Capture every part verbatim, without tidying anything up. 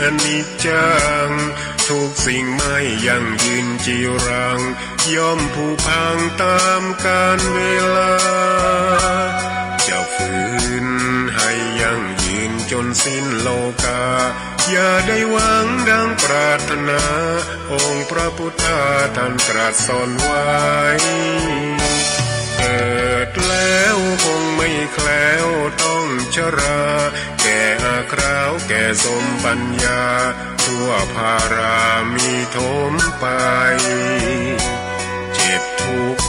อนิจจัง ทุกสิ่งไม่ยั่งยืนจีรัง ย่อมผุพังตามกาลเวลา จะฝืนให้ยั่งยืนจนสิ้นโลกา อย่าได้หวังดังปรารถนา องค์พระพุทธาท่านตรัสสอนไว้ เกิดแล้วคงไม่แคล้วต้องชรา แก่อาคราวแก่สมปัญญา ทั่วพารามีโถมไป เจ็ดทุกข์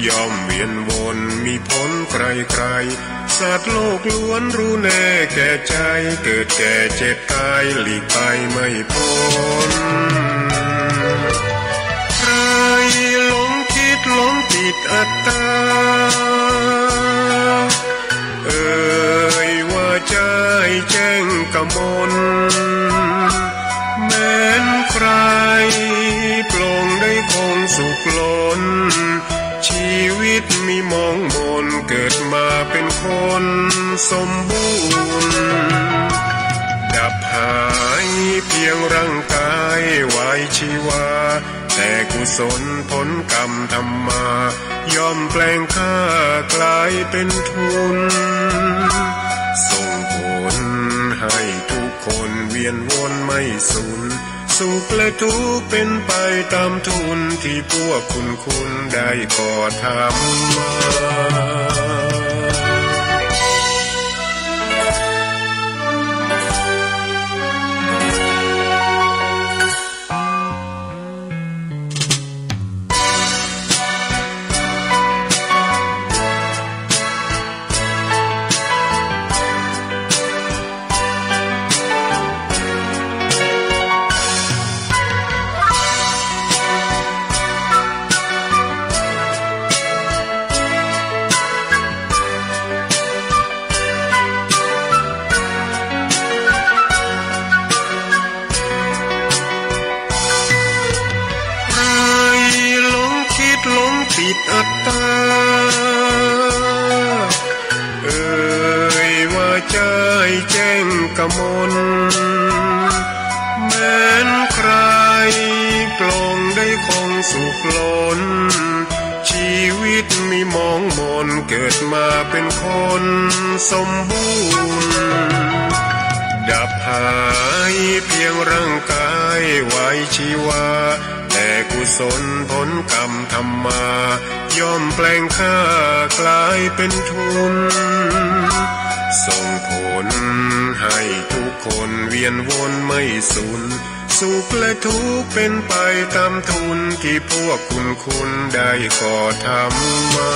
ย่อมเวียนวนมีผลไกลๆ สัตว์โลกล้วนรู้แน่แก่ใจ เกิดแก่เจ็บตายหลีกไปไม่พ้น ใครหลงคิดหลงติดอัตตา เอ่ยว่าใจแจ้งกมล แม้นใครปลงได้คงสุขล้น ชีวิตมีมองมน เกิดมาเป็นคนสมบูรณ์ ดับหายเพียงร่างกายไว้ชีวา แต่กุศลผลกรรมทำมา ย่อมแปลงค่ากลายเป็นทุน ส่งผลให้ทุกคนเวียนวนไม่สูญ สุขและทุกข์เป็นไปตามทุน ที่พวกคุณคุณได้ก่อทำมา ใครหลงคิดหลงติดอัตตา เอ่ยว่าใจแจ้งกมล แม้นใครปลงได้คงสุขล้น ชีวิตมีมองมน เกิดมาเป็นคนสมบูรณ์ ดับหายเพียงร่างกายไว้ชีวา แต่กุศลผลกรรมทำมา ย่อมแปลงค่ากลายเป็นทุน ส่งผลให้ทุกคนเวียนวนไม่สูญ สุขและทุกข์เป็นไปตามทุน ที่พวกคุณคุณได้ก่อทำมา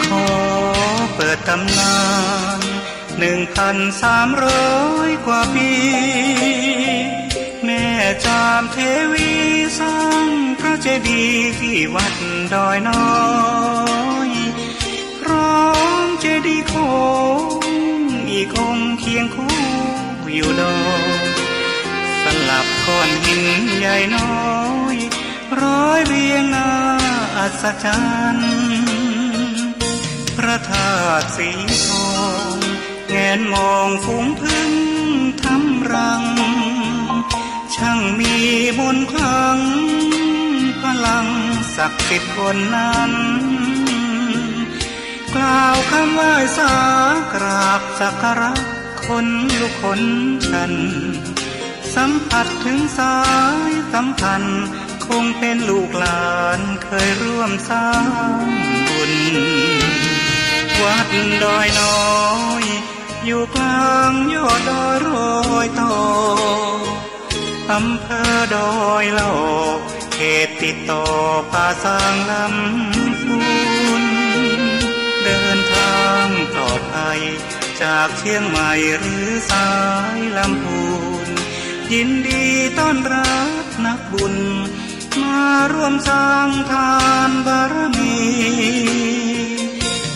ขอเปิดตำนาน หนึ่งพันสามร้อยกว่าปี แม่จามเทวีสร้างพระเจดีย์ที่วัดดอยน้อย พร้อมเจดีย์โค้งอีกองค์เคียงคู่อยู่ดอย สลับก้อนหินใหญ่น้อย ร้อยเรียงน่าอัศจรรย์ พระธาตุสีทอง แงนมองฝูงผึ้งทำรัง ช่างมีมนต์ขลัง พลังศักดิ์สิทธิ์บนนั้น กล่าวคำไหว้สากราบสักการะ ขนลุกขนชัน สัมผัสถึงสายสัมพันธ์ คงเป็นลูกหลานเคยร่วมสร้างบุญ วัดดอยน้อย อยู่กลางยอดดอยรอยต่อ อำเภอดอยหล่อ เขตติดต่อป่าซางลำพูน เดินทางปลอดภัย จากเชียงใหม่หรือสายลำพูน ยินดีต้อนรับนักบุญ มาร่วมสร้างทานบารมี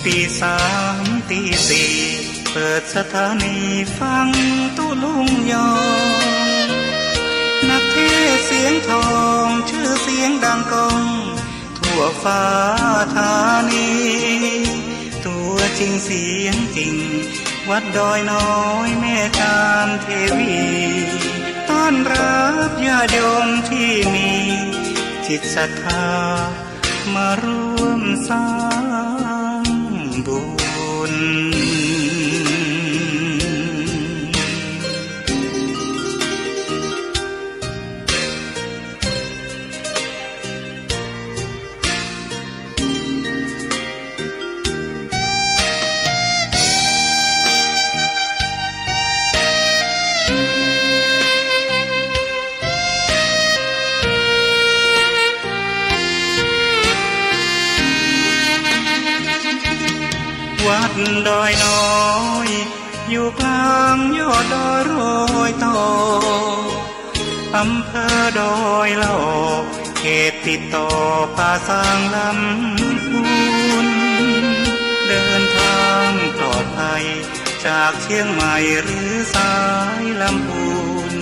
ตีสามตีสี่ เปิดสถานีฟังตุ๊ลุงยอง นักเทศน์เสียงทอง ชื่อเสียงดังก้อง ทั่วฟ้าธานี ตัวจริงเสียงจริง วัดดอยน้อยแม่จามเทวี ต้อนรับญาติโยมที่มีจิตศรัทธา มาร่วมสร้างบุญ วัดดอยน้อย อยู่กลางยอดดอยรอยต่อ อำเภอดอยหล่อ เขตติดต่อป่าซางลำพูน เดินทางปลอดภัย จากเชียงใหม่หรือสายลำพูน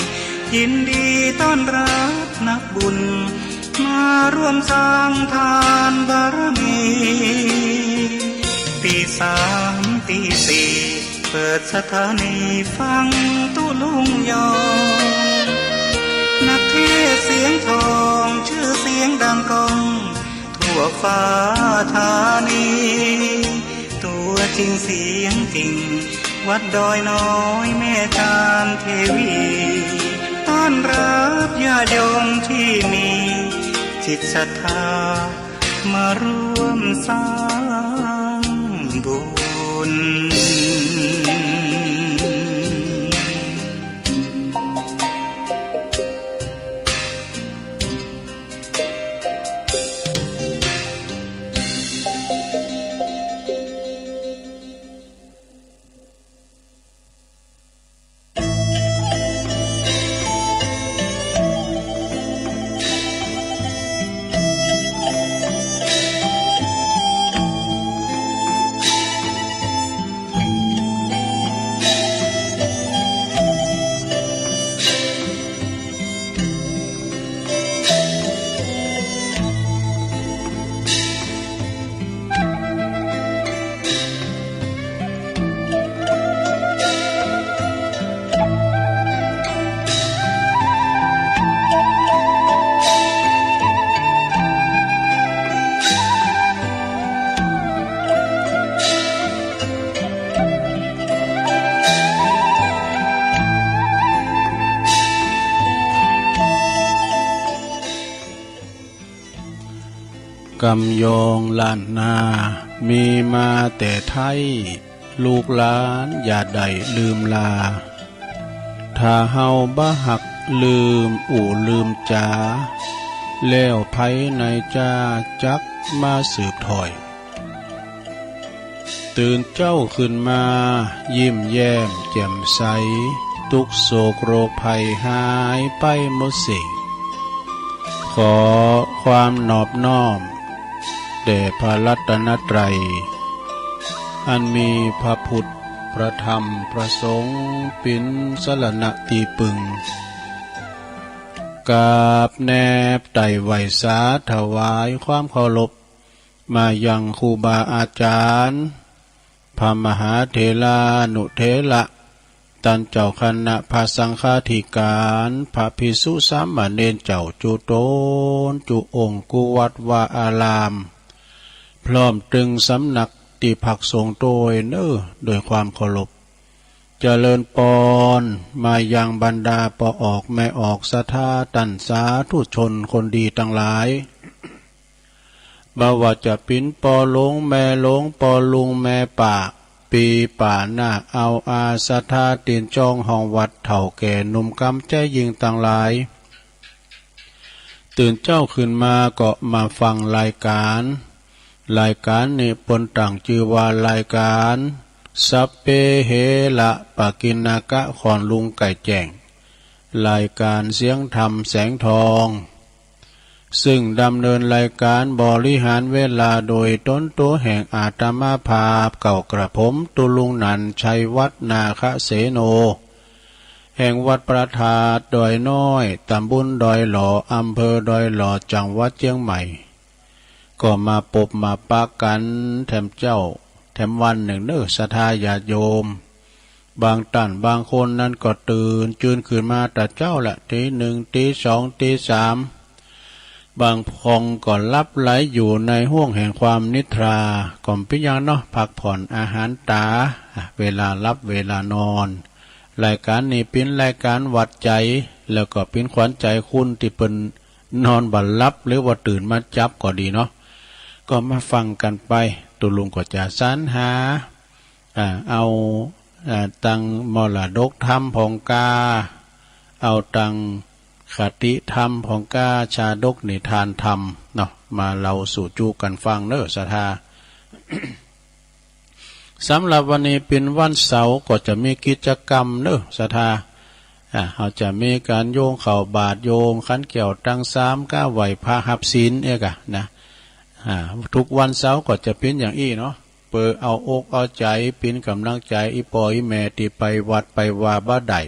ยินดีต้อนรับนักบุญ มาร่วมสร้างทานบารมี ตีสามตีสี่ เปิดสถานีฟังตุ๊ลุงยอง นักเทศน์เสียงทอง ชื่อเสียงดังก้อง ทั่วฟ้าธานี ตัวจริงเสียงจริง วัดดอยน้อยแม่จามเทวี ต้อนรับญาติโยมที่มีจิตศรัทธา มาร่วมสร้างบุญ กำยองล้านนา มีมาแต่ไท้ ลูกหลานอย่าได้ลืมลา ถ้าเฮาบ่ฮักลืมอู้ลืมจ๋า แล้วไผในจ้าจักมาสืบถ้อย ตื่นเจ๊าขึ้นมา ยิ้มแย้มแจ่มใส ทุกข์โศกโรคภัยหายไปหมดสิ้น ขอความนอบน้อม แด่พระรัตนตรัย อันมีพระพุทธ พระธรรม พระสงฆ์ เป๋นสรณะตี้ปึง กราบแนบไต้ไหว้สาถวายความเคารพ มายังครูบาอาจารย์ พระมหาเถรานุเถระ ต้านเจ้าคณะพระสังฆาธิการ พระภิกษุสามเณรเจ้าจุ๊ตนจุ๊องค์ กู้วัดวาอาราม พร้อมตึงสำนักตี้พักสงฆ์โตยเน้อ โดยความเคารพ เจริญปอนมายังบรรดาป้อออกแม่ออกศรัทธาต้านสาธุชนคนดีตังหลาย บ่ว่าจะเป๋็นป้อหลวงแม่หลวง ป้อลุงแม่ป้า ปี้ป้าน้า เอาอาศรัทธาติดจ้องห้องวัด เฒ่าแก่หนุ่มกำใจ๊ยิ่งตังหลาย ตื่นเจ๊าขึ้นมาก็มาฟังรายการ รายการนี้เปิ้นตั้งจื้อว่ารายการ สัพเพเหระปกิณณกะ ขอนลุงไก่แจ้ง รายการเสียงธรรมแสงทอง ซึ่งดำเนินรายการบริหารเวลาโดยตนตั๋วแห่งอาตมาภาพเก่ากระผม ตุ๊ลุงนันท์ ชัยวัฒน์ นาคเสโน แห่งวัดพระธาตุดอยน้อย ตำบลดอยหล่อ อำเภอดอยหล่อ จังหวัดเจียงใหม่ ก็มาปบมาปะกั๋นแถมเจ๊าแถมวันนึ่งเน้อ ศรัทธาญาติโยม บางต้านบางคนนั้นก็ตื่นจืนขึ้นมาแต่เจ๊าละ ตีหนึ่ง ตีสอง ตีสาม บางพองก็หลับไหลอยู่ในห้วงแห่งความนิทรา ก็บ่เป๋นหยังเนาะ พักผ่อนอาหารต๋า อ่ะ เวลาหลับเวลานอน รายการนี้เป๋นรายการหวัดใจ๋ แล้วก็เป๋นขวัญใจ๋คนตี้เปิ้นนอนบ่หลับ หรือว่าตื่นมาจับก็ดีเนาะ ก็มาฟังกั๋นไป ตุ๊ลุงก็จะสรรหา อ่า เอา อ่า ตังมรดกธรรมผองก้า เอาตังคติธรรมผองก้า ชาดกนิทานธรรมเนาะ มาเล่าสู่จุกั๋นฟังเน้อ ศรัทธา สำหรับวันนี้เป๋นวันเสาร์ ก็จะมีกิจกรรมเน้อ ศรัทธา อ่า เฮาจะมีก๋านโยงข้าวบาตร โยงขันแก้วตังสาม กับไหว้พระฮับศีลเอกอะนะ อ่า ทุกวันเสาร์ก็จะเป๋นอย่างอี้เนาะ เปื้อเอาอกเอาใจ๋ เป๋นก๋ำลังใจ๋ อี่ป้ออี่แม่ตี้ไปวัดไปวาบ่ได้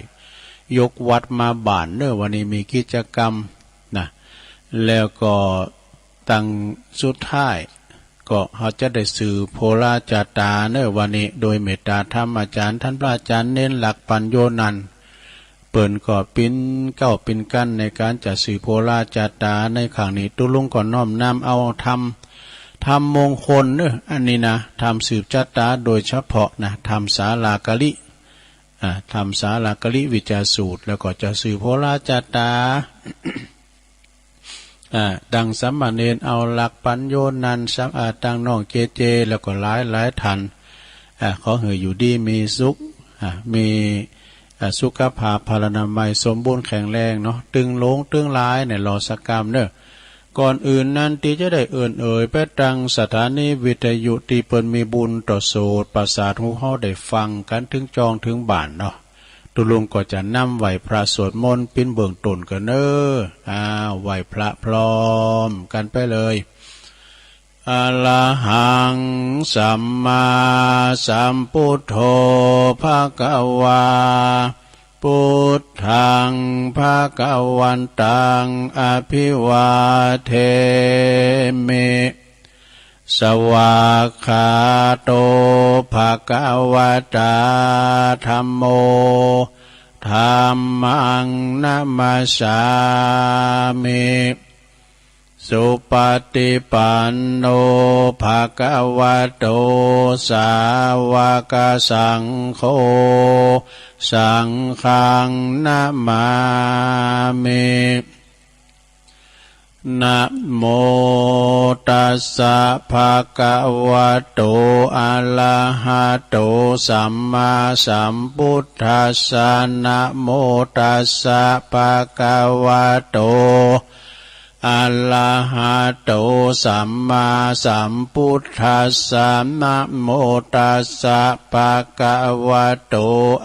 ยกวัดมาบ้านเน้อ วันนี้มีกิจกรรมนะ แล้วก็ตังสุดท้าย ก็เฮาจะได้สืบโหราจาต๋าเน้อ วันนี้ โดยเมตตาธรรมอาจ๋ารย์ ท่านพระอาจ๋ารย์เณรหลักปัญโญนันท์ เปิ้นก็เป๋นเก๊าเป๋นกั้นในก๋านจะสืบโหราจาต๋าในครั้งนี้ ตุ๊ลุงก็น้อมนำเอาธรรม ธรรมมงคลเน้อ อันนี้นะ ธรรมสืบชะต๋าโดยเฉพาะนะ ธรรมสาลากะลิ อ่า ธรรมสาลากะลิวิจาสูตร แล้วก็จะสืบโหราจาต๋า อ่า ตังสามเณรเอาหลักปัญโญนันท์ สาม อ่า ตังน้องเจเจ แล้วก็หลายหลายท่าน อ่า ขอหื้ออยู่ดีมีสุข อ่า มี อ่า สุขภาพพลานามัยสมบูรณ์แข็งแรงเนาะ ตึงหลงตึงหลายเนี่ย รอสักกำเน้อ ก่อนอื่นนั้นตี้จะได้เอิ้นเอ่ยไปตังสถานีวิทยุตี้เปิ้นมีบุญต่อโสตประสาทหูเฮาได้ฟังกั๋นถึงจ้องถึงบ้านเนาะ ตุ๊ลุงก็จะนำไหว้พระสวดมนต์เป๋นเบื้องต้นก่อนเน้อ อ้าว ไหว้พระพร้อมกั๋นไปเลย อะระหังสัมมาสัมพุทโธ ภะคะวา พุทธัง ภะคะวันตัง อะภิวาเทมิ สวากขาโต ภะคะวะตา ธัมโม ธัมมัง นะมัสสามิ สุปะฏิปันโน ภะคะวะโต สาวะกะสังโฆ สังฆัง นะมามิ นะโมตัสสะ ภะคะวะโต อะระหะโต สัมมาสัมพุทธัสสะ นะโมตัสสะ ภะคะวะโต อะระหะโต สัมมาสัมพุทธัสสะ นะโมตัสสะ ภะคะวะโต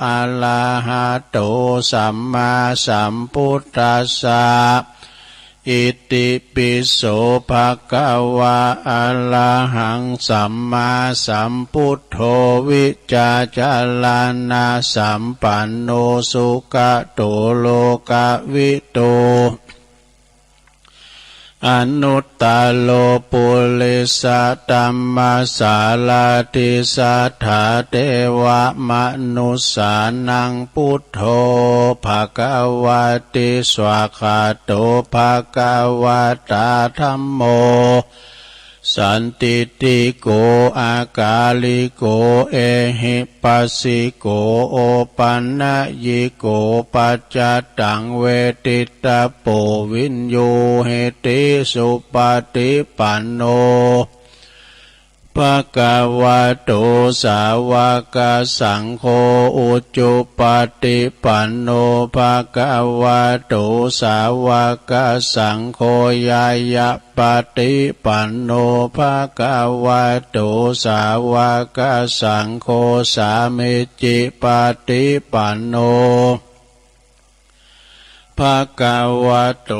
อะระหะโต สัมมาสัมพุทธัสสะ อิติปิโส ภะคะวะ อะระหัง สัมมาสัมพุทโธ วิจาจารณสัมปันโน สุขะโต โลกะวิทู อนุตตโร ปุริสะธัมมะสาระธิ สัทธาเทวะมนุสสานัง พุทโธ ภะคะวะติ สวากขาโต ภะคะวะตา ธัมโม สันทิฏฐิโก อากาลิโก เอหิปัสสิโก โอปันนยิโก ปัจจตังเวทิตตโป วิญญูหิติ สุปฏิปันโน ภะคะวะโต สาวะกะสังโฆ อุจุปปะติปันโน ภะคะวะโต สาวะกะสังโฆ ญาญะปะติปันโน ภะคะวะโต สาวะกะสังโฆ สามิจฉิปะติปันโน ภะคะวะโต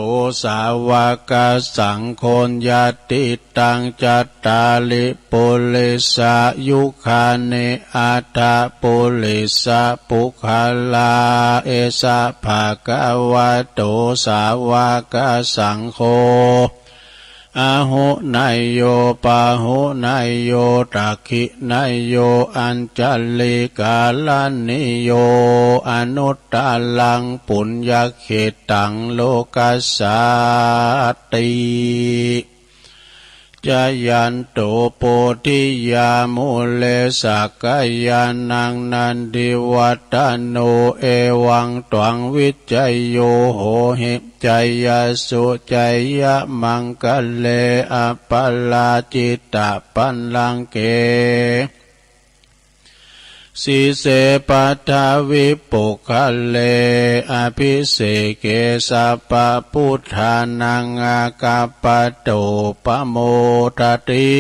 สาวะกะสังโฆ ญาติตัง จัตตาริ ปุริสะยุคานิ อัตถะปุริสะปุคคลา เอสะ ภะคะวะโต สาวะกะสังโฆ อาหุเนยโย ปาหุเนยโย ตักขิเนยโย อัญชะลีกะรณีโย อนุตตะรัง ปุญญะเขตัง โลกัสสาติ จายันโต โพธิยา มูเล สักกายานัง นันทิวัฏฏะโน เอวังตวัง วิจโย โหหิ จายะสุ จายะมังคะเล อะปะราจิตะปัลลังเก สีเส ปัททะวิปุคคะเล อะภิเสเก สัพพะพุทธานัง อาคัปปะโต ปะโมทะติ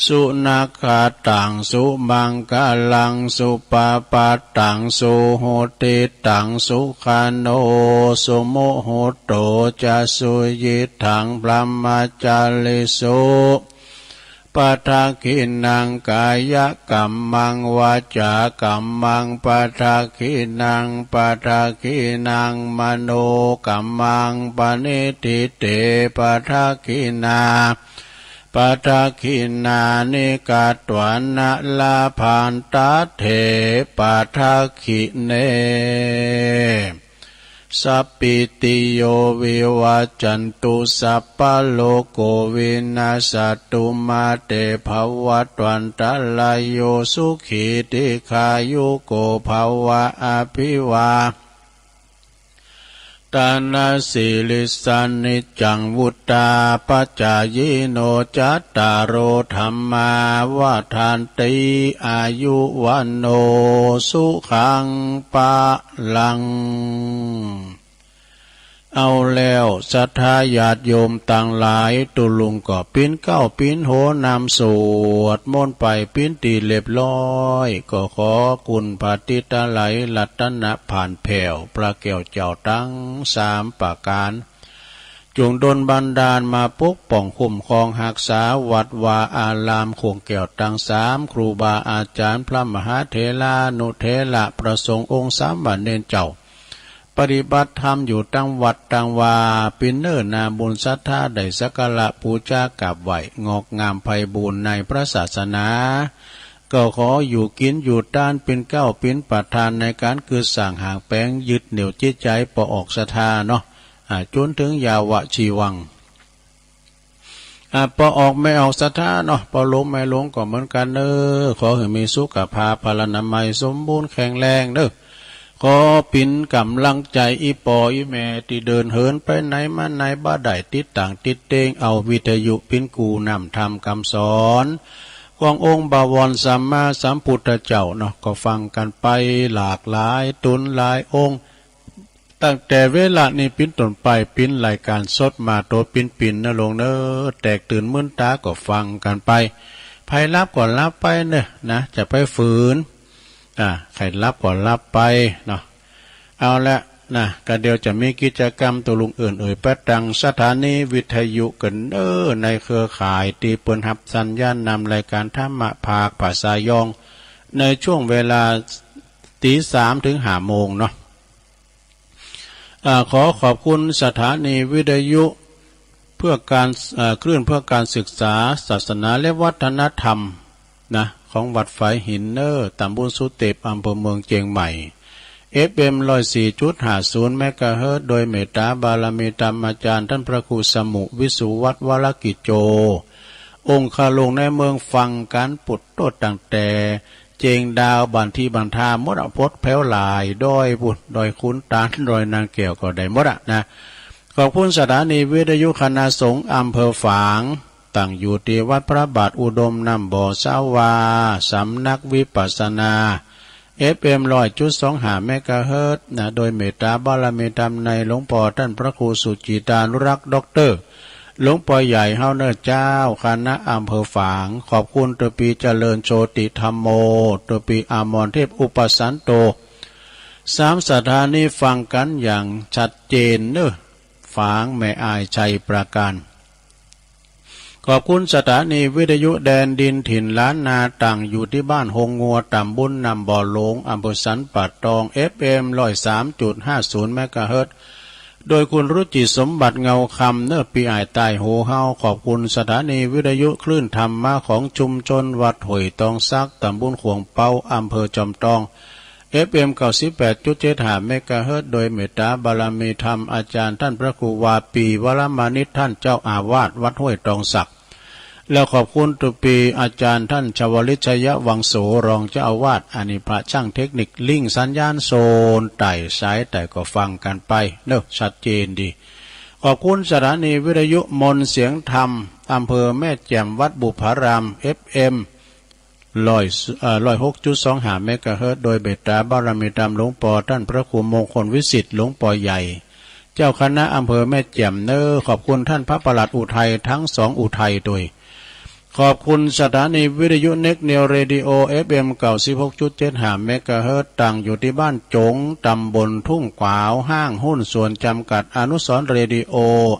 สุนักขัตตัง สุมังคะลัง สุปะพัตตัง สุหุตติตัง สุขะโน สุมุฮุตโต จะ สุยิตถัง บรหมะจาริสุ ปะทักขิณัง กายะกัมมัง วาจากัมมัง ปะทักขิณัง ปะทักขิณัง มโนกัมมัง ปะณิฏฐิเต ปะทักขิณา ปะทักขิณานิ กัตวานะ ลาภันตะเถ ปะทักขิเณ สัพพิติโย วิวัจจันตุ สัพพะโรโค วินัสสะตุ มา เต ภะวัตวันตะราโย สุขี ทีฆายุโก ภะวะ อะภิวา ทานะสีลิสสะ นิจจัง วุฑฒาปะจายิโน จัตตาโร ธัมมา วัฑฒันติ อายุ วัณโณ สุขัง พะลัง เอาแล้ว ศรัทธาญาติโยมตังหลาย ตุ๊ลุงก็ปิ๊นเก๊าปิ๊นโหนำสวดมนต์ไปปิ๊นตี้เรียบร้อย ก็ขอคุณพระติตะไลยรัตนผานแผ้ว พระแก้วเจ้าตังสามประก๋าน จงดลบันดาลมาปกป้องคุ้มครองฮักษาวัดวาอารามโค้งแก้วตังสาม ครูบาอาจ๋ารย์ พระมหาเถรานุเถระ พระสงฆ์องค์สามเณรเจ้า ปฏิบัติธรรมอยู่ตังวัดตังวา ปิ๊นเน้อนาบุญศรัทธาได้สักการะปู๋จากราบไหว้ งอกงามไพบูลย์ในพระศาสนา ก็ขออยู่กิ๋นอยู่ตานปิ๊นเก๊าปิ๊นประธานในก๋านกึ๊ดสร้างหางแป๋ง ยึดเหนี่ยวจิตใจ๋ปอออกศรัทธาเนาะ อ่า จ๋นเถิงยาวะจีวัง อ่า ปอออกแม่ออกศรัทธาเนาะ ปอหลงแม่หลงก็เหมือนกั๋นเน้อ ขอหื้อมีสุขภาพพลานามัยสมบูรณ์แข็งแรงเน้อ ขอปิ๊นก๋ำลังใจ๋อี่ป้ออี่แม่ตี้เดินเหินไปไหนมาไหนบ่ได้ ติดตางติดเต๊งเอาวิทยุปิ๊นกู้น้ำธรรมกำสอนขององค์บวรสัมมาสัมพุทธเจ้าเนาะ ก็ฟังกั๋นไปหลากหลายต๋นหลายองค์ ตั้งแต่เวลานี้ปิ๊นต้นไปปิ๊นรายก๋านสดมาโตปิ๊นปิ๊นเน้อลุงเน้อ แตกตื่นมื่นต๋าก็ฟังกั๋นไป ใผหลับก็หลับไปเน้อนะ จะไปฝืน อ่า ใผหลับก็หลับไปเนาะ เอาละนะ ก็เดี๋ยวจะมีกิจกรรมตุ๊ลุงเอิ้นเอ่ยไปตังสถานีวิทยุกั๋นเน้อ ในเครือข่ายตี้เปิ้นฮับสัญญาณนำรายก๋านธรรมะภาคภาษายอง ในช่วงเวลาตีสามเถิงห้าโมงเนาะ อ่า ขอขอบคุณสถานีวิทยุเพื่อการ อ่า คลื่นเพื่อการศึกษาศาสนาและวัฒนธรรมนะ ของวัดฝายหินเน้อ ตำบลสุเตป อำเภอเมืองเจียงใหม่ เอฟเอ็ม ร้อยสี่จุดห้าศูนย์ เมกะเฮิรตซ์ โดยเมตตาบารมีธรรมาจ๋ารย์ท่านพระครูสมุห์ วิสุวัฒน์ วรกิจโจ องค์คาหลวงในเมืองฟังกันปุดโตตั้งแต่เจียงดาวบันทีบันทาหมดอะ ปดแผวหลายดอยปุ้น ดอยขุนตาล ดอยนางแก้วก็ได้หมดอะนะ ขอบคุณสถานีวิทยุคณะสงฆ์อำเภอฝาง ตั้งอยู่ที่วัดพระบาทอุดมน้ำบ่อสาวา สำนักวิปัสสนา เอฟเอ็ม ร้อยจุดสองห้า เมกะเฮิรตซ์นะ โดยเมตตาบารมีธรรมในหลวงพ่อท่านพระครูสุจิตานุรักษ์ ด็อกเตอร์ หลวงพ่อใหญ่เฮาเนอเจ้า คณะอำเภอฝาง ขอบคุณตวปีเจริญโชติธัมโม ตวปีอมรเทพอุปสันโต สามสถานีฟังกันอย่างชัดเจนเนอ ฝาง แม่อาย ชัยปราการ ขอบคุณสถานีวิทยุแดนดินถิ่นล้านนา ตั้งอยู่ที่บ้านฮงงัว ตำบลน้ำบ่อหลวง อำเภอสันป่าตอง เอฟเอ็ม ร้อยสามจุดห้าศูนย์ เมกะเฮิรตซ์ โดยคุณรุจิสมบัติเงาคำเนอ ปีอ้ายใต้หูเฮา ขอบคุณสถานีวิทยุคลื่นธรรมะของชุมชนวัดห้วยตองสัก ตำบลขวงเปา อำเภอจอมตอง เอฟเอ็ม เก้าสิบแปดจุดเจ็ดห้า เมกะเฮิรตซ์ โดยเมตตาบารมีธรรมอาจารย์ท่านพระครูวาปี วรมานิต ท่านเจ้าอาวาสวัดห้วยตองสัก แล้วขอบคุณตวปีอาจารย์ท่านชวลิต ชยวังโส รองเจ้าอาวาส อันนี้พระช่างเทคนิค ลิงก์สัญญาณโซนใต้สายใต้ก็ฟังกันไปเนอะ ชัดเจนดี ขอบคุณสถานีวิทยุมนต์เสียงธรรม อำเภอแม่แจ่ม วัดบุพาราม เอฟเอ็ม ร้อย เอ่อ ร้อยหกจุดสองห้า เมกะเฮิรตซ์ โดยเมตตาบารมีธรรมหลวงปอท่านพระครูมงคลวิสิทธิ์ หลวงปอใหญ่ เจ้าคณะอำเภอแม่แจ่มเนอ ขอบคุณท่านพระประหลัดอุทัยทั้งสองอุทัยโดย ขอบคุณสถานีวิทยุเน็กนิวเรดิโอ เอฟเอ็ม เก้าสิบหกจุดเจ็ดห้า เมกะเฮิรตซ์ ตั้งอยู่ที่บ้านจง ตำบลทุ่งขวาว ห้างหุ้นส่วนจำกัดอนุสรณ์เรดิโอ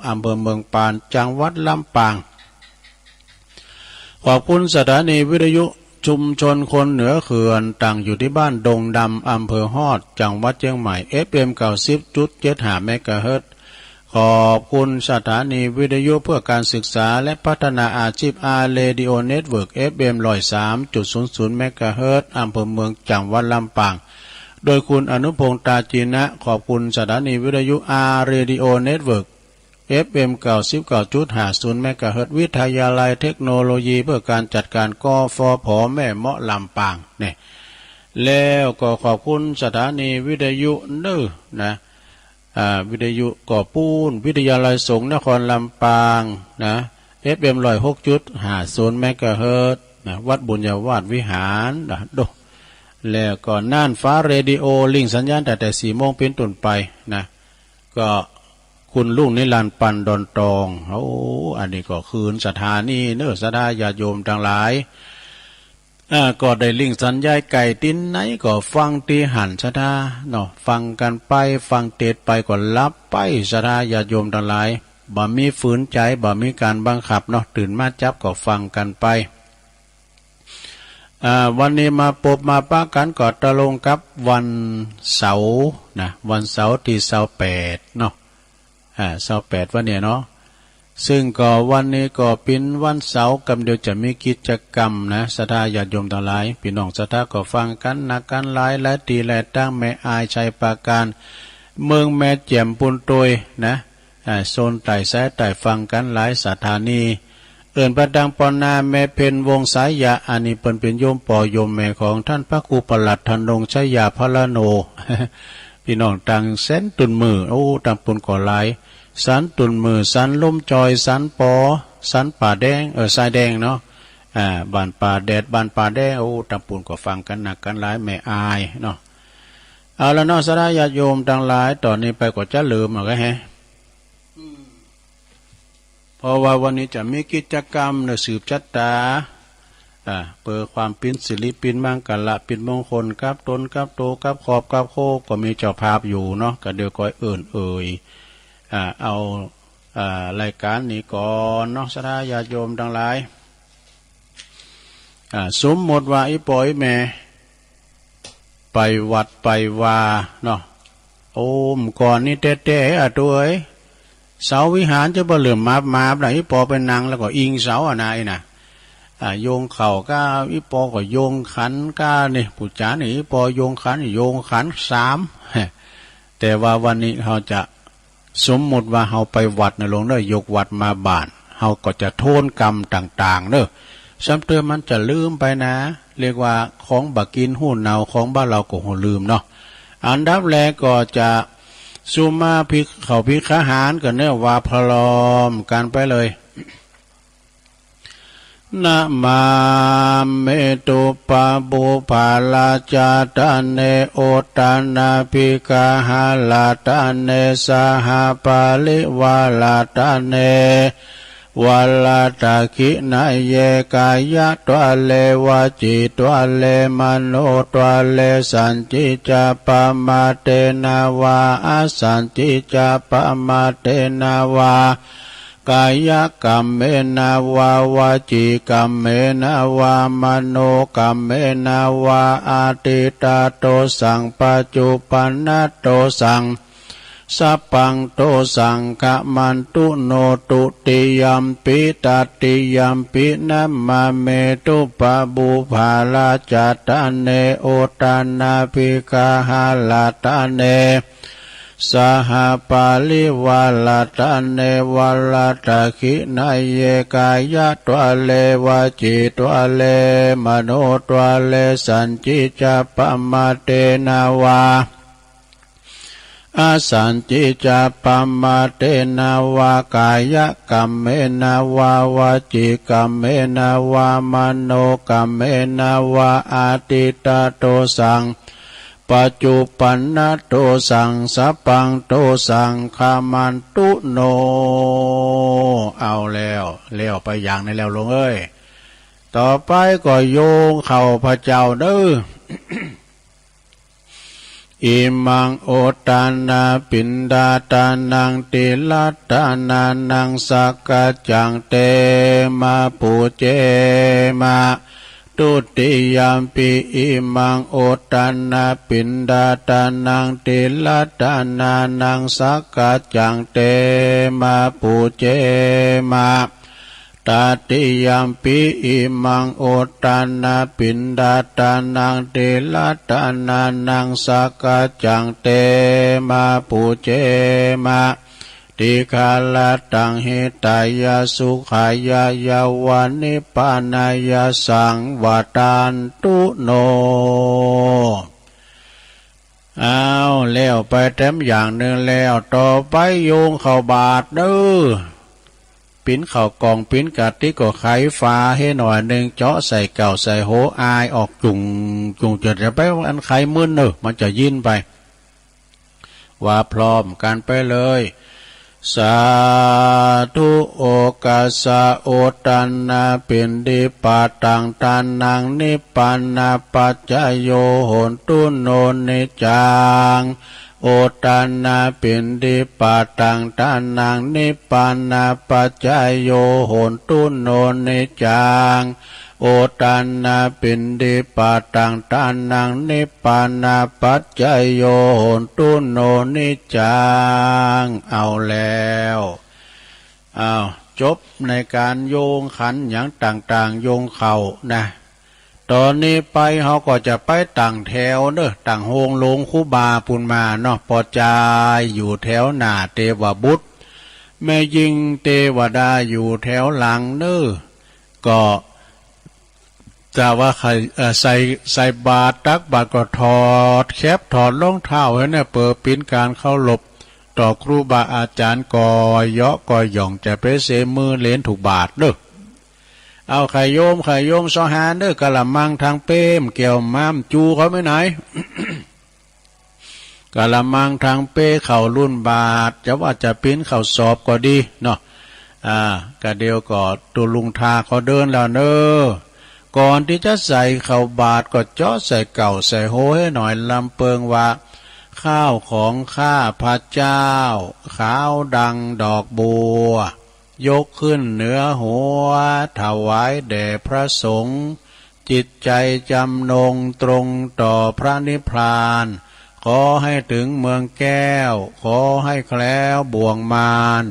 อำเภอเมืองปาน จังหวัดลำปาง ขอบคุณสถานีวิทยุชุมชนคนเหนือเขื่อน ตั้งอยู่ที่บ้านดงดำ อำเภอฮอด จังหวัดเชียงใหม่ เอฟเอ็ม เก้าสิบจุดเจ็ดห้า เมกะเฮิรตซ์ ขอบคุณสถานีวิทยุเพื่อการศึกษาและพัฒนาอาชีพ อาร์ เรดิโอ เน็ตเวิร์ก เอฟเอ็ม ร้อยสามจุดศูนย์ศูนย์ เมกะเฮิรตซ์ อำเภอเมือง จังหวัดลำปาง โดยคุณอนุพงษ์ ตาจีนะ ขอบคุณสถานีวิทยุ อาร์ เรดิโอ เน็ตเวิร์ก เอฟเอ็ม เก้าสิบเก้าจุดห้าศูนย์ เมกะเฮิรตซ์ วิทยาลัยเทคโนโลยีเพื่อการจัดการ กฟผ แม่เมาะ ลำปาง เนี่ย แล้วก็ขอบคุณสถานีวิทยุเนอนะ อ่า วิทยุก่อปูน วิทยาลัยสงฆ์นครลำปางนะ เอฟเอ็ม ร้อยหกจุดห้าศูนย์ เมกะเฮิรตซ์นะ วัดบุญญาวาสวิหารนะ โด แล้วก็น่านฟ้าเรดิโอ ลิงก์สัญญาณตั้งแต่สี่โมงเป็นต้นไปนะ ก็คุณลุงนิรันดร์ ปันดอนตอง โอ้ อันนี้ก็คืนสถานีเนอ ศรัทธาญาติโยมทั้งหลาย อ่า ก็ได้ลิงก์สัญญาณไกลตี้ไหนก็ฟังตี้หั้นศรัทธาเนาะ ฟังกันไป ฟังเทศน์ไปก็หลับไป ศรัทธาญาติโยมทั้งหลาย บ่มีฝืนใจ บ่มีการบังคับเนาะ ตื่นมาจับก็ฟังกันไป อ่า วันนี้มาปบมาปะกันก็ตรงกับวันเสาร์นะ วันเสาร์ตี้ซาวแปดเนาะ อ่า ซาวแปดวันนี้เนาะ ซึ่งก็วันนี้ก็เป๋นวันเสาร์ กำเดียวจะมีกิจกรรมนะ ศรัทธาญาติโยมทั้งหลาย พี่น้องศรัทธาก็ฟังกันนักกันหลาย หลายตี้หลายตัง แม่อาย ชัยปราการ เมืองแม่แจ่มปูนโตยนะ อ่า โซนใต้สายใต้ฟังกันหลายสถานี เอิ้นไปตางปอนา แม่เพ็ญ วงศ์สายะ อันนี้เปิ้นเป๋นโยมป้อโยมแม่ของท่านพระครูประหลัด ธนงค์ ชยาภรโณ พี่น้องตางแสนตุนมือ โอ้ ตางปูนก็หลาย สันตุนมือ สันลมจอย สันปอ สันป่าแดง เออ ทรายแดงเนาะ อ่า บ้านป่าแดด บ้านป่าแดง โอ้ ตางปูนก็ฟังกันนักกันหลาย แม่อายเนาะ เอาละเนาะ ศรัทธาญาติโยมทั้งหลาย ตอนนี้ไปก็จะเริ่มเอาไงแฮะ เพราะว่าวันนี้จะมีกิจกรรมเนอะ สืบชะตา อ่า เพื่อความเป๋นสิริเป๋นมังคละ เป๋นมงคลกับตนกับโตกับครอบกับครัว ก็มีเจ้าภาพอยู่เนาะ ก็เดี๋ยวก็เอิ้นเอ่ย อ่า เอา อ่า รายการนี้ก่อนเนาะ ศรัทธาญาติโยมทั้งหลาย อ่า สมมติว่าอีป้ออีแม่ ไปวัดไปวาเนาะ โอ้ ก่อนนี้แต๊ๆ อะโตเอ้ย เสาวิหารจะบ่เหลื่อมมาบมาบนะ อีป้อไปนั่งแล้วก็อิงเสาอะนะ อีนะ อ่า โยงเข่าก้า อีป้อก็โยงขันก้านี่ ผู้จ๋านี่ อีป้อโยงขัน โยงขันสาม แต่ว่าวันนี้เฮาจะ สมมุติว่าเฮาไปวัดนะหลวงเนอะ ยกวัดมาบ้าน เฮาก็จะโทนกรรมต่างๆ เนอะ ซ้ำเติมมันจะลืมไปนะ เรียกว่าของบ่ากินฮู้เนา ของบ่าเหลาก็ฮู้ลืมเนาะ อันดับแรกก็จะสุมาภิก เข้าภิกขาหารก็เนอะ ว่าพร้อมกันไปเลย นะมามิ ตุปะปุพพะราชาตะเน อุตตะนาภิกขาหาราตะเน สหะปะริวาราตะเน วาราตะขิณะเย กายะตวะเล วจีตวะเล มโนตวะเล สัจจิจะปะมาเทนะวา อสัจจิจะปะมาเทนะวา กายะกัมเมนะวา วจีกัมเมนะวา มโนกัมเมนะวา อะทิฏฐะโตสัง ปัจจุปปะนะโตสัง สัพพังโตสัง ขะมันตุโน ตุติยัมปิ ตะติยัมปิ นะมามิ ตุปะปุพพะราชาตะเน อุตตะนาภิกขาหาราตะเน สหะปะริวาราตะเน วาราตะขิณะเย กายะตวะเล วจีตวะเล มโนตวะเล สัจจิจะปะมาเทนะวา อสัจจิจะปะมาเทนะวา กายะกัมเมนะวา วจีกัมเมนะวา มโนกัมเมนะวา อะทิฏฐะโตสัง ปัจจุปปะนะโตสัง สัพพังโตสัง ขะมันตุโน เอาแล้ว แล้วไปอย่างนี้แล้วโลมเอ้ย ต่อไปก็โยงเข้าพระเจ้าเด้อ อิมัง อุตตะนา ปิณฑาตานัง ติรัตตานานัง สักกัจจัง เตมะ ปูเจมะ ตุติยัมปิ อิมัง อุตตะนา ปิณฑาตานัง ติรัตตานานัง สักกัจจัง เตมะ ปูเจมะ ตติยัมปิ อิมัง อุตตะนา ปิณฑาตานัง ติรัตตานานัง สักกัจจัง เตมะ ปูเจมะ ติคารัตตัง หิตายะ สุขายะ ยะวะ นิพพานายะ สัง วัตตันตุโน เอาแล้วไปแต้มอย่างหนึ่งแล้ว ต่อไปโยงเข้าบาตรเด้อ ปิ้นเข้ากล่องปิ้นกะติกก็ไขฝาให้หน่อยหนึ่ง เจาะใส่เก่าใส่โห อายออกจุ่งจุ่ง จะจะไปอันไขมึนเนอะ มันจะยินไป ว่าพร้อมกันไปเลย สาธุ โอกัสสะ อุตตะนา ปิณฑิปาตัง ทานัง นิพพานะปัจจโย โหนตุ โน นิจจัง อุตตะนา ปิณฑิปาตัง ทานัง นิพพานะปัจจโย โหนตุ โน นิจจัง อุตตะนา ปิณฑิปาตัง ทานัง นิพพานะปัจจโย โหนตุ โน นิจจัง เอาแล้ว อ้าว จบในการโยงขันหยังต่างๆ โยงเข้านะ ตอนนี้ไปเฮาก็จะไปตั้งแถวเนอะ ตั้งโฮงโลงครูบาปูนมาเนาะ ปอจายอยู่แถวหน้าเทวบุตร แม่ญิงเทวดาอยู่แถวหลังเนอะ ก็ ถ้าว่าใคร เอ่อ ใส่ ใส่บาตรตักบาตรก็ถอดแคปถอดรองเท้าให้เนี่ย เปิดปิ้นการเคารพต่อครูบาอาจารย์ ก่อเยาะก่อหย่อง จะไปเสมือเลนถูกบาตรเนอะ เอา ไข่โยม ไข่โยม ซอหาเนอะ กะละมังทางเป้ม แก้วม้ามจูเขาไม่ไหน กะละมังทางเป้เข้ารุ่นบาตร จะว่าจะปิ้นเข้าสอบก็ดีเนาะ อ่า กะเดียวก็ตุลุงทาเขาเดินแล้วเนอะ ก่อนที่จะใส่เข้าบาตรก็เจาะใส่เก่าใส่โหให้หน่อย ลำเปิงว่า ข้าวของข้าพระเจ้า ขาวดังดอกบัว ยกขึ้นเหนือหัว ถวายแด่พระสงฆ์ จิตใจจำนงตรงต่อพระนิพพาน ขอให้ถึงเมืองแก้ว ขอให้แคล้วบ่วงมาร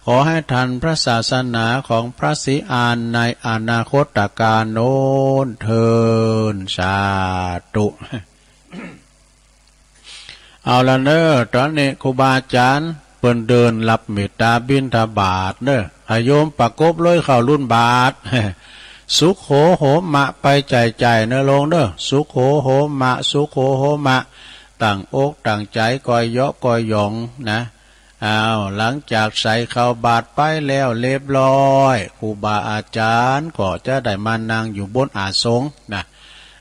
ขอให้ทันพระศาสนาของพระศรีอานในอนาคตกาลโน้นเทอญ สาธุ เอาละเนอะ ตอนนี้ครูบาอาจารย์ เปิ้นเดินรับเมตตาบิณฑบาตเนอะ อาโยมประกบเลยเข้าลุนบาตร สุโขโหมะ ไปจ่ายจ่ายเนอะโลงเนอะ สุโขโหมะ สุโขโหมะ ตั้งอกตั้งใจก้อยเหยาะก้อยหยองนะ อ้าว หลังจากใส่เข้าบาตรไปแล้วเรียบร้อย ครูบาอาจารย์ก็จะได้มานั่งอยู่บนอาสงนะ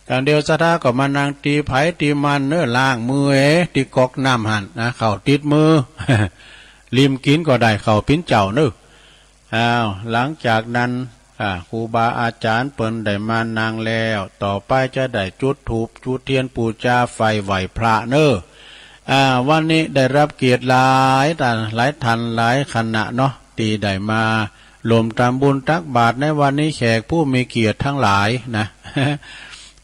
ตังเดียวศรัทธาก็มานั่งตี้ไผตี้มันเนอะ ล้างมือเอตี้ก๊อกน้ำหั้นนะ เข้าติดมือ ลิมกินก็ได้เข้าปิ้นเจ้าเนอะ อ้าว หลังจากนั้น อ่า ครูบาอาจารย์เปิ้นได้มานั่งแล้ว ต่อไปจะได้จุดธูปจุดเทียนปูจาไฟไหว้พระเนอะ อ่า วันนี้ได้รับเกียรติหลายท่าน หลายท่านหลายคณะเนาะ ตี้ได้มาร่วมทำบุญตักบาตรในวันนี้ แขกผู้มีเกียรติทั้งหลายนะ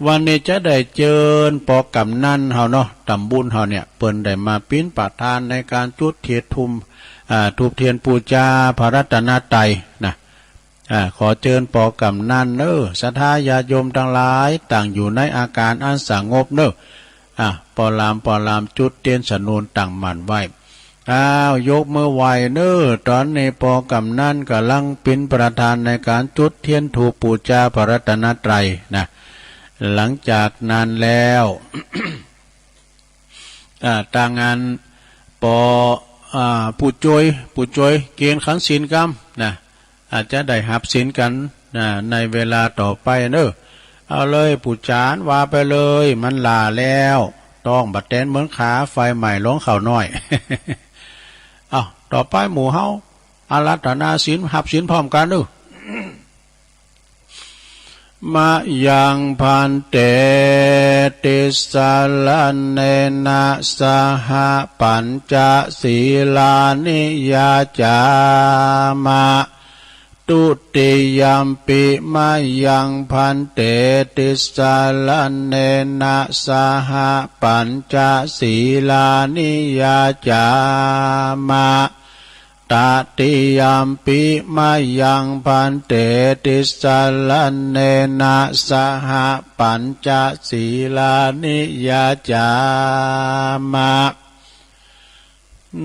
วันนี้จะได้เจิญปอกำนันเฮาเนาะ ทำบุญเฮาเนี่ย เปิ้นได้มาปิ้นประธานในการจุดเทียนทุม อ่า ธูปเทียนปูจาพระรัตนตรัยนะ อ่า ขอเจิญปอกำนันเนอะ ศรัทธาญาติโยมทั้งหลาย ตั้งอยู่ในอาการอันสงบเนอะ อ่า ปอลามปอลามจุดเตียนสะหนุนตั้งมั่นไว้ อ้าว ยกมือไหว้เนอะ ตอนนี้ปอกำนันกำลังปิ้นประธานในการจุดเทียนธูปปูจาพระรัตนตรัยนะ หลังจากนั้นแล้ว อ่า ตางานปอ อ่า ผู้จ้วย ผู้จ้วยเกณฑ์ขันศีลกำนะ อาจจะได้หับศีลกันนะ ในเวลาต่อไปเนอะ เอาเลย ผู้จานว่าไปเลย มันหล่าแล้ว ต้องบัดแตนเหมือนขา ไฟไหม้ลงข้าวน้อย เอา ต่อไปหมู่เฮา อาราธนาศีล หับศีลพร้อมกันเนอะ มะยัง ภันเต ติสสะระเณนะ สะหะ ปัญจะ สีลานิ ยาจามะ ทุติยัมปิ มะยัง ภันเต ติสสะระเณนะ สะหะ ปัญจะ สีลานิ ยาจามะ ตติยัมปิ มะยัง ภันเต ติสสะระเณนะ สะหะ ปัญจะ สีลานิ ยาจามะ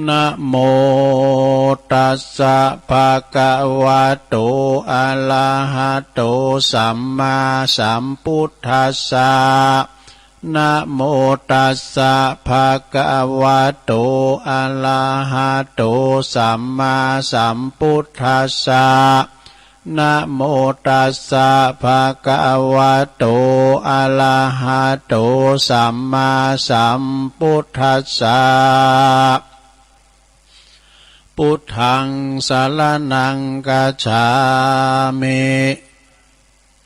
นะโม ตัสสะ ภะคะวะโต อะระหะโต สัมมาสัมพุทธัสสะ นะโม ตัสสะ ภะคะวะโต อะระหะโต สัมมาสัมพุทธัสสะ นะโม ตัสสะ ภะคะวะโต อะระหะโต สัมมาสัมพุทธัสสะ พุทธัง สะระณัง กัจฉามิ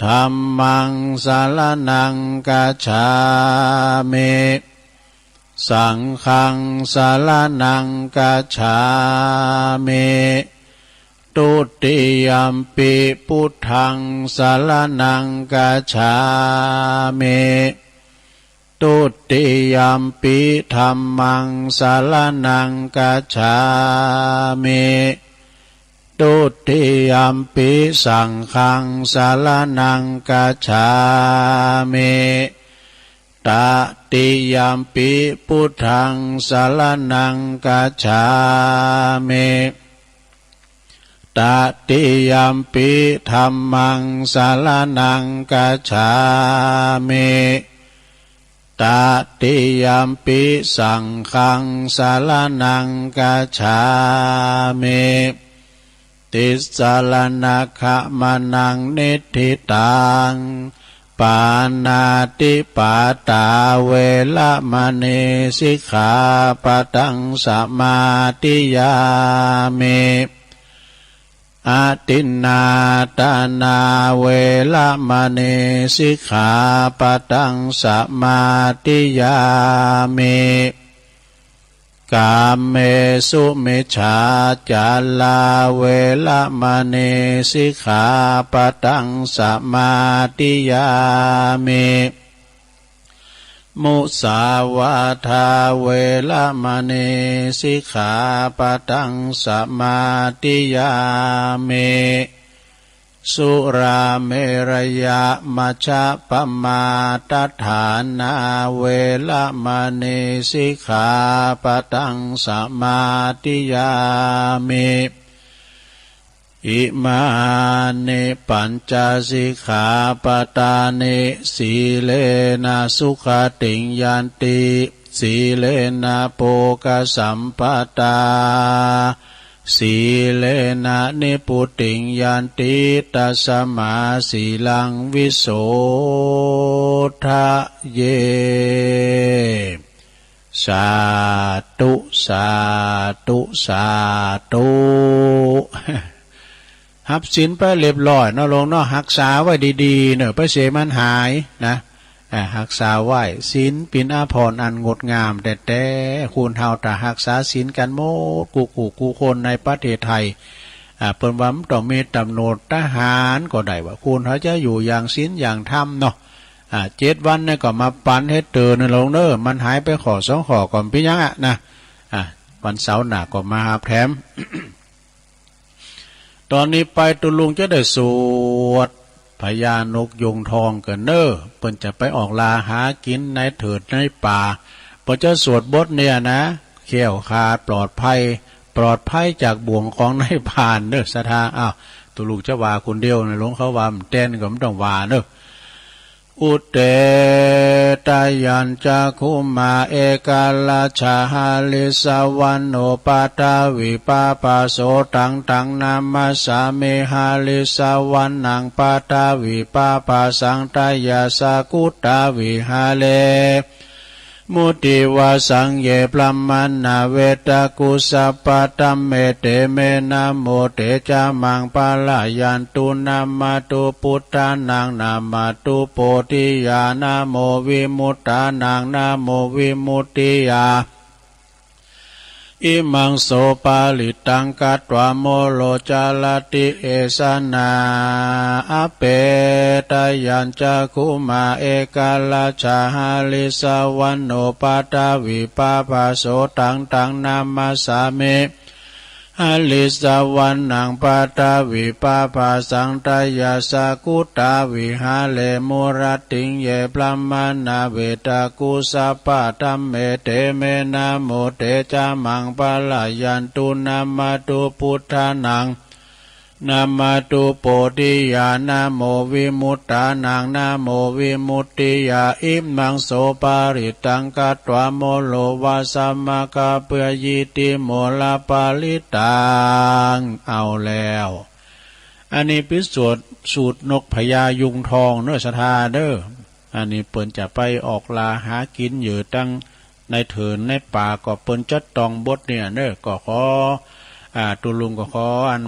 ธัมมัง สะระณัง กัจฉามิ สังฆัง สะระณัง กัจฉามิ ทุติยัมปิ พุทธัง สะระณัง กัจฉามิ ทุติยัมปิ ธัมมัง สะระณัง กัจฉามิ ทุติยัมปิ สังฆัง สะระณัง กัจฉามิ ตติยัมปิ พุทธัง สะระณัง กัจฉามิ ตติยัมปิ ธัมมัง สะระณัง กัจฉามิ ตติยัมปิ สังฆัง สะระณัง กัจฉามิ ติสสะระณะขะมะนัง นิฏฐิตัง ปาณาติปาตา เวระมะณี สิกขาปะทัง สะมาธิยามิ อทินนาทานา เวระมะณี สิกขาปะทัง สะมาธิยามิ กาเมสุมิจฉาจารา เวระมะณี สิกขาปะทัง สะมาธิยามิ มุสาวาทา เวระมะณี สิกขาปะทัง สะมาธิยามิ สุราเมรยะมัชฌะปมาทฐานา เวระมะณีสิกขาปะทังสมาธิยามิ อิมานิปัญจสิกขาปะทานิ สีเลนะสุขติงยันติ สีเลนะโภคสัมปะทา สีเลนะนิพพุติงยันติ ตัสมาสีลังวิโสทะเย สาธุ สาธุ สาธุ ฮับศีลไปเรียบร้อยเนาะโลมเนาะ ฮักษาไว้ดีๆ เนาะ ไปเสียมันหายนะ อ่า ฮักษาไว้ ศีลเป๋นอาภรณ์อันงดงามแต๊ๆ คนเฮาถ้าฮักษาศีลกั๋นหมดกู้ๆ กู้คนในประเทศไทย อ่า เปิ้นว่ามันต้องมีตำรวจทหารก็ได้ว่า คนเฮาจะอยู่อย่างศีลอย่างธรรมเนาะ อ่า เจ็ดวันเนี่ยก็มาปันให้เติมนะโลมเนาะ มันหายไปข้อสองข้อก็บ่เป๋นหยังอะนะ อ่า วันเสาร์หน้าก็มาฮับแถม ตอนนี้ไปตุ๊ลุงจะได้สวดพญานกยูงทองกั๋นเนาะ เปิ้นจะไปออกล่าหากิ๋นในเถิดในป่า เปิ้นจะสวดบทเนี่ยนะ แคล้วคลาดปลอดภัย ปลอดภัยจากบ่วงของนายพรานเนาะ ศรัทธา อ้าว ตุ๊ลุงจะว่าคนเดียวนะ หลวงเขาว่ามันแตนก็บ่ต้องว่าเนาะ อุตเต ตะยัญจักขุมา เอกราชหริสวรรณโณ ปะทวิปปะโส ตัง ตัง นามัสสามิ หริสวรรณัง ปะทวิปปะสัง ตะยัสสะ กุตตาวิหะเร มุติวาสัง เย บรามมา เวทะกุ สัพพะ ธัมเม เต เม นะโม เต จะ มัง ปะละยันตุ นะมะตุ พุทธานัง นะมะตุ โพธิยา นะโม วิมุตตานัง นะโม วิมุตติยา อิมัง โส ปะริตตัง กัตวา โมโร จะรติ เอสะ นะ อัปเป ตะยัญจักขุมา เอกราชหริสวรรณโณ ปะทวิปปะโส ตัง ตัง นามัสสามิ หริสวรรณัง ปะทวิปปะสัง ตะยัสสะ กุตตาวิหะเร มุระติง เย บรามมา เวทะกุ สัพพะ ธัมเม เต เม นะโม เต จะ มัง ปะละยันตุ นะมะตุ พุทธานัง นะมะตุ โพธิยา นะโม วิมุตตานัง นะโม วิมุตติยา อิมัง โส ปะริตตัง กัตวา โมโร วาสะ มะคะ ปะยิทธิ โมระ ปะริตตัง เอาแล้ว อันนี้เป๋นสวด สูตรนกพญายูงทองเนาะ ศรัทธาเนาะ อันนี้เปิ้นจะไปออกล่าหากิ๋นอยู่ตังในเถิดในป่า ก็เปิ้นจะต้องบทเนี่ยเนาะ ก็ขอ อ่า ตุ๊ลุงก็ขออัน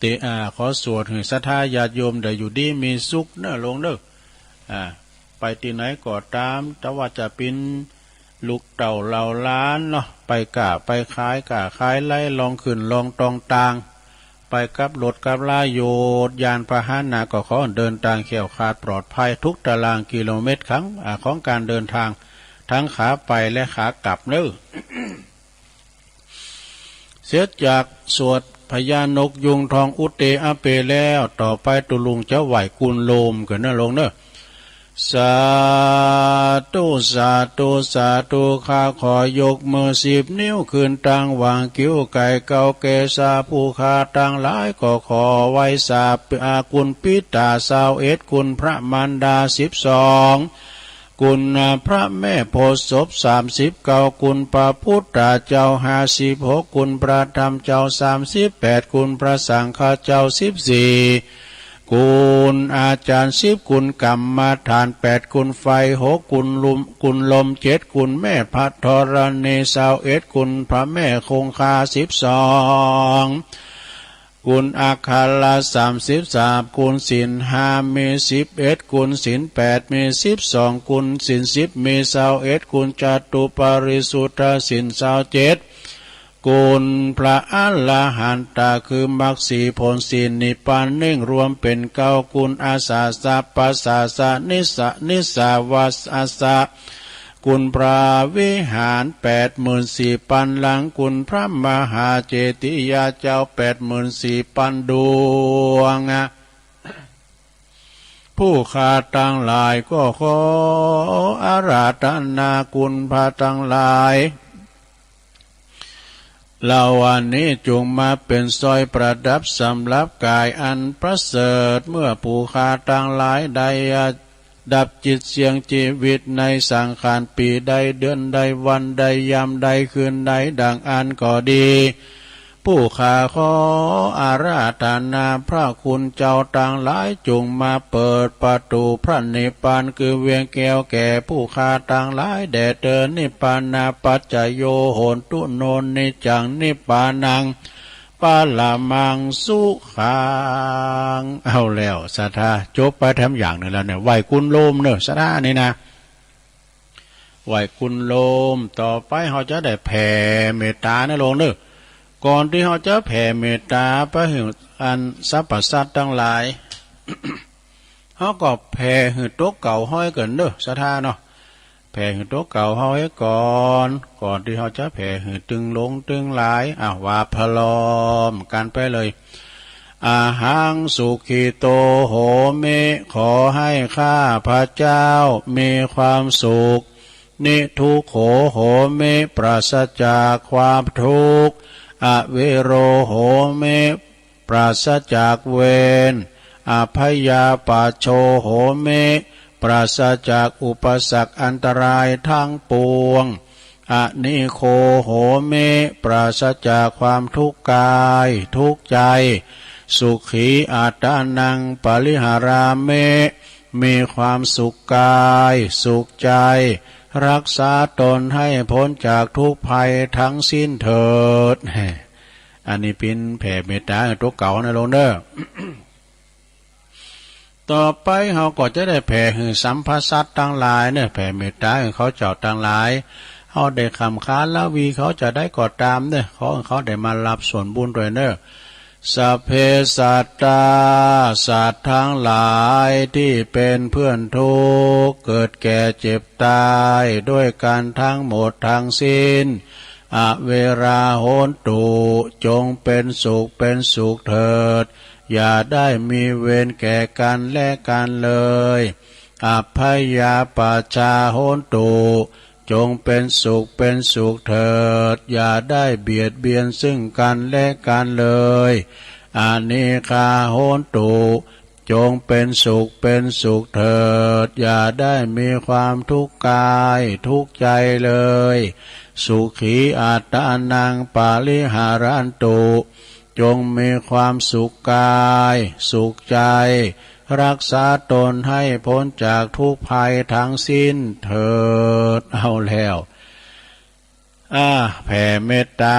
เต อ่า ขอสวดหื้อศรัทธาญาติโยมได้อยู่ดีมีสุขเนาะโลมเนาะ อ่า ไปตี้ไหนก็ต๋าม แต่ว่าจะเป๋นลูกเต้าเหล่าหลานเนาะ ไปก้าไปขาย ก้าขายไล่ ลองขึ้นลองตองต่าง ไปกับรถกับลา โยดยานพาหะนะ ก็ขอเดินตางแคล้วคลาดปลอดภัยทุกตารางกิโลเมตรของ อ่า ของก๋านเดินตาง ทั้งขาไปและขากลับเนาะ เสร็จจากสวดพญานกยูงทองอุตเตอะเปแล้ว ต่อไปตุ๊ลุงจะไหว้กุลโลมกั๋นเนาะโลมเนาะ สาธุ สาธุ สาธุ ข้าขอยกมือสิบนิ้วขึ้นตังหว่างคิ้ว ไก่เกาเกศาผู้ข้าตังหลายก็ขอไหว้สา อา คุณปิตาซาวเอ็ด คุณพระมารดาสิบสอง คุณพระแม่โพธิ์ศพสามสิบเก้า คุณพระพุทธเจ้าห้าสิบหก คุณพระธรรมเจ้าสามสิบแปด คุณพระสังฆเจ้าสิบสี่ คุณอาจารย์สิบ คุณกรรมฐานแปด คุณไฟหก คุณลม คุณลมเจ็ด คุณแม่พระธรณีซาวเอ็ด คุณพระแม่คงคาสิบสอง คุณอัคระสามสิบสาม คุณศีลห้ามีสิบเอ็ด คุณศีลแปดมีสิบสอง คุณศีลสิบมีซาวเอ็ด คุณจตุปริสุทธศีลซาวเจ็ด คุณพระอรหันตะคือมรรคสี่ผลสี่นิพพานหนึ่ง รวมเป๋นเก้า คุณอาสาสะปัสสาสะนิสสะนิสสาวัสสะ คุณพระวิหารแปดหมื่นสี่ปันหลัง คุณพระมหาเจติยาเจ้าแปดหมื่นสี่ปันดวง ผู้ข้าตังหลายก็ขออาราธนาคุณพระตังหลาย เหล่าอันนี้จงมาเป็นสร้อยประดับสำหรับกายอันประเสริฐ เมื่อผู้ข้าตังหลายได้ดับจิตเสี่ยงชีวิตในสังขารปี ได้เดือน ได้วัน ได้ยาม ได้คืน ได้ดังอั้นก็ดี ผู้ข้าขออาราธนาพระคุณเจ้าตังหลาย จงมาเปิดประตูพระนิพพานคือเวียงแก้วแก่ผู้ข้าตังหลายแด่เธอ นิพพานาปัจจโย โหนตุ โน นิจจัง นิพพานัง ปรมังสุขัง เอาแล้วศรัทธา จบไปแถมอย่างหนึ่งแล้วเนี่ย ไหว้คุณโลมเนอะศรัทธานี่นะ ไหว้คุณโลม ต่อไปเฮาจะได้แผ่เมตตานะโลมเนอะ ก่อนตี้เฮาจะแผ่เมตตาไปหื้ออันสรรพสัตว์ตังหลาย เฮาก็แผ่หื้อโตเก่าเฮาก่อนเนอะศรัทธาเนาะ แผ่หื้อโตเก่าเฮาก่อน ก่อนตี้เฮาจะแผ่หื้อตึงหลงตึงหลาย อ่ะ ว่าพร้อมกันไปเลย อะหัง สุขิโต โหมิ ขอให้ข้าพเจ้ามีความสุข นิทุกโข โหมิ ปราศจากความทุกข์ อเวโร โหมิ ปราศจากเวร อัพพยาปัชโช โหมิ ปราศจากอุปสรรคอันตรายทั้งปวง อนิโค โหมิ ปราศจากความทุกข์กาย ทุกข์ใจ สุขี อัตตานัง ปริหารามิ มีความสุขกาย สุขใจ รักษาตนให้พ้นจากทุกข์ภัยทั้งสิ้นเถิด อันนี้เป๋นแผ่เมตตาหื้อโตเก่านะโลมเนอะ ต่อไปเฮาก็จะได้แผ่หื้อสรรพสัตว์ตังหลายเนอะ แผ่เมตตาหื้อเขาเจ้าตังหลาย เฮาได้ขำคาละวีเขาจะได้ก็ตามเนอะ ขอหื้อเขาได้มารับส่วนบุญด้วยเนอะ สัพเพสัตตา สัตว์ทั้งหลายที่เป็นเพื่อนทุกข์ เกิดแก่เจ็บตายด้วยกันทั้งหมดทั้งสิ้น อเวรา โหนตุ จงเป็นสุขเป็นสุขเถิด อย่าได้มีเวรแก่กันและกันเลย อัพพยาปัชชา โหนตุ จงเป็นสุขเป็นสุขเถิด อย่าได้เบียดเบียนซึ่งกันและกันเลย อนิฆา โหนตุ จงเป็นสุขเป็นสุขเถิด อย่าได้มีความทุกข์กายทุกข์ใจเลย สุขี อัตตานัง ปริหารันตุ จงมีความสุขกาย สุขใจ รักษาตนให้พ้นจากทุกข์ภัยทั้งสิ้นเถิด เอาแล้ว อ่า แผ่เมตตา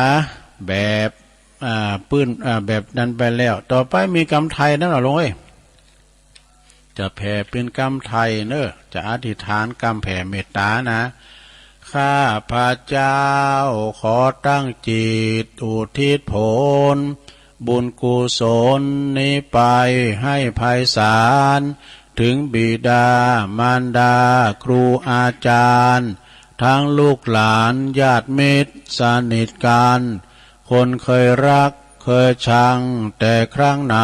แบบ อ่า ปื้น อ่า แบบนั้นไปแล้ว ต่อไปมีกำไทยนะโลมเอ้ย จะแผ่เป๋นกำไทยเนอะ จะอธิษฐานกำแผ่เมตตานะ ข้าพเจ้าขอตั้งจิตอุทิศผลบุญกุศลนี้ไปให้ไพศาล ถึงบิดามารดาครูอาจารย์ ทั้งลูกหลานญาติมิตรสนิทกัน คนเคยรักเคยชังแต่ครั้งไหน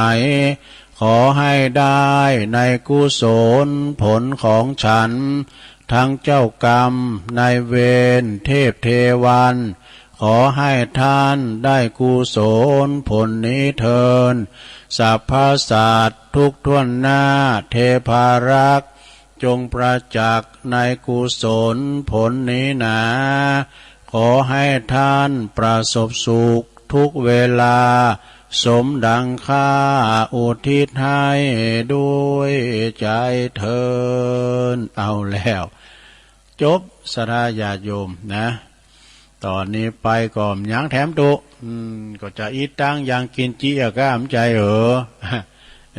ขอให้ได้ในกุศลผลของฉัน ทั้งเจ้ากรรมนายเวรเทพเทวัน ขอให้ท่านได้กุศลผลนี้เทอญ สรรพสัตว์ทุกถ้วนหน้าเทพารักษ์ จงประจักษ์ในกุศลผลนี้หนา ขอให้ท่านประสบสุขทุกเวลา สมดังข้าอุทิศให้ด้วยใจเทอญ เอาแล้ว จบศรัทธาญาติโยมนะ ต๋อนนี้ไปก็บ่ยังแถมตุ อืม ก็จะอิตัง ยังกิญจิ อะกะ อำใจเออ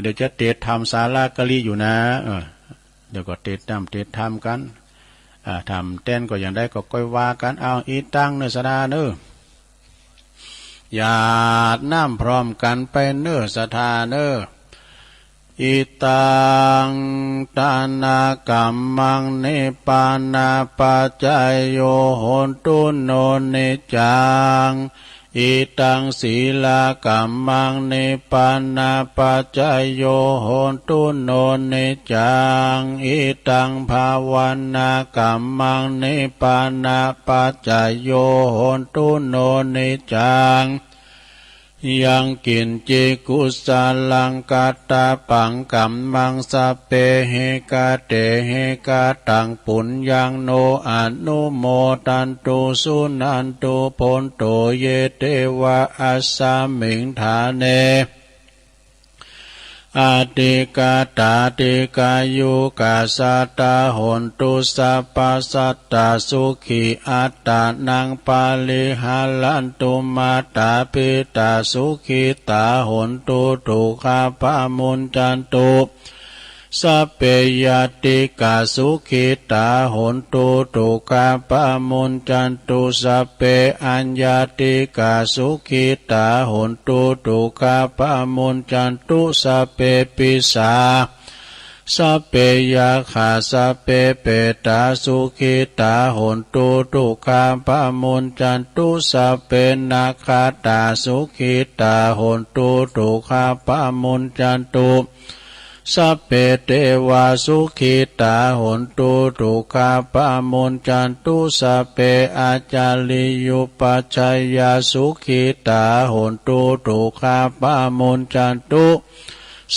เดี๋ยวจะเตรียมทำสาลากะลิอยู่นะ เออ เดี๋ยวก็เตรียมน้ำเตรียมทำกัน อ่า ทำแตนก็อย่างใดก็ก้อยว่ากัน เอา อิตัง เนอะศรัทธาเนอะ หยาดน้ำพร้อมกันไปเนอะศรัทธาเนอะ Idaṃ dānakammaṃ nibbānapaccayo hotu no niccaṃ. Idaṃ sīlakammaṃ nibbānapaccayo hotu no niccaṃ. Idaṃ bhāvanākammaṃ nibbānapaccayo hotu no niccaṃ. Yaṃ kiñci kusalaṃ katabbaṃ kammaṃ sabbehi katehi kataṃ puññaṃ no anumodantu suṇantu bhonto ye devā asmiṃ ṭhāne adhigatā dīghāyukā sadā hontu sabbā sattā sukhī attānaṃ pariharantu mātā pitā sukhitā hontu dukkhā pamuñcantu sabbe ñātikā sukhitā hontu dukkhā pamuñcantu sabbe aññātikā sukhitā hontu dukkhā pamuñcantu sabbe pisā sabbe yakkhā sabbe petā sukhitā hontu dukkhā pamuñcantu sabbe nakkhattā sukhitā hontu dukkhā pamuñcantu sabbe devā sukhitā hontu dukkhā pamuñcantu sabbe ācariyupajjhāyā sukhitā hontu dukkhā pamuñcantu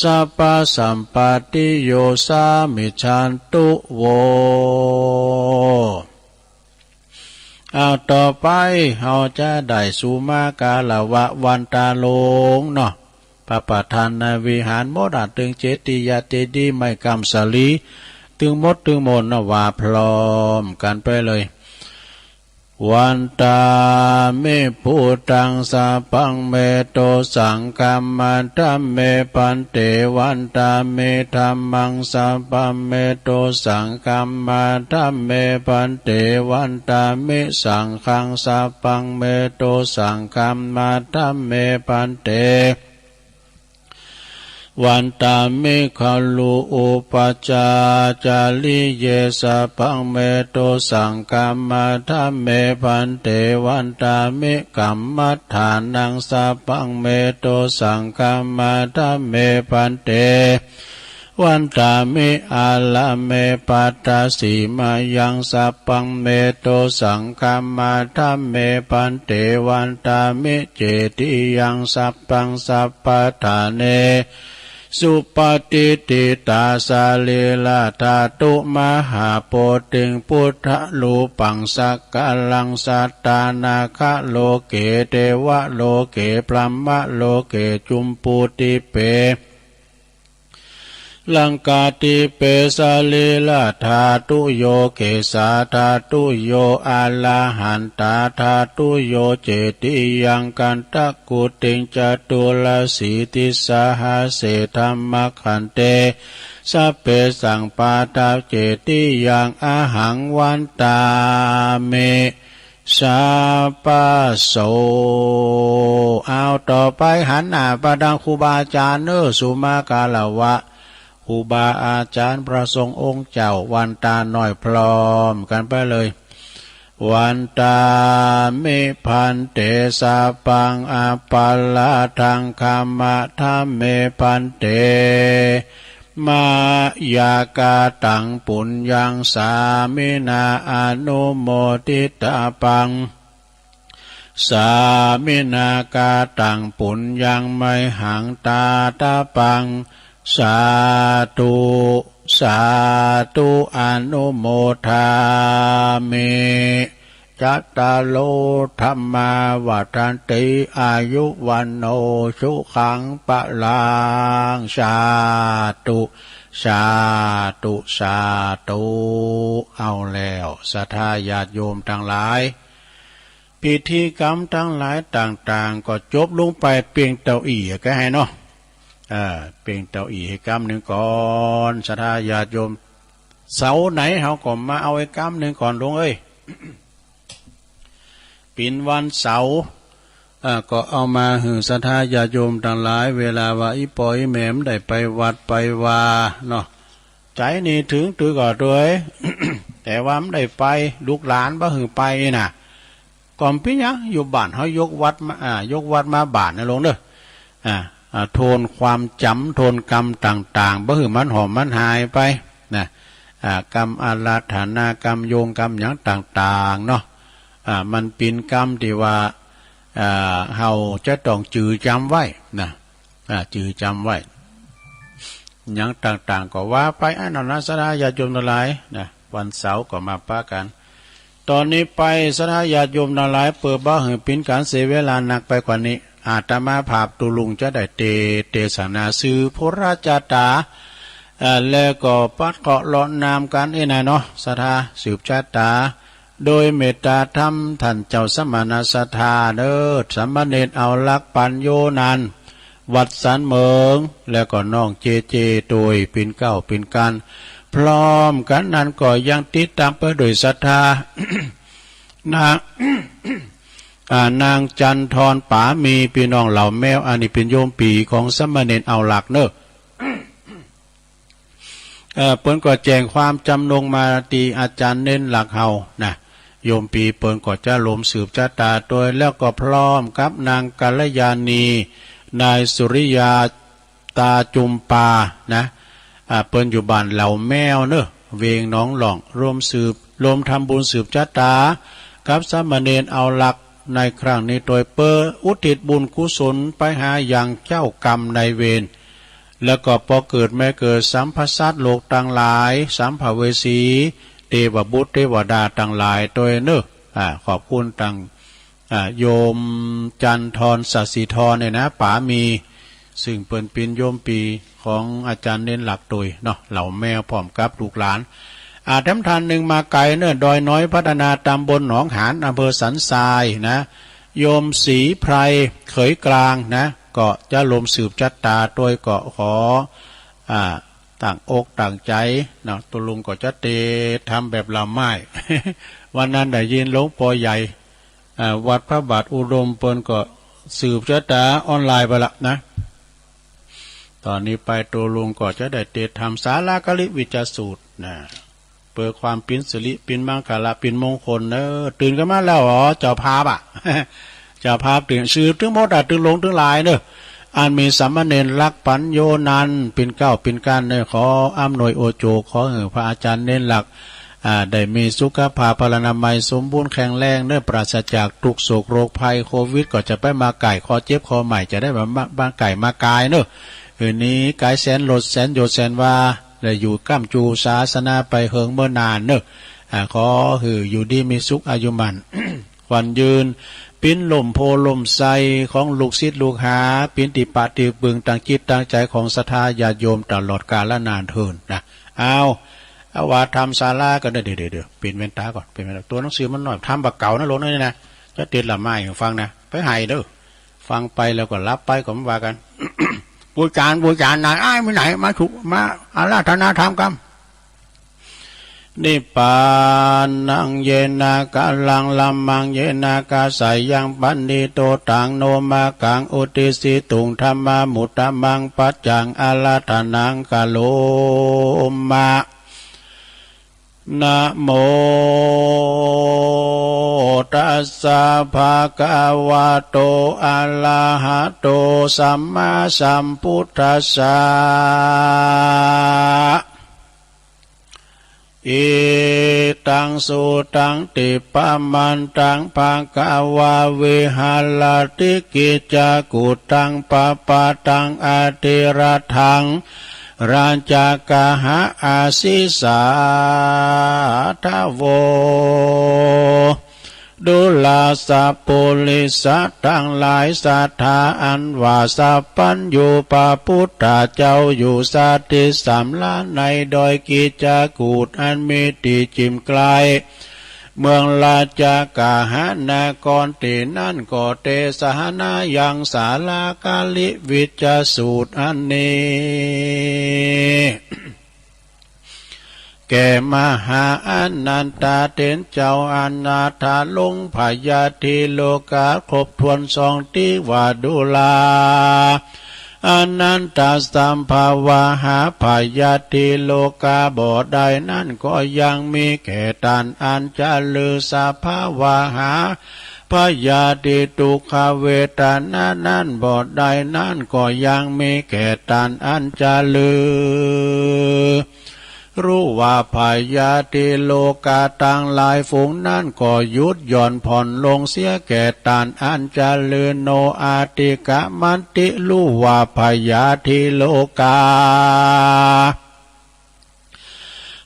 sabbasampattiyo samijjhantu vo. เอา ต่อไป เฮาจะได้สุมาการะวะวันตาลงเนาะ พระประธานในวิหารหมดอะ ตึงเจติยาเจดีย์ไม้กำสาลี ตึงหมดตึงหมดนะ ว่าพร้อมกันไปเลย Vandāmi buddhaṃ sabbaṃ me dosaṃ khamatha me bhante. Vandāmi dhammaṃ sabbaṃ me dosaṃ khamatha me bhante. Vandāmi saṅghaṃ sabbaṃ me dosaṃ khamatha me bhante. Vandāmi guruṃ upajjhāyācariye sabbaṃ me dosaṃ khamatha me bhante. Vandāmi kammaṭṭhānaṃ sabbaṃ me dosaṃ khamatha me bhante. Vandāmi ārāme paṭhasimhayaṃ sabbaṃ me dosaṃ khamatha me bhante. Vandāmi cetiyaṃ sabbaṃ sabbaṭṭhāne supatiṭṭhitā sarīradhātu mahābodhiṃ buddharūpaṃ sakalaṃ sadā nāgaloke devaloke brahmaloke jambudīpe laṅkādīpe sarīradhātuyo kesādhātuyo arahantādhātuyo cetiyaṃ gandhakuṭiṃ caturāsītisahasсе dhammakkhandhe sabbesaṃ pattacetiyaṃ ahaṃ vandāmi sabbaso. เอา ต่อไปหันหน้าไปทางครูบาอาจารย์เนอะ สุมาการะวะครูบาอาจารย์พระสงฆ์องค์เจ้า วันตาน้อยพร้อมกันไปเลย Vandāmi bhante sabbaṃ aparādhaṃ khamatha me bhante. Mayā kataṃ puññaṃ sāminā anumoditabbaṃ, sāminā kataṃ puññaṃ mayhaṃ dātabbaṃ. Sādhu, sādhu, anumodāmi. Cattāro dhammā vaḍḍhanti āyu vaṇṇo sukhaṃ balaṃ. Sādhu, sādhu, sādhu. เอาแล้ว ศรัทธาญาติโยมทั้งหลาย พิธีกรรมทั้งหลายต่างๆ ก็จบลงไปเพียงเต้าอี้ ก็ให้เนาะ เออ เพียงเต้าอี้ให้กำหนึ่งก่อน ศรัทธาญาติโยม เสาไหนเฮาก็มาเอาไอ้กำหนึ่งก่อน ลุงเอ้ย เป็นวันเสาร์ อ่า ก็เอามาหื้อศรัทธาญาติโยมตังหลาย เวลาว่าอีปออีแม่มันได้ไปวัดไปวาเนาะ ใจนี่ถึงตึกก็โดย แต่ว่ามันได้ไป ลูกหลานบ่หื้อไปน่ะ ก็บ่เป็นหยัง อยู่บ้านเฮายกวัดมา อ่า ยกวัดมาบ้านนะลงเด้อ อ่า อ่า โทนความจ๋ำ โทนกรรมต่างๆ บ่หื้อมันหอมมันหายไปนะ อ่า กรรมอาราธนากรรมโยงกรรมหยังต่างๆ เนาะ อ่า มันเป๋นกรรมตี้ว่า อ่า เฮาจะต้องจือจ๋ำไว้นะ อ่า จือจ๋ำไว้ หยังต่างๆ ก็ว่าไป อันนั้นนะ ศรัทธาญาติโยมตังหลายนะ วันเสาร์ก็มาปะกั๋น ตอนนี้ไป ศรัทธาญาติโยมตังหลาย เปื้อบ่หื้อเป๋นก๋านเสียเวลานักไปกว่านี้ อาตมาภาพตุลุงจะได้เต เตสนา สืบพุทธจาต๋า เอ่อ แล้วก็ปัดเคราะห์เลาะน้ำกั๋นเองนะเนาะ ศรัทธา สืบจาต๋า โดยเมตตาธรรมท่านเจ้าสมณศรัทธาเด้อ สามเณรเอาลักษณ์ปัญโญนั้น วัดสันเหมิง แล้วก็น้องเจเจ โดยเป๋นเก้าเป๋นกั๋น พร้อมกั๋นนั้นก็ยังติดตามไปโดยศรัทธา นาง อ่า นางจันทรป๋ามี ปี้น้องเหล่าแมว อันนี้เป๋นโยมปี๋ของสามเณรเอาลักษณ์เนอะ เอ่อ เปิ้นก็แจ้งความจ๋ำนงมาตี้อาจ๋ารย์เณรหลักเฮานะ โยมปี๋เปิ้นก็จะลมสืบจาต๋าโดย แล้วก็พร้อมกับนางกัลยาณี นายสุริยา ตาจุมปานะ อ่า เปิ้นอยู่บ้านเหล่าแมวเนอะ เวงหนองหล่อง ลมสืบ ลมทำบุญสืบจาต๋า กับสามเณรเอาลักษณ์ในครั้งนี้โดย เปื้ออุทิศบุญกุศลไปหายังเจ้ากรรมนายเวร แล้วก็ปอเกิดแม่เกิดสัมภสัตว์โลกตังหลาย สัมภเวสี เตวบุตรเตวดาตังหลายโดยเนอะ อ่า ขอบคุณตัง อ่า โยมจันทร สศิธรเนี่ยนะ ป๋ามี ซึ่งเปิ้นเป๋นโยมปี๋ของอาจ๋ารย์เณรหลักโดยเนาะ เหล่าแมวพร้อมกับลูกหลาน อ่า แถมท่านหนึ่งมาไกลเนอะ ดอยน้อยพัฒนา ตำบลหนองหาน อำเภอสันทรายนะ โยมศรีไพร เขยกลางนะ ก็จะลมสืบจาต๋าโดย ก็ขอ อ่า ตั้งอกตั้งใจ๋เนาะ ตุลุงก็จะเตรียมทำแบบละไม้ วันนั้นได้ยินหลวงปอใหญ่ อ่า วัดพระบาทอุดมเปิ้นก็สืบจาต๋าออนไลน์ไปละนะ ตอนนี้ไปตุลุงก็จะได้เตรียมทำสาลากลิวิจจสูตรนะ เปื้อความเป๋นสิริเป๋นมังคละเป๋นมงคลเนอะ ตื่นกั๋นมาแล้วเหรอ เจ้าภาพอะ เจ้าภาพตื่น สืบตึงหมดอะ ตึงหลวงตึงหลายเนอะ อันมีสามเณรหลักษณ์ปัญโญนั้น เป๋นเก้าเป๋นกั๋นเนอะ ขออำนวยโอโจ ขอหื้อพระอาจ๋ารย์เณรหลักษณ์ อ่า ได้มีสุขภาพพลานามัยสมบูรณ์แข็งแรงเนอะ ปราศจากทุกข์โศกโรคภัย โควิดก็จะไปมาไก่ คอเจ็บคอใหม่จะได้มา มา มาไก่มากายเนอะ หื้อหนีไกลแสนโลแสนโยชน์แสนวา และอยู่ก้ำจูศาสนาไปเหิงเมินนานเนอะ อ่า ขอหื้ออยู่ดีมีสุข อายุมั่น ขวัญยืน เป๋นล่มโพธิ์ล่มไทรของลูกศิษย์ลูกหา เป๋นตี้ปะตี้ปึงตังจิตตังใจ๋ของศรัทธาญาติโยมตลอดกาลนานเทอญนะ เอา เอาว่าทำศาลาก็ได้ เดี๋ยว เดี๋ยว เดี๋ยว เป๋นแว่นต๋าก่อน เป๋นแว่นต๋า ตั๋วหนังสือมันน้อย ทำบ่าเก่านะหลวงนี่นะ จะติดละไม้หื้อฟังนะ ไปไห้เด้อ ฟังไปแล้วก็หลับไปก็บ่ว่ากั๋น บูชา บูชา นายอ้าย มื้อไหนมาถูก มาอาราธนาทำกรรม Nibbanānaṃ yena kālaṃ, dhammaṃ yena kāsayaṃ, paṇīto taṃ no mā kaṃ, uddisituṃ dhammam uttamaṃ paccaṃ, āraṭhanaṃ karoma. Namo tassa bhagavato arahato sammāsambuddhassa. Idaṃ sutaṃ tippamataṃ, bhagavā viharati gicchakuttaṃ pabbatāṃ atirathaṃ, rājagaha āsi sādhavo. ดูราสัพปริสะตังหลายศรัทธา อันว่าสัพพัญญูพระพุทธเจ้าอยู่สถิตสำราญในดอยกิจจกูฏอันมีตี้จิ่มไกล เมืองราชกาหะนคร ตี้นั้นก็เตสนายังสาลากาลิวิจจสูตรอันนี้ แก่มหาอานันทะเถรเจ้า อนาถาลงพยาธิโลกา ครบถ้วนสองตี้ว่าดูรา อานันทะ สภาวะหาพยาธิโลกาบ่ได้นั้น ก็ยังมีแก่ต้านอันจะลือ สภาวะหาพยาธิทุกขเวทนานั้นบ่ได้นั้น ก็ยังมีแก่ต้านอันจะลือ รู้ว่าพยาธิโลกาตังหลายฝูงนั้น ก็หยุดหย่อนผ่อนลงเสียแก่ต้านอันจะลือ โนอติกะมันติ รู้ว่าพยาธิโลกา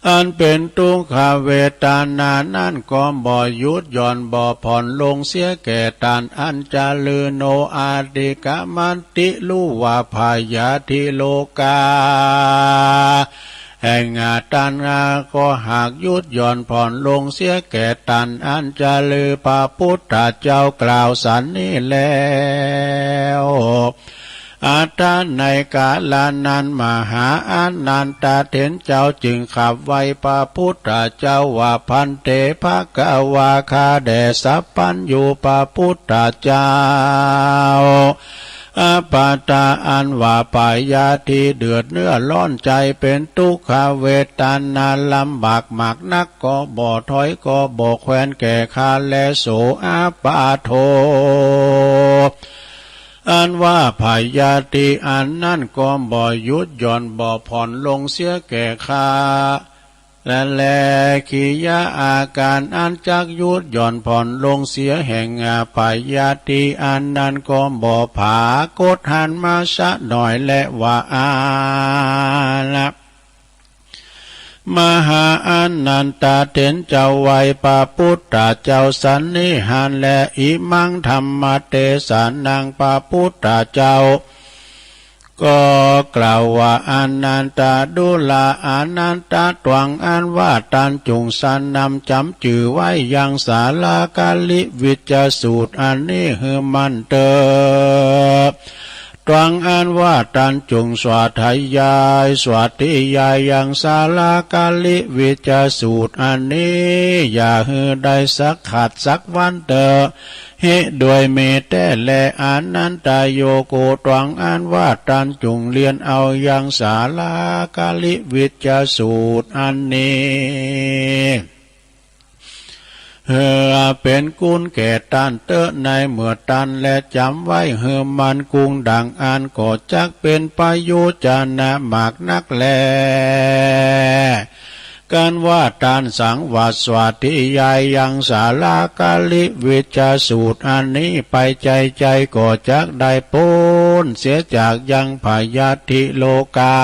อันเป็นทุกขเวทนานั้น ก็บ่หยุดหย่อนบ่ผ่อนลงเสียแก่ต้านอันจะลือ โนอติกะมันติ รู้ว่าพยาธิโลกา แห่งต้านก็หากหยุดหย่อนผ่อนลงเสียแก่ต้านอันจะลือ พระพุทธเจ้ากล่าวสันนี้แล้ว อัตถะ ในกาละนั้น มหาอานันทะเถรเจ้าจึงขับไหว้พระพุทธเจ้าว่า ภันเต ภะคะวา ข้าแด่สัพพัญญูพระพุทธเจ้า อัปปะทา อันว่าพยาธิเดือดเนื้อร้อนใจ เป็นทุกขเวทนาลำบากมากนัก ก็บ่ถอยก็บ่แควนแก่ข้าแล โส อัปปะโท อันว่าพยาธิอันนั้นก็บ่หยุดหย่อนบ่ผ่อนลงเสียแก่ข้า และแล กิริยาอาการอันจักหยุดหย่อนผ่อนลงเสียแห่งพยาธิอันนั้นก็บ่ผากฏหันมาสักหน่อยแล ว่าอาละ มหาอานันทะเถรเจ้าไหว้พระพุทธเจ้าสันนิหารแล อิมัง ธัมมเตสะนัง พระพุทธเจ้าก็กล่าวว่า อานันทะ ดูราอานันทะ ตวังอันว่าต้านจุ่งสนำจ๋ำจื้อไว้ยังสาลาการิวิจจสูตรอันนี้หื้อมั่นเต๊อะ ตวังอันว่าต้านจุ่งสาธยาย สาธยายยังสาลาการิวิจจสูตรอันนี้ อย่าหื้อได้สักขาดสักวันเต๊อะ เหตุด้วยมีแต๊แล อานันทะ โยโก ตวังอันว่าต้านจุ่งเฮียนเอายังสาลาการิวิจจสูตรอันนี้ หื้อเป๋นคุณแก่ต้านเต๊อะ ในเมื่อต้านแลจ๋ำไว้หื้อมั่นกุ้งดังอั้น ก็จักเป๋นประโยชนะมากนักแล กันว่าต้านสังวาสสาธยายยังสาลาการิวิจจสูตรอันนี้ไปใจ๋ๆ ก็จักได้ป๊นเสียจากยังพยาธิโลกา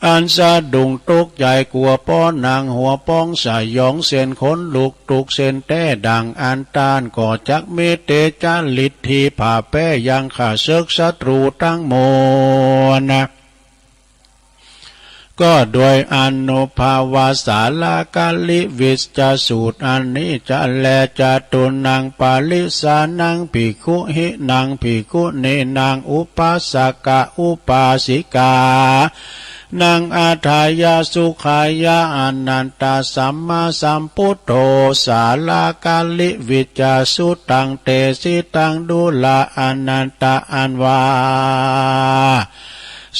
อันสะดุ้งตกใจ๋กั๋ว ป้อหนังหัวป้องสยอง เส้นขนลุกทุกเส้นแต๊ ดังอั้น ต้านก็จักมีเตจาฤทธิ์ที่ผ่าแป๊ยังข้าศึกศัตรูตังมวล ก็ด้วยอานุภาพว่าสาลาการิวิจจสูตรอันนี้จะแล จตุนังปริสานัง ภิกขุหินัง ภิกขุณีนัง อุปาสกะอุปาสิกานัง อัฏฐายะสุขายะ อนันตะสัมมาสัมพุทโธ สาลาการิวิจจสุตตัง เตสิตัง ดูราอานันทะ อันว่า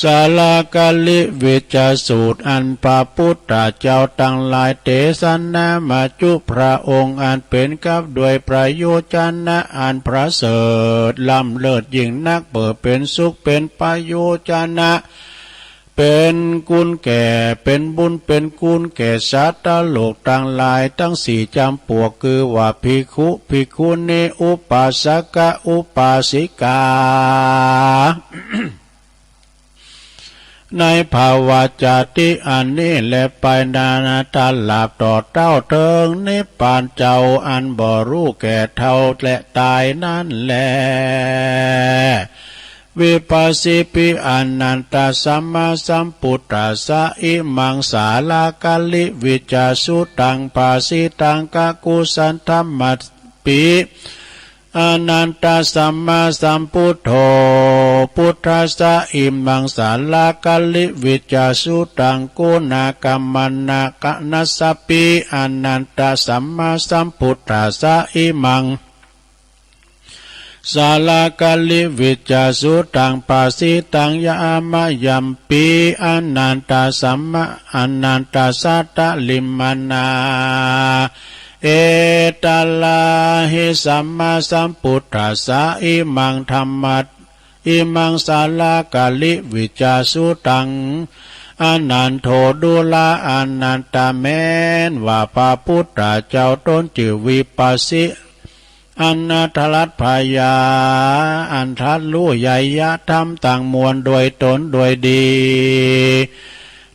สาลาการิวิจจสูตรอันพระพุทธเจ้าตังหลายเตสนามาจุพระองค์อันเป๋นกับด้วยประโยชนะอันประเสริฐล้ำเลิศยิ่งนัก เปื้อเป๋นสุขเป๋นประโยชนะ เป๋นคุณแก่ เป๋นบุญเป๋นคุณแก่สัตว์โลกตังหลายตังสี่จ๋ำปวก คือว่าภิกขุ ภิกขุณี อุปาสกะ อุปาสิกา ในภาวะจาติอันนี้แล ไปนานาตราบต่อเต้าเถิงนิพพานเจ้าอันบ่ฮู้แก่เฒ่าและต๋ายนั้นแล วิปัสสิปิ อนันตะสัมมาสัมพุทธัสสะ อิมังสาลาการิวิจจสุตตัง ภาสิตัง กักขุสันธรรมปิ อนันตสัมมาสัมพุทโธ พุทธัสสะอิมังสาลากาลิวิจจสุตัง โกณาคัมมะนะกะนัสสะปิ อนันตสัมมาสัมพุทธัสสะอิมัง สาลากาลิวิจจสุตัง ภาสิตังยามะยังปิ อนันตสัมมา อนันตสัตตะลิมมะนะ เอตาลาหิสัมมาสัมพุทธัสสะ อิมังธัมมะ อิมังสาลากาลิวิจจสุตัง อนันโท ดูรา อนันตะ แม้นว่าพระพุทธเจ้าตนจื้อวิปัสสิ อันตรัสพยา อันตรัสฮู้ไยยะธรรมตังมวลโดยตนโดยดี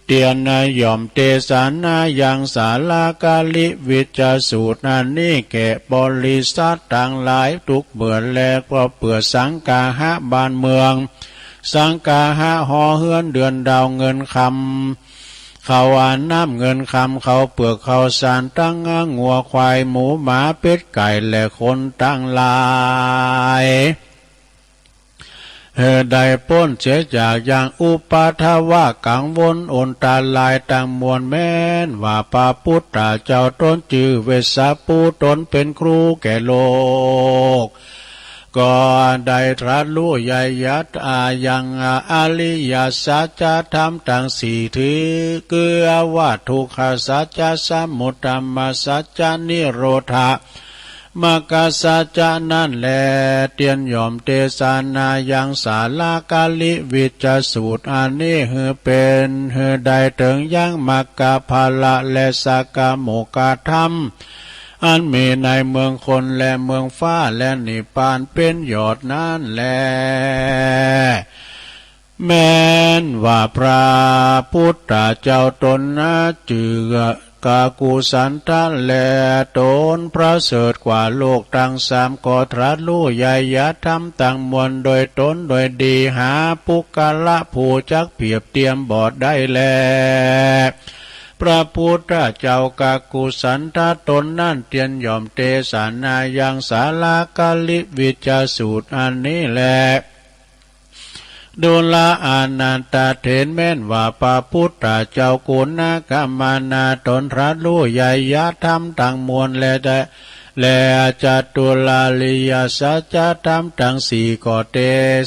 เตียนย่อมเตสนายังสาลากาลิวิจจสูตรอันนี้แก่บริษัทตังหลายทุกเมื่อแล ก็เปื้อสังคาหะบ้านเมือง สังคาหะหอเฮือนเดือนดาวเงินคำ ข้าวอาหารน้ำเงินคำ ข้าวเปลือกข้าวสาร ตังงัวควายหมูหมาเป็ดไก่และคนตังหลาย หื้อได้ป๊นเสียจากยังอุปาทวะกังวลอันตรายตังมวล แม้นว่าพระพุทธเจ้าตนจื้อเวสสะภู ตนเป๋นครูแก่โลก ก็ได้ตรัสฮู้ไยยะธรรมยังอริยสัจธรรมตังสี่ ถือคือว่าทุกขสัจจะ สมุทธรรมสัจจะ นิโรธะ มรรคสัจจะนั้นแล เตียนย่อมเตสนายังสาลากาลิวิจจสูตรอันนี้ หื้อเป๋น หื้อได้เถิงยังมรรคผละและสักกะโมคคธรรม อันมีในเมืองคนและเมืองฟ้าและนิพพานเป๋นยอดนั้นแล แม้นว่าพระพุทธเจ้าตนนะจื้อกักกุสันทะแล ตนประเสริฐกว่าโลกตังสาม ก็ตรัสฮู้ไยยะธรรมตังมวลโดยตนโดยดี หาปุคคละผู้จักเปรียบเทียมบ่ได้แล พระพุทธเจ้ากักกุสันทะตนนั้น เตียนย่อมเตสนายังสาลากาลิวิจจสูตรอันนี้แล ดูรา อนันตะเถร แม้นว่าพระพุทธเจ้าโกณาคัมมะนะตนตรัสฮู้ไยยะธรรมตังมวลแล และจัตุราริยสัจธรรมตังสี่ ก็เต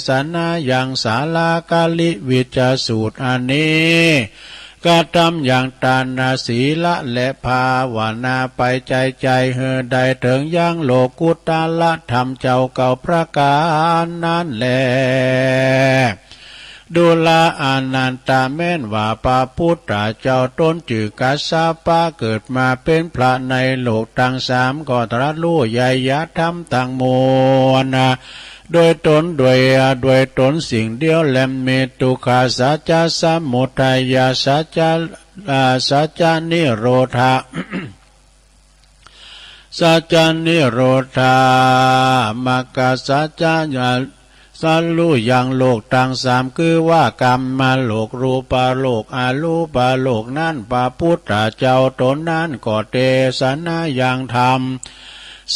สนายังสาลากาลิวิจจสูตรอันนี้ กระทำยังทาน ศีลและภาวนาไปใจ้ๆ หื้อได้เถิงยังโลกุตตรธรรมเจ้าเก้าประการนั้นแล ดูรา อนันตะ แม้นว่าพระพุทธเจ้าตนจื้อกัสสปะ เกิดมาเป๋นพระในโลกตังสาม ก็ตรัสฮู้ไยยะธรรมตังมวล โดยตนโดย โดยตนสิ่งเดียวแล มีทุกขสัจจะ สมุทัยสัจจะ อ่า สัจจะ นิโรธะ สัจจะ นิโรธะ มรรคสัจจะ สรู้ยังโลกตังสาม คือว่ากามโลก รูปโลก อรูปโลกนั้น พระพุทธเจ้าตนนั้นก็เตสนายังธรรม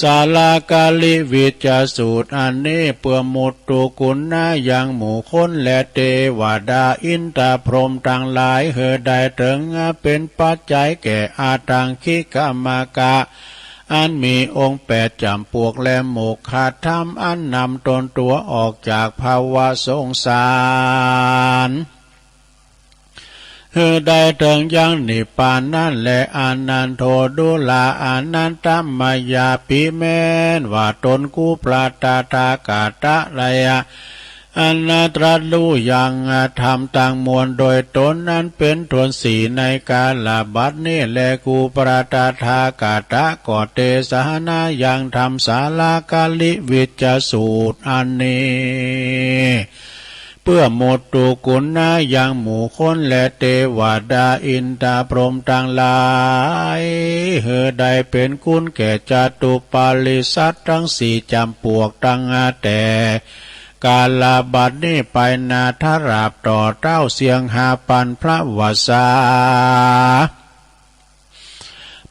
สาลากาลิวิจจสูตรอันนี้ เปื้อมุตตุกุณะยังหมู่คนและเตวดา อินทร์พรหมตังหลาย หื้อได้เถิงเป๋นปัจจัยแก่อรหังคิกมรรค อันมีองค์แปดจ๋ำปวก และโมคคธรรมอันนำตนตั๋วออกจากภวสงสาร หื้อได้เถิงยังนิพพานนั้นแล อนันโท ดูรา อนันตะ มายาปี แม้นว่าตนกูพระตถาคตะไลยะ อันตรัสฮู้ยังธรรมตังมวลโดยตนนั้นเป๋นถ้วนสี่ ในกาลบัดนี้แล กูพระตถาคตะก็เตสนายังธรรมสาลากาลิวิจจสูตรอันนี้ เปื้อมุตตุกุณะยังหมู่คนและเตวดา อินทร์พรหมตังหลาย หื้อได้เป๋นคุณแก่จตุปาริษัทตังสี่จ๋ำปวก ตั้งแต่กาลบัดนี้ไปนาถราบต่อเต้าเสี้ยงห้าปันพระวสา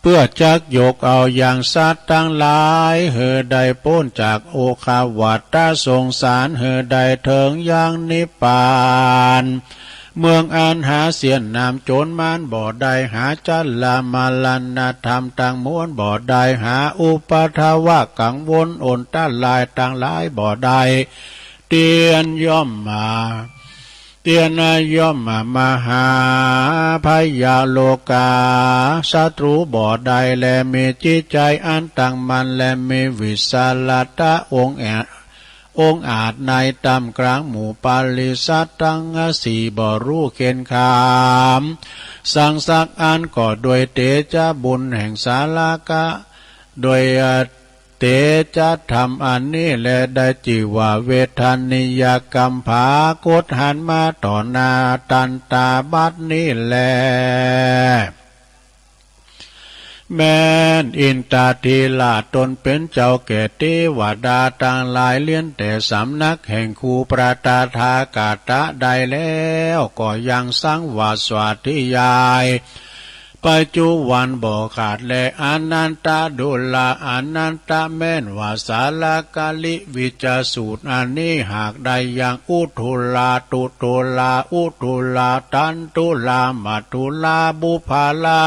เปื้อจักยกเอายังสัตว์ตังหลาย หื้อได้ป๊นจากโอฆะวัฏฏะสงสาร หื้อได้เถิงยังนิพพาน เมืองอันหาเสี้ยนน้ำโจรมันบ่ได้ หาชรามาราณะธรรมตังมวลบ่ได้ หาอุปัทวะกังวลอันตรายตังหลายบ่ได้ เตียนย่อมมา เตียนย่อมมา มหาพยาโลกาศัตรูบ่ได้ และมีจิตใจอันตั้งมั่น และมีวิสาละตะองอาจ องอาจในต้ามกลางหมู่ปริษัทตังสี่บ่ฮู้เข็ญขามสังสักอัน ก็ด้วยเตชะบุญแห่งสาลากะ ด้วย เตชะธรรมอันนี้แล ได้จื้อว่าเวทนิยกรรมผากฏหันมาต่อหน้าตันตาบัดนี้แล แม้นอินทาธิราชตนเป๋นเจ้าแก่เตวดาตังหลาย เลี้ยนแต่สำนักแห่งครูพระตถาคตะได้แล้ว ก็ยังสังวาสสาธยาย ปัจจุบันบ่ขาดแล อนันตะ ดูรา อนันตะ แม้นว่าสาลกะลิวิจจสูตรอันนี้ หากได้ยังอุทุรา ตุทุรา อุทุรา ตันทุรา มัทธุรา บุพพารา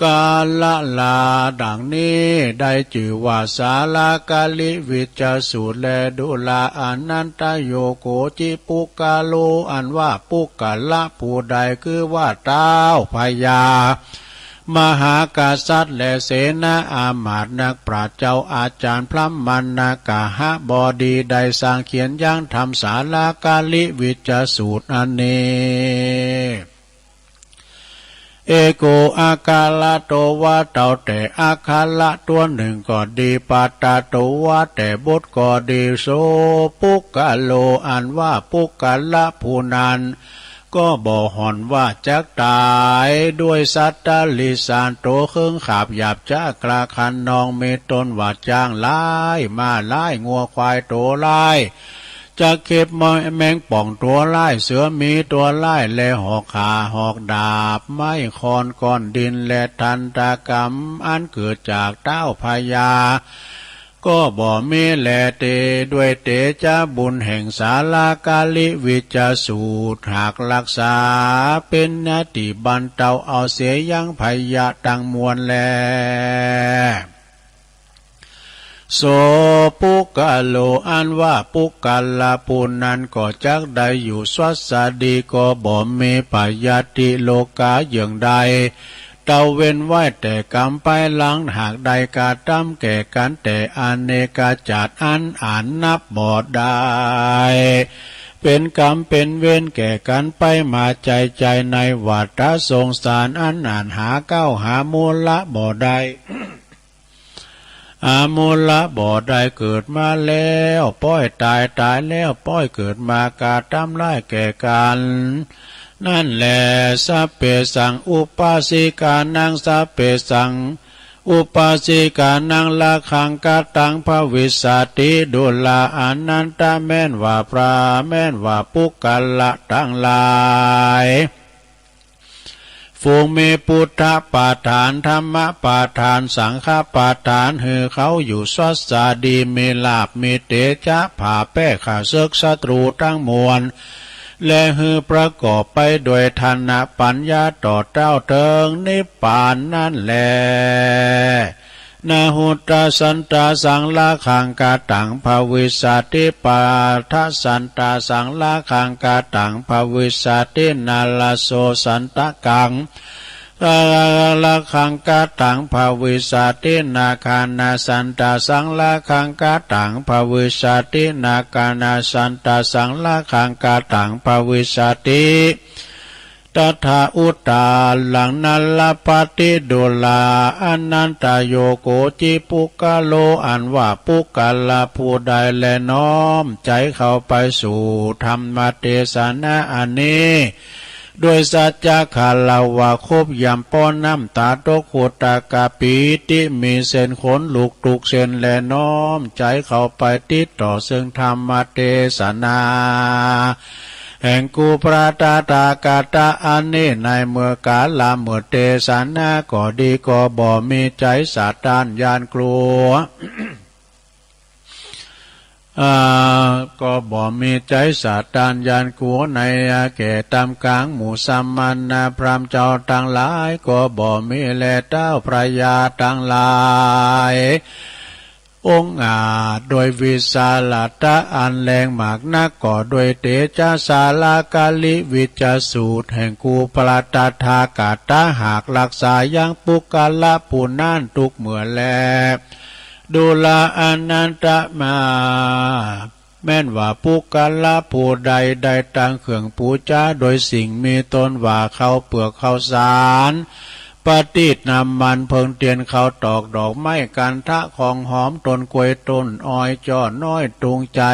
กาลลา ดังนี้ ได้จื้อว่าสาลกะลิวิจจสูตรแล ดูรา อนันตะ โยโคจิ ปุคคโล อันว่าปุคคละผู้ใด คือว่าเต๊าพญา มหากษัตริย์ และเสนาอามาตย์ นักปราชญ์เจ้าอาจารย์พราหมณกหบดี ได้สร้างเขียนยังธรรมสาลกะลิวิจจสูตรอันนี้ เอโก อัคระโตวา เต๊าแต่อัคระตั๋วนึ่งก็ดี ปัตตโตวา แต่บทก็ดี โส ปุคคโล อันว่าปุคคละผู้นั้น ก็บ่ห่อนว่าจักต๋าย ด้วยสัตว์ติรัจฉาน ตั๋วเคิงคาบหยาบจ๊า คลาคะนอง มีต้นว่าจ๊างหลาย ม้าหลาย งัวควายตั๋วหลาย จักเข็บแมงป่องตั๋วหลาย เสือหมีตั๋วหลาย และหอกข้าหอกดาบ ไม้ค้อนก้อนดิน และทันตกรรม อันเกิดจากเต๊าพญา ก็บ่มีแล เต ด้วยเตชะบุญแห่งสาลกะลิวิจจสูตร หากรักษาเป๋นอติบันเตาเอาเสียยังภัยยะตังมวลแล โส ปุคคโล อันว่าปุคคละผู้นั้น ก็จักได้อยู่สวัสดี ก็บ่มีพยาธิโรคาเยื่องใด เต๊าเว้นไว้แต่กรรมภายหลัง หากได้กระตำแก่กั๋นแต่อเนกจาติ อันอ่านนับบ่ได้ เป๋นกรรมเป๋นเวรแก่กั๋นไปมา ใจ๊ใจ๊ในวัฏฏะสงสาร อันอ่านหาเก๊าหามูละบ่ได้ หามูละบ่ได้ เกิดมาแล้วป้อยต๋าย ต๋ายแล้วป้อยเกิดมา กระตำร้ายแก่กั๋น นั้นแล สัพเพสัง อุปาสิกานัง สัพเพสัง อุปาสิกานัง รักขังคตัง ภวิสสติ ดูรา อนันตะ แม้นว่าพระ แม้นว่าปุคคละตังหลาย ฝูงมีพุทธปาฏฐาน ธรรมปาฏฐาน สังฆปาฏฐาน หื้อเขาอยู่สวัสดี มีลาภ มีเตชะ ผ่าแป๊ข้าศึกศัตรูตังมวล และหื้อประกอบไปด้วยทานะปัญญา ต่อเต้าเถิงนิพพานนั้นแล นะหุตตัสสันตะสัง รักขังคตัง ภวิสสติ ปัทธัสสันตะสัง รักขังคตัง ภวิสสติ นะระโสสันตะกัง รักขังคตัง ภวิสสติ นะคานะสันตะสัง รักขังคตัง ภวิสสติ นะคานะสันตะสัง รักขังคตัง ภวิสสติ ตถาอุตตรัง นะระปะติ ดูรา อนันตะ โยโคจิ ปุคคโล อันว่าปุคคละผู้ใดแล น้อมใจ๋เข้าไปสู่ธรรมเตสนาอันนี้ ด้วยสัจจะคารวะ ขบย่ำป้อน้ำต๋าตก หุตตะกะปีติ มีเส้นขนลุกทุกเส้นแล น้อมใจ๋เข้าไปติดต่อเซิ่งธรรมเตสนา แห่งกู่พระตถาคตะอันนี้ ในเมื่อก๋าลเมื่อเตสนาก็ดี ก็บ่มีใจ๊สะต้านหย้านกลัว อ่า ก็บ่มีใจ๊สะต้านหย้านกลัว ในแก่ต้ามก๋างหมู่สมณะพราหมณ์เจ้าตังหลาย ก็บ่มีแลเต้าพระญาตังหลาย องอาจด้วยวิสาละตะอันแรงมากนัก ก็ด้วยเตจะสาลากาลิวิจจสูตรแห่งกู่พระตถาคตะ หากรักษายังปุคคละผู้นั้นทุกเมื่อแล ดูราอานันทะ แม้นว่าปุคคละผู้ใดได้ตั้งเครื่องปู๋จาโดยสิ่งมีต้นว่าข้าวเปลือกข้าวสาร ประทีปน้ำมันเพิงเตียนข้าวตอกดอกไม้คันธะของหอมต้นกล้วยต้นอ้อยจ้อน้อยตุงใจ๋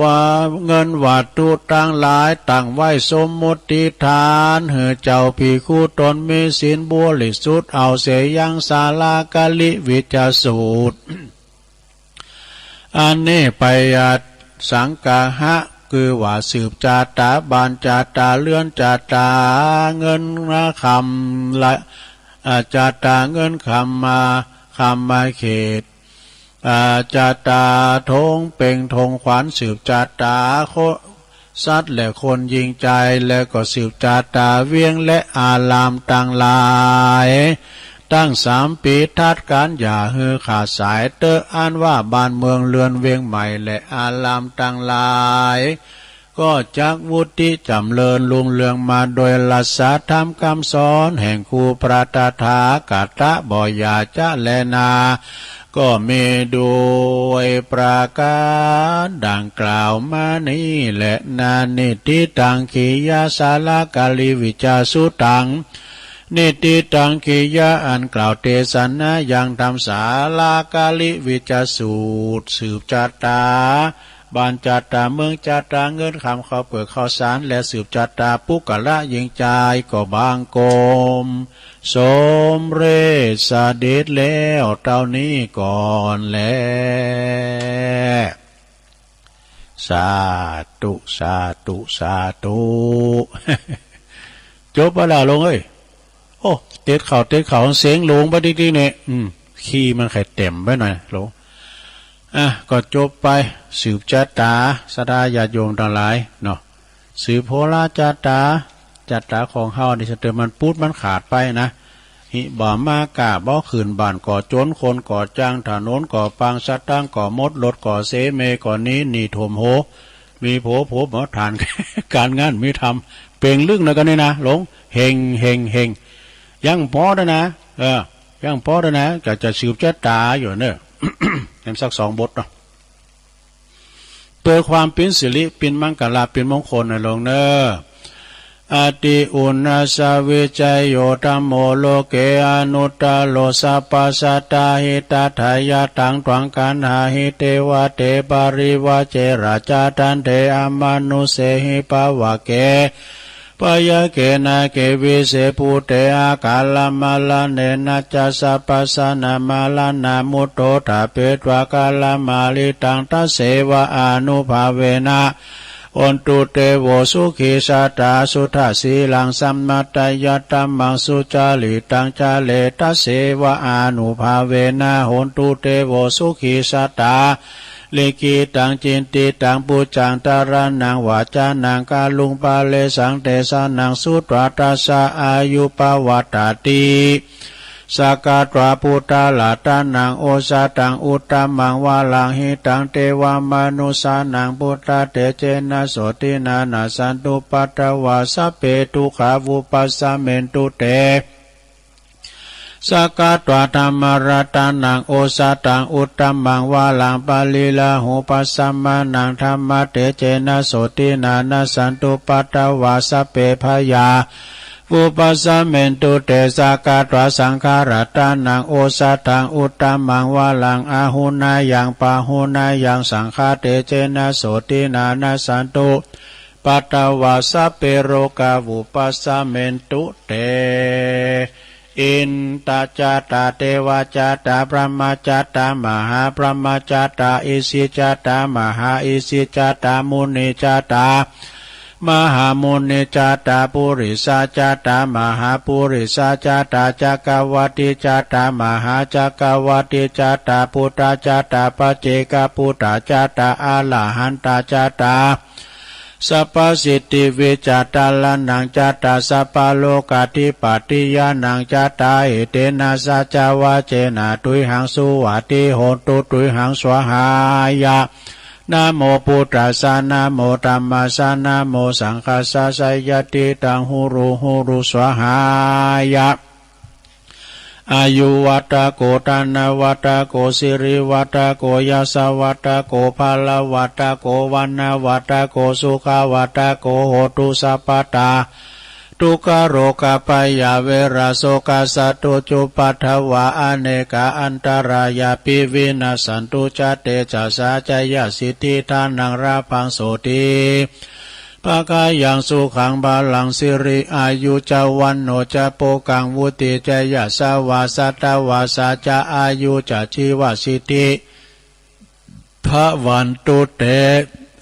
ว่าเงินวัตถุตังหลายตั้งไว้สมมุติทานหื้อเจ้าภิกขุตนมีศีลบริสุทธิ์เอาเสียยังสาลากาลิวิจจสูตร อันนี้ไปอาสังคหะ คือว่าสืบชาตาบ้านชาตาเรือนชาตาเงินคำละ อ่า ชาตาเงินคำมา คำมาเขต อ่า ชาตาธงเปล่งธงขวัญสืบชาตาโค สัตว์และคนยิงใจ๋ และก็สืบชาตาเวียงและอารามตังหลาย ตั้งสามปี๋ทัดกั๋น อย่าหื้อขาดสายเต๊อะ อันว่าบ้านเมืองเรือนเวียงใหม่และอารามตังหลาย ก็จักวุฒิจ๋ำเริญรุ่งเรืองมาโดยรัสธรรมคำสอนแห่งกู่พระตถาคตะบ่อย่าจะแลนา ก็มีด้วยประการดังกล่าวมานี้แล นานิทธิตัง ขียะสาลากาลิวิจจสุตตัง นิทธิตัง ขียะอันกล่าวเตสนายังธรรมสาลากาลิวิจจสูตร สืบชาตาบ้านชาตาเมืองชาตาเงินคำข้าวเปลือกข้าวสาร และสืบชาตาปุคคละยิงใจ๋ก็บังคม สมเร็จเสด็จแล้วเต้านี้ก่อนแล สาธุ สาธุ สาธุ จบไปแล้วหลวงเอ้ย โอ้ เต็ดข้าว เต็ดข้าว เสียงหลงไปติ๊กๆ เนี่ย อืม ขี้มันไข่เต็มไปหน่อยหลวง อ่ะ ก็จบไป สืบชาตา ศรัทธาญาติโยมตังหลายเนาะ สืบโหราชาตา ชาตาของเฮานี่ สะเติมมันปุ๊ดมันขาดไปนะ หิบ่มาก้าบ่ขึ้น บ้านก็จน คนก็จ้าง ถนนก็พัง สตางค์ก็หมด รถก็เส เมย์ก็หนี หนี้ท่วมโห มีผัว ผัวบ่ทาน การงานมีทำ เป่งลึกนะกันนี่นะ หลวง เฮง เฮง เฮง ยังพอได้นะ เออ ยังพอได้นะ จะ จะสืบชาตาอยู่เนอะ แหมสักสองบทเนาะ เพื่อความปิ้นสิริ ปิ้นมังคละ ปิ้นมงคลนะหลวงเนอะ อติอุณณัสสะวิจโย ธัมโม โลเก อนุตตโร สัพพะสัตตา หิตัตถายะ ตัง ตวัง คันหาหิ เตวะเต ปริวะเจระ จะ ทันเต อมะนุสเสหิ ภะวะเก พะยะเก นะเก วิเส ภูเต อะกาละมะระเณนะจะ สัพพะสะนะมะระณะมุตโต ทะเปตวะ กาละมะริตัง ทัสเสวะ อานุภาเวนะ โหนตุ เตโว สุขี สัตตา สุทะสีลัง สัมมะตะยะ ธัมมัง สุจาริตัง จะเร ทัสเสวะ อานุภาเวนะ โหนตุ เตโว สุขี สัตตา ลิขิตัง จินติตัง ปุจจัง ตะระณัง วาจานัง กะรุง ปะเรสัง เตสะนัง สุตวา ทัสสะ อายุ ปะวัตตะติ สักขะตวา พุทธะระตะนัง โอสะถัง อุตตะมัง วะรัง หิตัง เตวะมะนุสสานัง พุทธะเตเจนะ โสตินะ นัสสันตุ ปัตตะวา สัพเพ ทุกขา วุปัสสะเมนตุ เต สักขะตวา ธัมมะระตะนัง โอสะถัง อุตตะมัง วะรัง ปะริลาหุปัสสะมานัง ธัมมะเตเจนะ โสตินะ นัสสันตุ ปัตตะวา สัพเพ พยา วุปัสสะเมนตุ เต สักขะตวา สังฆะระตะนัง โอสะถัง อุตตะมัง วะรัง อะหุเนยัง ปะหุเนยัง สังฆะเตเจนะ โสตินะ นัสสันตุ ปัตตะวา สัพเพ โรคา วุปัสสะเมนตุ เต อินทะจัตตา เทวะจัตตา พรหมะจัตตา มหาพรหมะจัตตา อิสิจัตตา มหาอิสิจัตตา มุนิจัตตา มหามุนีจัตตา ปุริสาจัตตา มหาปุริสาจัตตา จักรวรรติจัตตา มหาจักรวรรติจัตตา พุทธาจัตตา ปัจเจกพุทธาจัตตา อรหันตาจัตตา สัพพสิทธิวิจัตตา รณังจัตตา สัพพโลกาธิปติญาณังจัตตา เอเตนะสัจจวาเจนะ ตุยหังสุวัตติโหนตุ ตุยหังสวาหายะ นะโมพุทธัสสะ นะโมธัมมัสสะ นะโมสังฆัสสะ ชัยยะติตัง หุรุ หุรุ สวาหายะ อายุวัตโก ธนวัตโก สิริวัตโก ยสวัตโก พลวัตโก วรรณวัตโก สุขวัตโก โหตุสัพพะตา ทุกขโรคภัยยาเวระโสกะสัตตุจุปัฏฐวา อเนกาอันตรายาปิ วินัสสันตุ จะเตจะสา จะยะสิทธิ ทานังลาภัง โสติภะคะยัง สุขังพะลัง สิริอายุจะ วัณโณจะ โภคัง วุติจะ ยะสะวา สัตตะวาสาจะ อายุจะ จีวะสิทธิ ภะวันตุเต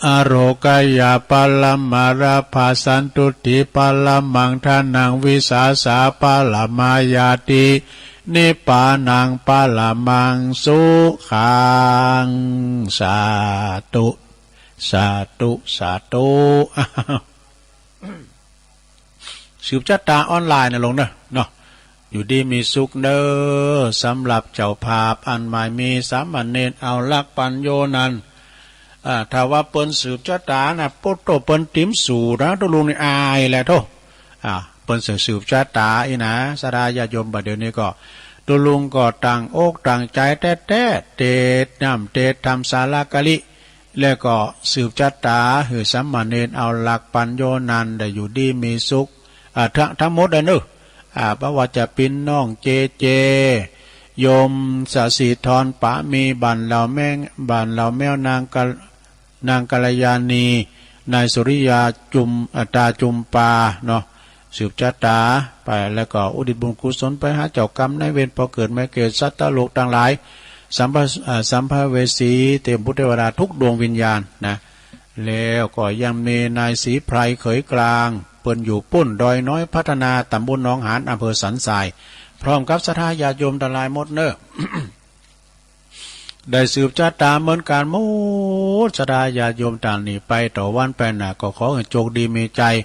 อโรคยาปะละมาลาภา สันตุติปะละมัง ทานัง วิสาสาปะละมาญาติ นิพพานังปะละมัง สุขัง สาธุ สาธุ สาธุ สืบชะตาออนไลน์นะลงเนอะเนาะ อยู่ดีมีสุขเนอะ สำหรับเจ้าภาพอันหมายมีสามเณรเอาหลักปัญโญนั้น อ่า ถ้าว่าเปิ้นสืบชะตานะ โป๊ะโต้เปิ้นติมสู่นะ ตุ๊ลุงนี่อายแหละโธ่ อ่า เปิ้นสืบ สืบชะตาอี้นะ ศรัทธาญาติโยม บัดเดี๋ยวนี้ก็ ตุ๊ลุงก็ตั้งอกตั้งใจแต๊ๆ เตรียมน้ำเตรียมธรรมสาลากะลิ แล้วก็สืบชะตาหื้อสามเณรเอาหลักปัญโญนั้นได้อยู่ดีมีสุข อ่า ทั้ง ทั้งหมดอะเนอะ อ่า บ่ว่าจะเป๋นน้องเจเจ โยมสศิธร ปามี บ้านเหล่าแมง บ้านเหล่าแมวนางกะ นางกัลยาณี นายสุริยาจุม อ่า ตาจุมปาเนาะ สืบชะตาไป แล้วก็อุทิศบุญกุศลไปหาเจ้ากรรมนายเวร ปอเกิดแม่เกิดสัตว์โลกตังหลาย สัมภ อ่า สัมภเวสี เทพบุตรเทวดาทุกดวงวิญญาณนะ แล้วก็ยังมีนายศรีไพรเขยกลาง เปิ้นอยู่ปุ้นดอยน้อยพัฒนา ตำบลหนองหาน อำเภอสันทราย พร้อมกับศรัทธาญาติโยมตังหลายหมดเนอะ ได้สืบชะตาเหมือนกันหมด ศรัทธาญาติโยมตังหลาย ไปต่อวันไปหน้าก็ขอหื้อโชคดีมีชัย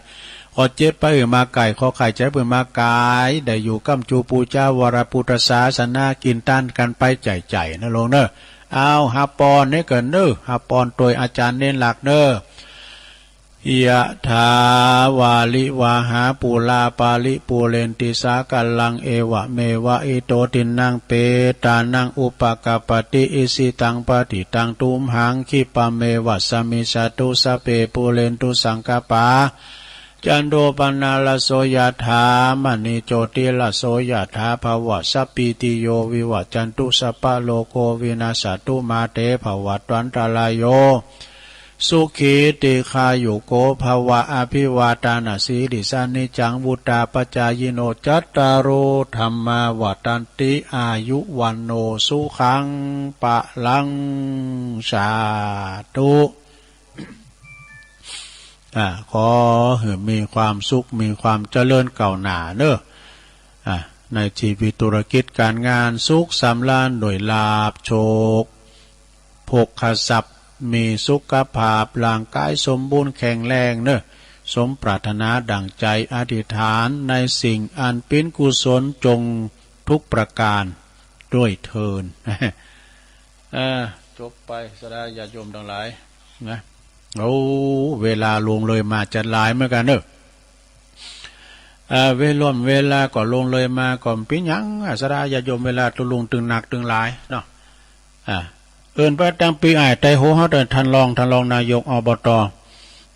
ขอเจ็บไปหื้อมาไกล ขอไข้เจ็บหื้อมาไกล ได้อยู่ก้ำจูปูชาวรพุทธศาสนา กินทานกันไปใจ๋ๆ นะลงเนอะ เอา ฮับปอนเน่อเกินเนอะ ฮับปอนโตยอาจารย์เณรหลักเนอะ ยะถาวาริวาหาปูราปาริปูเรนติสาคารัง เอวะเมวะอิโตทินนังเปตานังอุปะกัปปะติ อิชิตังปะฏิตังตุมหัง คิปะเมวะสะมิชฌะตุ สัพเพปูเรนตุสังกัปปา จันโทปะนะระโสยะถา มะณิโชติระโสยะถา ภะวะสัพพีติโยวิวะจันตุ สัพพะโรโควินัสสะตุ มาเตภะวัตวันตะราโย สุขีติคายุโกภะวะ อะภิวาทานะสีลิสสะ นิจจังวุฑฒาปะจายิโน จัตตาโรธัมมาวัฑฒันติ อายุวัณโณสุขังพะลัง สาธุ อ่า ขอหื้อมีความสุข มีความเจริญก้าวหน้าเนอะ อ่า ในชีวิตธุรกิจการงาน สุขสำราญด้วยลาภโชค โภคทรัพย์ มีสุขภาพร่างกายสมบูรณ์แข็งแรงเนอะ สมปรารถนาดั่งใจอธิษฐาน ในสิ่งอันเป๋นกุศลจงทุกประการด้วยเทอญ อ่า จบไป ศรัทธาญาติโยมตังหลายนะ โอ้ เวลาล่วงเลยมาจะหลายเหมือนกันเนอะ อ่า เวล่วมเวลาก็ล่วงเลยมาก็เป๋นหยัง อ่า ศรัทธาญาติโยม เวลาตุ๊ลุงตึงหนักตึงหลายเนาะ อ่า เอิ้นไปตั้งปี้อ้ายไตรโห เฮาแต่ท่านรอง ท่านรองนายก อบต.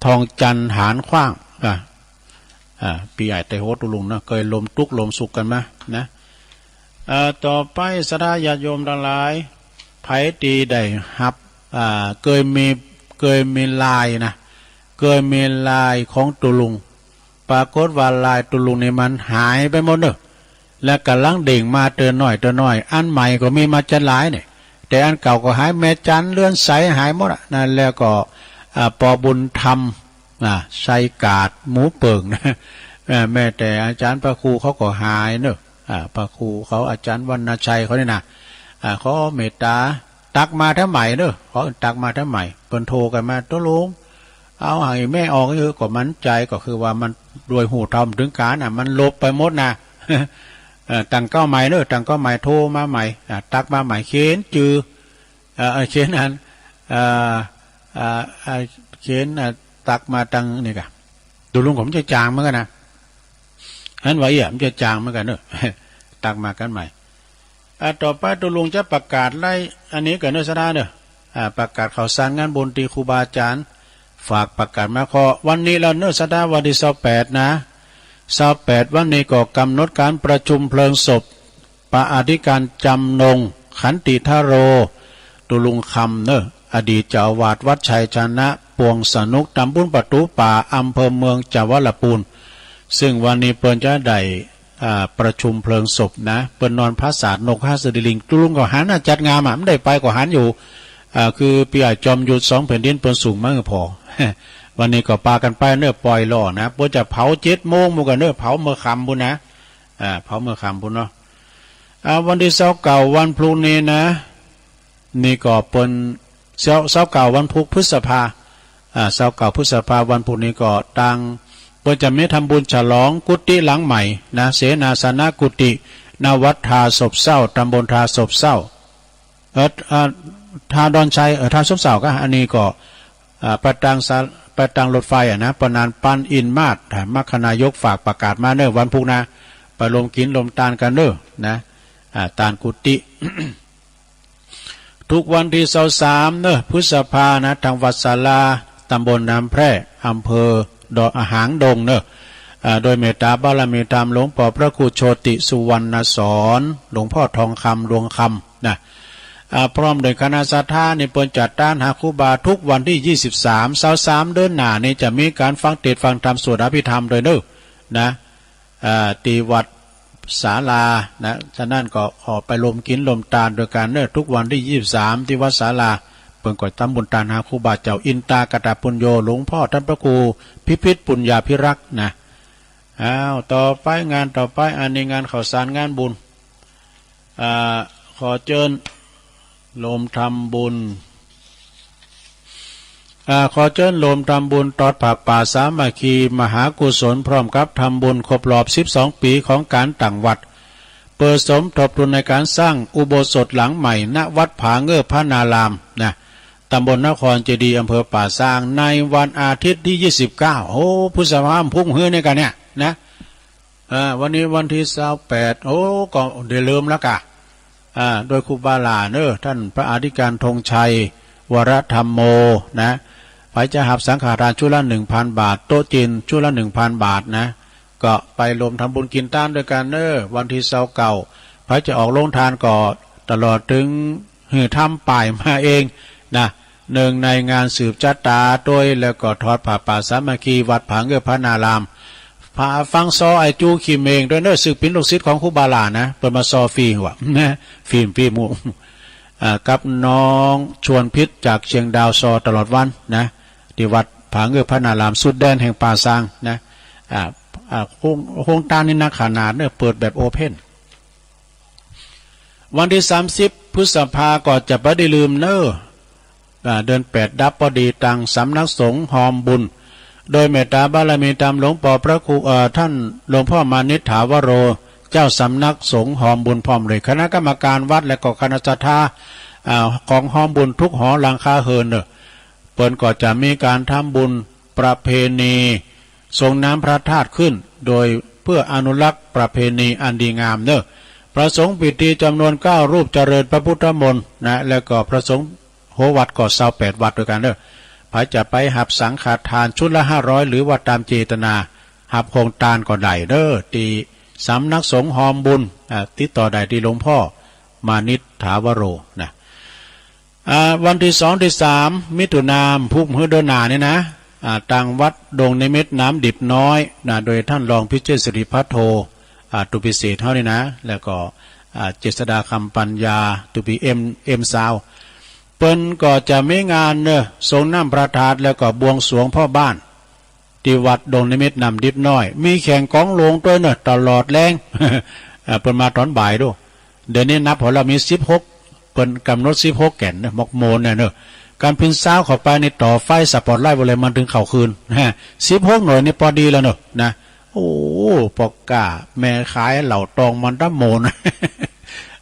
ทองจันทน์หานขว้าง อ่า อ่า ปี้อ้ายไตรโหตุ๊ลุงเนาะ เกยร่วมตุ๊กข์ร่วมสุขกั๋นมานะ อ่า ต่อไปศรัทธาญาติโยมตังหลาย ไผตี้ได้ฮับ อ่า เกยมี เกยมีไลน์นะ เกยมีไลน์ของตุ๊ลุง ปรากฏว่าไลน์ตุ๊ลุงนี่มันหายไปหมดเนอะ และก่ำลังเด้งมาเตื้อน้อยเตื้อน้อย อันใหม่ก็มีมาจัดหลายเนี่ย แต่อันเก่าก็หาย แม่จันเรือนใสหายหมดอะ นั่นแล้วก็ อ่า ปอบุญธรรม อ่า ชัยกาดหมูเปิ่งนะ เอ่อ แม้แต่อาจารย์พระครูเขาก็หายเนอะ อ่า พระครูเขา อาจารย์วรรณชัยเขานี่นะ อ่า เขาเมตตาตักมาแถวใหม่เนอะ เขาตักมาแถวใหม่ เปิ้นโทรกันมา ตกลง เอาให้แม่ออก เออ ก็มั่นใจ ก็คือว่ามันโดยฮู้เท่าบ่ถึงการน่ะ มันหลบไปหมดนะ เอ่อ ตั้งเก๊าใหม่เนอะ ตั้งเก๊าใหม่ โทรมาใหม่ อ่า ตักมาใหม่ เขียนจื่อ เอ่อ เอ่อ เขียนอัน เอ่อ เอ่อ เอ่อ เขียน เอ่อ ตักมาตังนี่กะ ตกลงก็มันจะจางเหมือนกันนะ อันว่าเอี้ย มันจะจางเหมือนกันเนอะ ตักมากันใหม่ อ่า ต่อไปตกลงจะประกาศไล่อันนี้กันเนอะ ศรัทธาเนอะ อ่า ประกาศข่าวสารงานบุญตี้ครูบาอาจารย์ ฝากประกาศมา ขอวันนี้แล้วเนอะ ศรัทธา วันที่ซาวแปดนะ ซาวแปดวันนี้ก็กำหนดการประชุมเพลิงศพ พระอธิการจำนง ขันติทโร ตุลุงคำเนอะ อดีตเจ้าอาวาสวัดชัยชนะ ปวงสนุก ตำบลประตูป่า อำเภอเมืองจังหวัดลำพูน ซึ่งวันนี้เปิ้นจะได้ อ่า ประชุมเพลิงศพนะ เปิ้นนอนปราสาทนกหัสดีลิง ตุลุงก็หันน่ะ จัดงามอ่ะ บ่ได้ไปก็หันอยู่ อ่า คือปี้อ้ายจอมยุทธสองแผ่นดินเปิ้นส่งมาหื้อผ่อ วันนี้ก็ปากันไปเนอะ ปล่อยหล่อนะ เปิ้นจะเผาเจ็ดโมงหมู่กันเนอะ เผาเมื่อค่ำพุ้นนะ อ่า เผาเมื่อค่ำพุ้นเนาะ อ่า วันที่ซาวเก้า วันพุธนี้นะ นี่ก็เปิ้น ซาว ซาวเก้า วันพุธ พฤษภา อ่า ซาวเก้า พฤษภา วันพุธนี้ก็ตาง เปิ้นจะมีทำบุญฉลองกุฏิหลังใหม่นะ เสนาสนะกุฏิ ณ วัดท่าซบเซา ตำบลท่าซบเซา เอ่อ อ่า ท่าดอนชัย เอ่อ ท่าซบเซาก็ อันนี้ก็ อ่า ไปตางสา- ไปตางรถไฟอะนะ ประธานปันอินมาศ อ่า มรรคนายกฝากประกาศมาเนอะ วันพุธนะ ไปรวมกินรวมตานกันเนอะนะ อ่า ตานกุฏิ ทุกวันที่ซาวสามเนอะ พฤษภานะ ทางวัดศาลา ตำบลน้ำแพร่ อำเภอดอย อ่า หางดงเนอะ อ่า โดยเมตตาบารมีธรรมหลวงพ่อพระครูโชติสุวรรณสอน หลวงพ่อทองคำ ดวงคำนะ อ่า พร้อมด้วยคณะศรัทธานี่เปิ้นจัดตานหาครูบาทุกวันที่ยี่สิบสาม ซาวสามเดือนหน้านี่จะมีการฟังเทศน์ฟังธรรมสวดอภิธรรมด้วยเนอะนะ อ่า ที่วัดศาลานะ ฉะนั้นก็ขอไปรวมกินรวมตานด้วยกันเนอะ ทุกวันที่ยี่สิบสาม ที่วัดศาลา เปิ้นก็ทำบุญตานหาครูบาเจ้า อินตากตปุญโญ หลวงพ่อท่านพระครูพิพิธปุญญาภิรักษ์นะ อ้าว ต่อไปงานต่อไป อันนี้งานข้าวสารงานบุญ อ่า ขอเจิญโฮมทำบุญ อ่า ขอเจิญโฮมทำบุญตอดผ้าป่าสามัคคีมหากุศล พร้อมกับทำบุญครบรอบสิบสองปีของการตั้งวัด เพื่อสมทบทุนในการสร้างอุโบสถหลังใหม่ ณ วัดผาเงือบพระนารามนะ ตำบลนครเจดีย์ อำเภอป่าซาง ในวันอาทิตย์ที่ยี่สิบเก้า โอ้ พฤษภา พุธมื้อนี้กะเนี่ยนะ อ่า วันนี้วันที่ซาวแปด โอ้ ก็ได้เริ่มแล้วกะ อ่า โดยครูบาหลาเนอะ ท่านพระอธิการธงชัย วรธรรมโม นะ ใผจะหับสังฆทานชุดละหนึ่งพันบาท โต๊ะจีนชุดละหนึ่งพันบาทนะ ก็ไปรวมทำบุญกินตานด้วยกันเนอะ วันที่ซาวเก้า ใผจะออกโรงทานก็ตลอดถึงหื้อทำป้ายมาเองนะ เนื่องในงานสืบชะตาโดย แล้วก็ทอดผ้าป่าสามัคคีวัดผาเงือบพระนาราม ฝากฟังซอไอ้จูขี้เมงด้วยเนอะ ซึ่งเป็นลูกศิษย์ของครูบาหลานะ เปิ้นมาซอฟรีหัว นะ ฟรี ฟรีหมู่ อ่า กับน้องชวนพิษจากเชียงดาวซอตลอดวันนะ ที่วัดผาเงือบพระนารามสุดแดนแห่งป่าซางนะ อ่า อ่า โครง- โครงการนี้นักขนาดเนอะ เปิดแบบโอเพ่น วันที่สามสิบพฤษภาก็จะบ่ได้ลืมเนอะ อ่า เดือนแปดดับพอดี ตางสำนักสงฆ์ฮอมบุญ โดยเมตตาบารมีธรรมหลวงพ่อพระครู เอ่อ ท่านหลวงพ่อมานิษฐาวโร เจ้าสำนักสงฆ์ฮอมบุญ พร้อมด้วยคณะกรรมการวัดและก็คณะศรัทธา อ่า ของฮอมบุญทุกหอหลังคาเฮือนเนอะ เปิ้นก็จะมีการทำบุญประเพณี ส่งน้ำพระธาตุขึ้น โดยเพื่ออนุรักษ์ประเพณีอันดีงามเนอะ พระสงฆ์พิธีจำนวนเก้ารูปเจริญพระพุทธมนต์นะ แล้วก็พระสงฆ์หัววัดก็ซาวแปดวัดด้วยกันเนอะ ใผจะไปหับสังฆทานชุดละห้าร้อย หรือว่าตามเจตนา หับโฮมตานก็ได้เนอะ ที่สำนักสงฆ์ฮอมบุญ อ่า ติดต่อได้ที่หลวงพ่อมานิษฐาวโรนะ อ่า วันที่สองที่สามมิถุนา พุธมื้อเดือนหน้านี่นะ อ่า ตางวัดดงนิมิตน้ำดิบน้อยนะ โดยท่านรองพิเชษฐศิริพัทโท อ่า ตุพิเศษเฮานี่นะ แล้วก็ อ่า เจษฎาคำปัญญา ตุพิเอ็ม เอ็มซาว เปิ้นก็จะมีงานเนอะ ส่งน้ำพระธาตุ แล้วก็บวงสรวงพ่อบ้าน ที่วัดดงนิมิตน้ำดิบน้อย มีแข่งกลองหลวงด้วยเนอะ ตลอดแลง เอ่อ เปิ้นมาตอนบ่ายดู เดี๋ยวนี้นับหัวแล้วมีสิบหก เปิ้นกำหนดสิบหกแก่นเนอะ หมอกโมนเนี่ยเนอะ การพินซาวเข้าไปในต่อไฟสปอตไลท์บริเวณมันถึงเข้าคืน สิบหกหน่วยนี่พอดีแล้วเนอะนะ โอ้ ปอกกาแม่ขายเหล้าตองมันตะโมน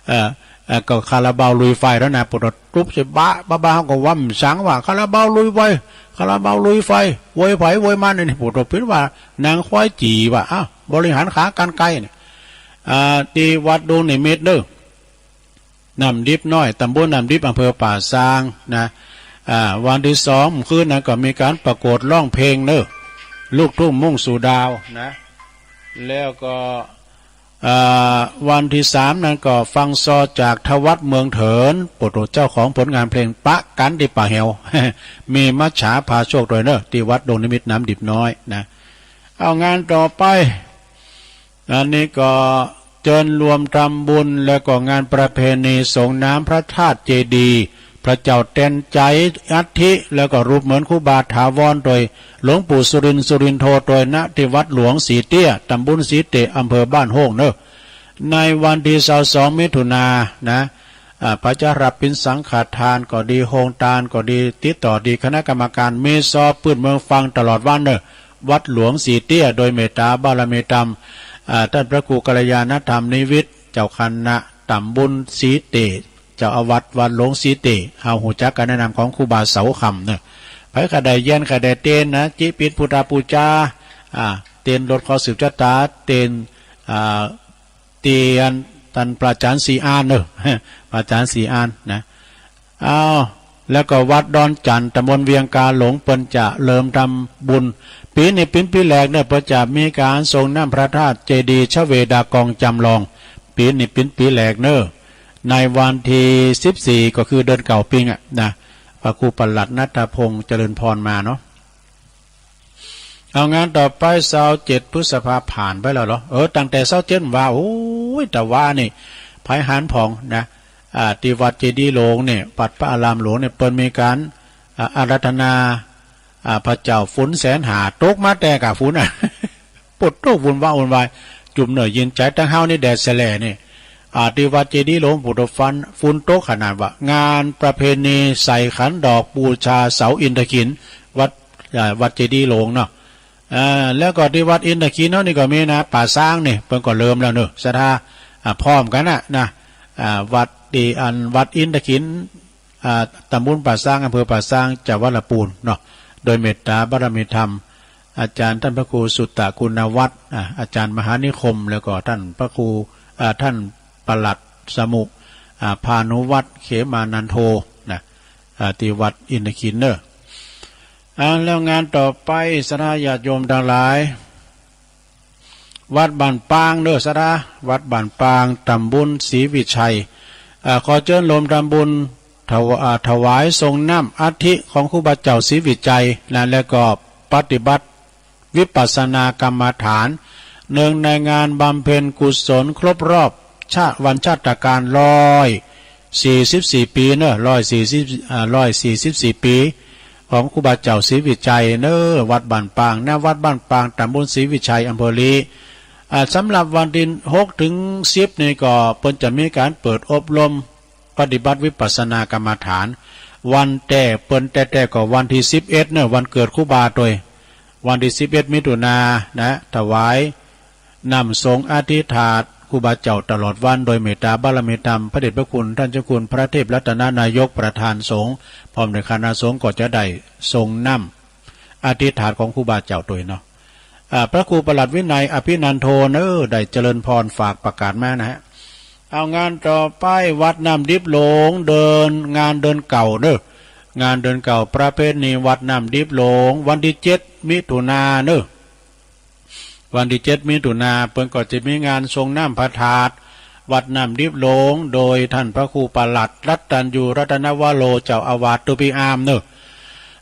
เอ่อ เอ่อ ก็คาราบาวลุยไฟแล้วนะ ปวดตุ๊บใส่บะ บะบะ เขาก็ว่ามันสังว่า คาราบาวลุยไฟ คาราบาวลุยไฟ โวยไฟ โวยมัน นี่ ปวดตัวปิดว่า นางควายจี่ว่า อ้าว บริหารขากันไกลเนี่ย อ่า ที่วัดดงนิมิตเด้อ น้ำดิบน้อย ตำบลน้ำดิบ อำเภอป่าซางนะ อ่า วันที่สองคืนนั้นก็มีการประกวดร้องเพลงเนอะ ลูกทุ่งมุ่งสู่ดาวนะ แล้วก็ อ่า วันที่สามนั้นก็ฟังซอจากทวัฒน์เมืองเถิน โปรดเจ้าของผลงานเพลงปะกันที่ป่าแหว มีมัจฉาพาโชคด้วยเนอะ ที่วัดดงนิมิตน้ำดิบน้อยนะ เอางานต่อไป อันนี้ก็เจิญรวมทำบุญ แล้วก็งานประเพณีสรงน้ำพระธาตุเจดีย์ พระเจ้าแตนไจอัฐิ แล้วก็รูปเหมือนครูบาถาวร โดยหลวงปู่สุรินทร์ สุรินโท โดย ณ ที่วัดหลวงสีเตี้ย ตำบลสีเตี้ย อำเภอบ้านโฮ่งเนอะ ในวันที่ซาวสองมิถุนายนนะ อ่า พระเจ้ารับปิณสังฆทานก็ดี โฮงทานก็ดี ติดต่อดีคณะกรรมการ มีซอปื้นเมืองฟังตลอดวันเนอะ วัดหลวงสีเตี้ย โดยเมตตาบารมีธรรม อ่า ท่านพระครูกัลยาณธรรมนิวิทย์ เจ้าคณะตำบลสีเตี้ย เจ้าอาวาสวัดหลวงสีเตี้ย เฮาฮู้จักการแนะนำของครูบาเสาคำเนอะ ไผก็ได้เยียนก็ได้เตียนนะ จิปินพุทธปูจา อ่า เตียนลดข้อสืบชะตา เตียน อ่า เตียนตันพระอาจารย์สีอานเนอะ พระอาจารย์สีอานนะ อ้าว แล้วก็วัดดอนจันทน์ ตำบลเวียงกาหลง เปิ้นจะเริ่มทำบุญ ปีนี้เป็นปีแรกเนอะ เปิ้นจะมีการสรงน้ำพระธาตุเจดีย์ชเวดากองจำลอง ปีนี้เป็นปีแรกเนอะ ในวันที่สิบสี่ ก็คือเดือนเก้าปีงอะนะ พระครูปลัดณัฐพงษ์เจริญพรมาเนาะ เอางานต่อไป ซาวเจ็ดพฤษภาผ่านไปแล้วเหรอ เออ ตั้งแต่ซาวเจ็ดว่า โอ้ย แต่ว่านี่ ไผหันผ่องนะ อ่า ที่วัดเจดีย์หลวงเนี่ย วัดพระอารามหลวงเนี่ย เปิ้นมีการ อ่า อาราธนา อ่า พระเจ้าฝนแสนหา ตกมาแต่กะฝนอ่ะ ปวดโตกวุ่นวายวุ่นวาย จุ่มเหน่อยเย็นใจ ตั้งเฮานี่แดดแสแหล่นี่ อ่า ที่วัดเจดีย์หลวงปู่ตะฟัน ฝนตกขนาดว่า งานประเพณีใส่ขันดอกบูชาเสาอินทขิล วัด อ่า วัดเจดีย์หลวงเนาะ อ่า แล้วก็ที่วัดอินทขิลเนาะนี่ก็มีนะ ป่าซางนี่ เปิ้นก็เริ่มแล้วเนอะ ศรัทธา อ่า พร้อมกันนะ นะ อ่า วัดที่อันวัดอินทขิล อ่า ตำบลป่าซาง อำเภอป่าซาง จังหวัดลำพูนเนาะ โดยเมตตาบารมีธรรม อาจารย์ท่านพระครูสุตตะคุณวัฒน์ อ่า อาจารย์มหานิคม แล้วก็ท่านพระครู อ่า ท่านปลัดสมุ อ่า พานุวัฒน์ เขมานันโท นะ อ่า ที่วัดอินทขิลเนอะ อ่า แล้วงานต่อไป ศรัทธาญาติโยมทั้งหลาย วัดบ้านปางเด้อ ศรัทธา วัดบ้านปาง ตำบลศรีวิชัย อ่า ขอเจิญรวมทำบุญ ถว- อ่า ถวายสรงน้ำอัฐิของครูบาเจ้าศรีวิชัยนะ แล้วก็ปฏิบัติวิปัสสนากรรมฐาน เนื่องในงานบำเพ็ญกุศลครบรอบชา- วันชาตการร้อยสี่สิบสี่ปีเนอะ ร้อยสี่สิบ อ่า ร้อยสี่สิบสี่ปี ของครูบาเจ้าศรีวิชัยเนอะ วัดบ้านปาง ณ วัดบ้านปาง ตำบลศรีวิชัย อำเภอลี้ อ่า สำหรับวันที่หกถึงสิบนี่ก็เปิ้นจะมีการเปิดอบรมปฏิบัติวิปัสสนากรรมฐาน วันแต๊เปิ้นแต๊ๆก็วันที่สิบเอ็ดเนอะ วันเกิดครูบาโตย วันที่สิบเอ็ดมิถุนายนนะ ถวาย น้ำสรงอธิษฐานครูบาเจ้าตลอดวัน โดยเมตตาบารมีธรรม พระเดชพระคุณท่านเจ้าคุณพระเทพรัตนนายกประธานสงฆ์ พร้อมด้วยคณะสงฆ์ก็จะได้สรงน้ำอธิษฐานของครูบาเจ้าโตยเนาะ อ่า พระครูประหลัดวินัยอภินันโทเนอะ ได้เจริญพรฝากประกาศมานะฮะ เอางานต่อไป วัดน้ำดิบหลวง เดิน งานเดือนเก้าเนอะ งานเดือนเก้าประเพณีวัดน้ำดิบหลวง วันที่เจ็ดมิถุนายนเนอะ วันที่เจ็ดมิถุนายน เปิ้นก็จะมีงานสรงน้ำพระธาตุวัดน้ำดิบหลวง โดยท่านพระครูประหลัดรัตตัญญูรัตนวโร เจ้าอาวาสตุปีอามเนอะ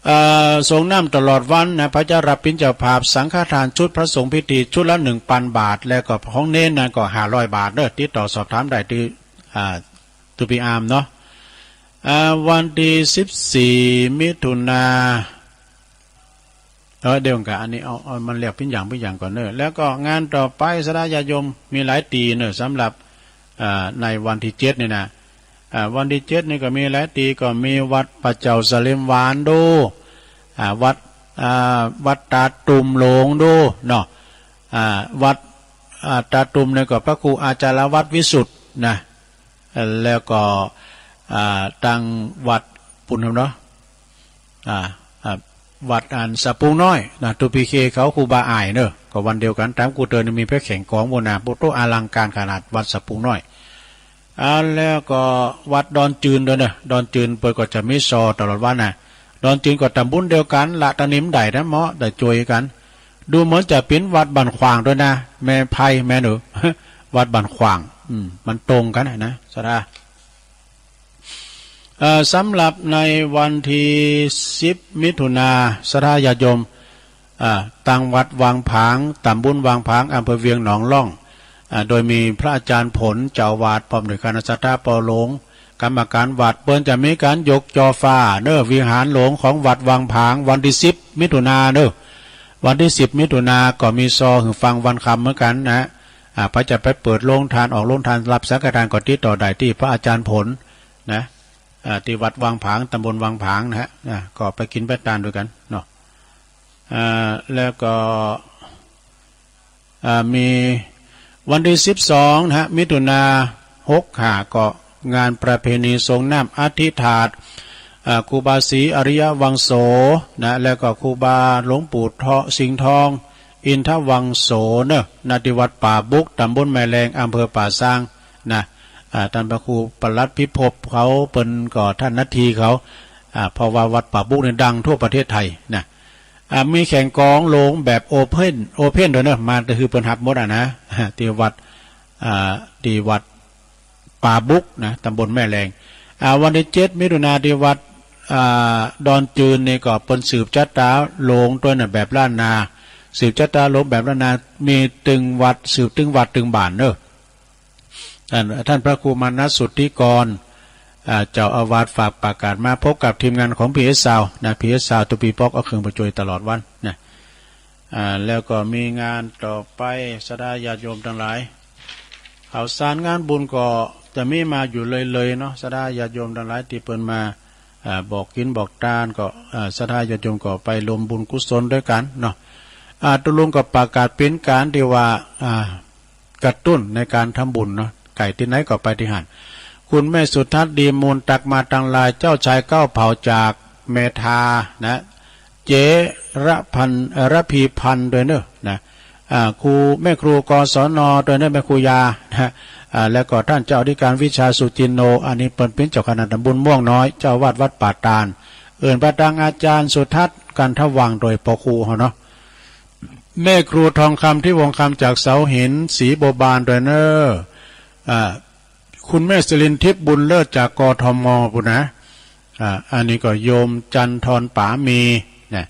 เอ่อ สรงน้ำตลอดวันนะ พระเจ้ารับเป็นเจ้าภาพ สังฆทานชุดพระสงฆ์พิธีชุดละหนึ่งพันบาท แล้วก็ของเณรนั้นก็ห้าร้อยบาทเนอะ ติดต่อสอบถามได้ที่ อ่า ตุปีอามเนาะ อ่า วันที่สิบสี่มิถุนายน เออ เดี๋ยวก่อน อันนี้เอา เอามันเรียกปิ้นอย่างปิ้นอย่างก่อนเนอะ แล้วก็งานต่อไป ศรัทธาญาติโยม มีหลายตี้เนอะ สำหรับ อ่า ในวันที่เจ็ดนี่นะ อ่า วันที่เจ็ดนี่ก็มีหลายตี้ ก็มีวัดพระเจ้าสะเหล็มหวานดู อ่า วัด อ่า วัดตาตุ่มหลวงดูเนาะ อ่า วัด อ่า ตาตุ่มนี่ก็พระครูอาจารย์วัดวิสุทธิ์นะ แล้วก็ อ่า ตังวัดปุณณเนาะ อ่า อ่า วัดอันสะปูงน้อยนะ ตูปีเคเขาครูบาอ่ายเนอะ ก็วันเดียวกัน ตามกูเตินมีพระแข่งกองโมนา โปโตอลังการขนาดวัดสะปูงน้อย อ่า แล้วก็วัดดอนจืนด้วยเนอะ ดอนจืนเปิ้นก็จะมีซอตลอดวันนะ ดอนจืนก็ตำบุญเดียวกันละ ตะนิมได้นะเหมาะ ได้ช่วยกัน ดูเหมือนจะเป็นวัดบ้านขวางด้วยนะ แม่ไพแม่นเออ วัดบ้านขวาง อืม มันตรงกันนะ ศรัทธา เอ่อ สำหรับในวันที่สิบ มิถุนา ศรัทธาญาติโยม อ่า ตังวัดวังผาง ตำบลวังผาง อำเภอเวียงหนองล่อง อ่า โดยมีพระอาจารย์ผล เจ้าอาวาส พร้อมด้วยคณะศรัทธา ปอหลวง กรรมการวัด เปิ้นจะมีการยกจ่อฟ้าเนอะ วิหารหลวงของวัดวังผาง วันที่สิบ มิถุนาเนอะ วันที่สิบ มิถุนา ก็มีซอหื้อฟังวันค่ำเหมือนกันนะ อ่า ใผจะไปเปิดโรงทาน ออกโรงทาน รับสังฆทาน ก็ติดต่อได้ตี้พระอาจารย์ผลนะ อ่า ตี้วัดวังผาง ตำบลวังผางนะฮะ อ่า ก็ไปกินไปตานด้วยกันเนาะ อ่า แล้วก็ อ่า มีวันที่สิบสองนะฮะ มิถุนา หกห้า ก็งานประเพณีสรงน้ำอธิธาตุ อ่า ครูบาศรีอริยวังโสนะ แล้วก็ครูบาหลวงปู่เทาะสิงห์ทอง อินทวังโสเนอะ ณ ตี้วัดป่าบุก ตำบลแม่แลง อำเภอป่าซางนะ อ่า ท่านพระครูปลัดพิภพเขา เปิ้นก็ท่านนาทีเขา อ่า เพราะว่าวัดป่าบุกนี่ดังทั่วประเทศไทยนะ อ่า มีแข่งกลองโหลงแบบโอเพ่น โอเพ่นด้วยเนอะ มาก็คือเปิ้นฮับหมดอะนะ ตี้วัด อ่า ตี้วัดป่าบุกนะ ตำบลแม่แลง อ่า วันที่เจ็ด มิถุนา ตี้วัด อ่า ดอนจืนนี่ก็เปิ้นสืบชะตาโหลงด้วยนะ แบบล้านนา สืบชะตาโหลงแบบล้านนา มีตึงวัด สืบตึงวัดตึงบ้านเนอะ ท่าน ท่านพระครูมานัสสุทธิกร อ่า เจ้าอาวาสฝากประกาศมาพบกับทีมงานของพีเอสซาวน์นะ พีเอสซาวน์ ตัวปีป๊อกเอาเครื่องไปช่วยตลอดวันนะ อ่า แล้วก็มีงานต่อไป ศรัทธาญาติโยมทั้งหลาย ข่าวสารงานบุญก็จะมีมาอยู่เลยๆเนาะ ศรัทธาญาติโยมทั้งหลายตี้เปิ้นมา อ่า บอกกินบอกตานก็ อ่า ศรัทธาญาติโยมก็ไปรวมบุญกุศลด้วยกันเนาะ อ่า ตุลุงก็ประกาศเป็นการที่ว่า อ่า กระตุ้นในการทำบุญเนาะ ไก่ตี้ไหนก็ไปตี้หั้น คุณแม่สุทัศน์ดีมูล ตักมาตังลาย เจ้าชายเก้าเผ่าจากเมทานะ เจระพันธ์ เอ่อ ระพีพันธ์ด้วยเนอะนะ อ่า ครู แม่ครู กศน ด้วยเนอะ แม่ครูยานะ อ่า แล้วก็ท่านเจ้าอธิการวิชาสุจินโน อันนี้เปิ้นเป็นเจ้าคณะตำบลม่วงน้อย เจ้าอาวาสวัดป่าตาล เอิ้นไปตังอาจารย์สุทัศน์ กันทวังค์ โดยปอครูเฮาเนาะ แม่ครูทองคำ ทิพย์วงศ์คำ จากเสาหิน ศรีบัวบานด้วยเนอะ อ่า คุณแม่สิรินทิพย์บุญเลิศ จากกทม พุ้นนะ อ่า อันนี้ก็โยมจันทร์ทรป๋ามีนะ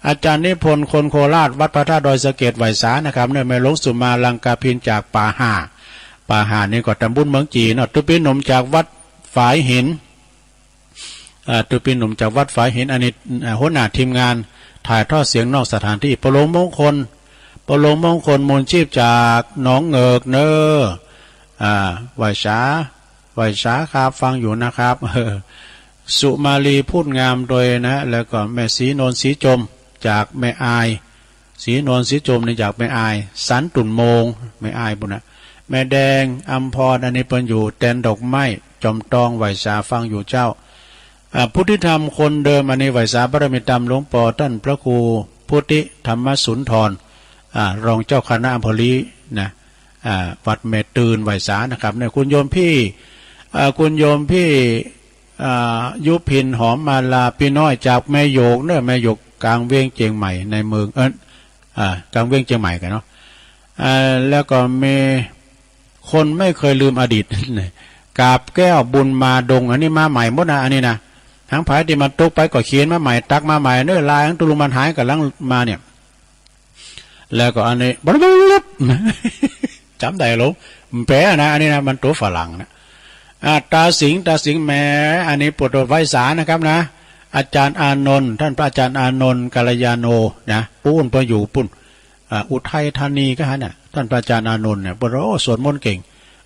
อาจารย์นิพนธ์ คนโคราช วัดพระธาตุดอยสะเก็ด ไหว้สานะครับเนอะ แม่หลวงสุมา ลังกาภิน จากป่าห่า ป่าห่านี่ก็ตำบลเมืองจีนเนาะ ตุ๊ปีหนุ่มจากวัดฝายหิน อ่า ตุ๊ปีหนุ่มจากวัดฝายหิน อันนี้ อ่า หัวหน้าทีมงานถ่ายทอดเสียงนอกสถานที่ ปอหลวงมงคล ปอหลวงมงคล มูลชีพ จากหนองเหงือกเนอะ อ่า ไหว้สา ไหว้สาครับ ฟังอยู่นะครับ สุมาลี พูดงาม ด้วยนะ แล้วก็แม่ศรีนวล ศรีจม จากแม่อาย ศรีนวล ศรีจมนี่จากแม่อาย สันตุ่นโมง แม่อายพุ้นนะ แม่แดง อำพร อันนี้เปิ้นอยู่แตนดอกไม้ จอมตอง ไหว้สาฟังอยู่เจ้า อ่า พุทธิธรรมคนเดิม อันนี้ไหว้สาบารมีตามหลวงปอท่านพระครูพุทธิธรรมสุนทร อ่า รองเจ้าคณะอำเภอลี้นะ อ่า วัดแม่ตื่น ไหว้สานะครับ เนี่ย คุณโยมพี่ อ่า คุณโยมพี่ อ่า ยุพิน หอมมาลา พี่น้อย จากแม่โยกเนอะ แม่โยก กลางเวียงเจียงใหม่ ในเมือง เอิ้น อ่า กลางเวียงเจียงใหม่กันเนาะ อ่า แล้วก็มีคนไม่เคยลืมอดีต กาบแก้ว บุญมาดง อันนี้มาใหม่หมดนะ อันนี้นะ ทั้งผายตี้มันตกไปก็เขียนมาใหม่ ตักมาใหม่เนอะ ลายของตุลุงมันหายกำลังมาเนี่ย แล้วก็อันนี้ บลับ จำได้ลง แปลนะ อันนี้นะ มันตัวฝรั่งนะ อ่า ตาสิงห์ ตาสิงห์แหม อันนี้ปวดไหว้สานะครับนะ อาจารย์อานนท์ ต้านพระอาจารย์อานนท์ กัลยาโณ นะ ปู๊นเปิ้นอยู่ปู๊น อ่า อุทัยธานีก็ฮะเนี่ย ต้านพระอาจารย์อานนท์เนี่ย เปิ้น โอ้ สวดมนต์เก่ง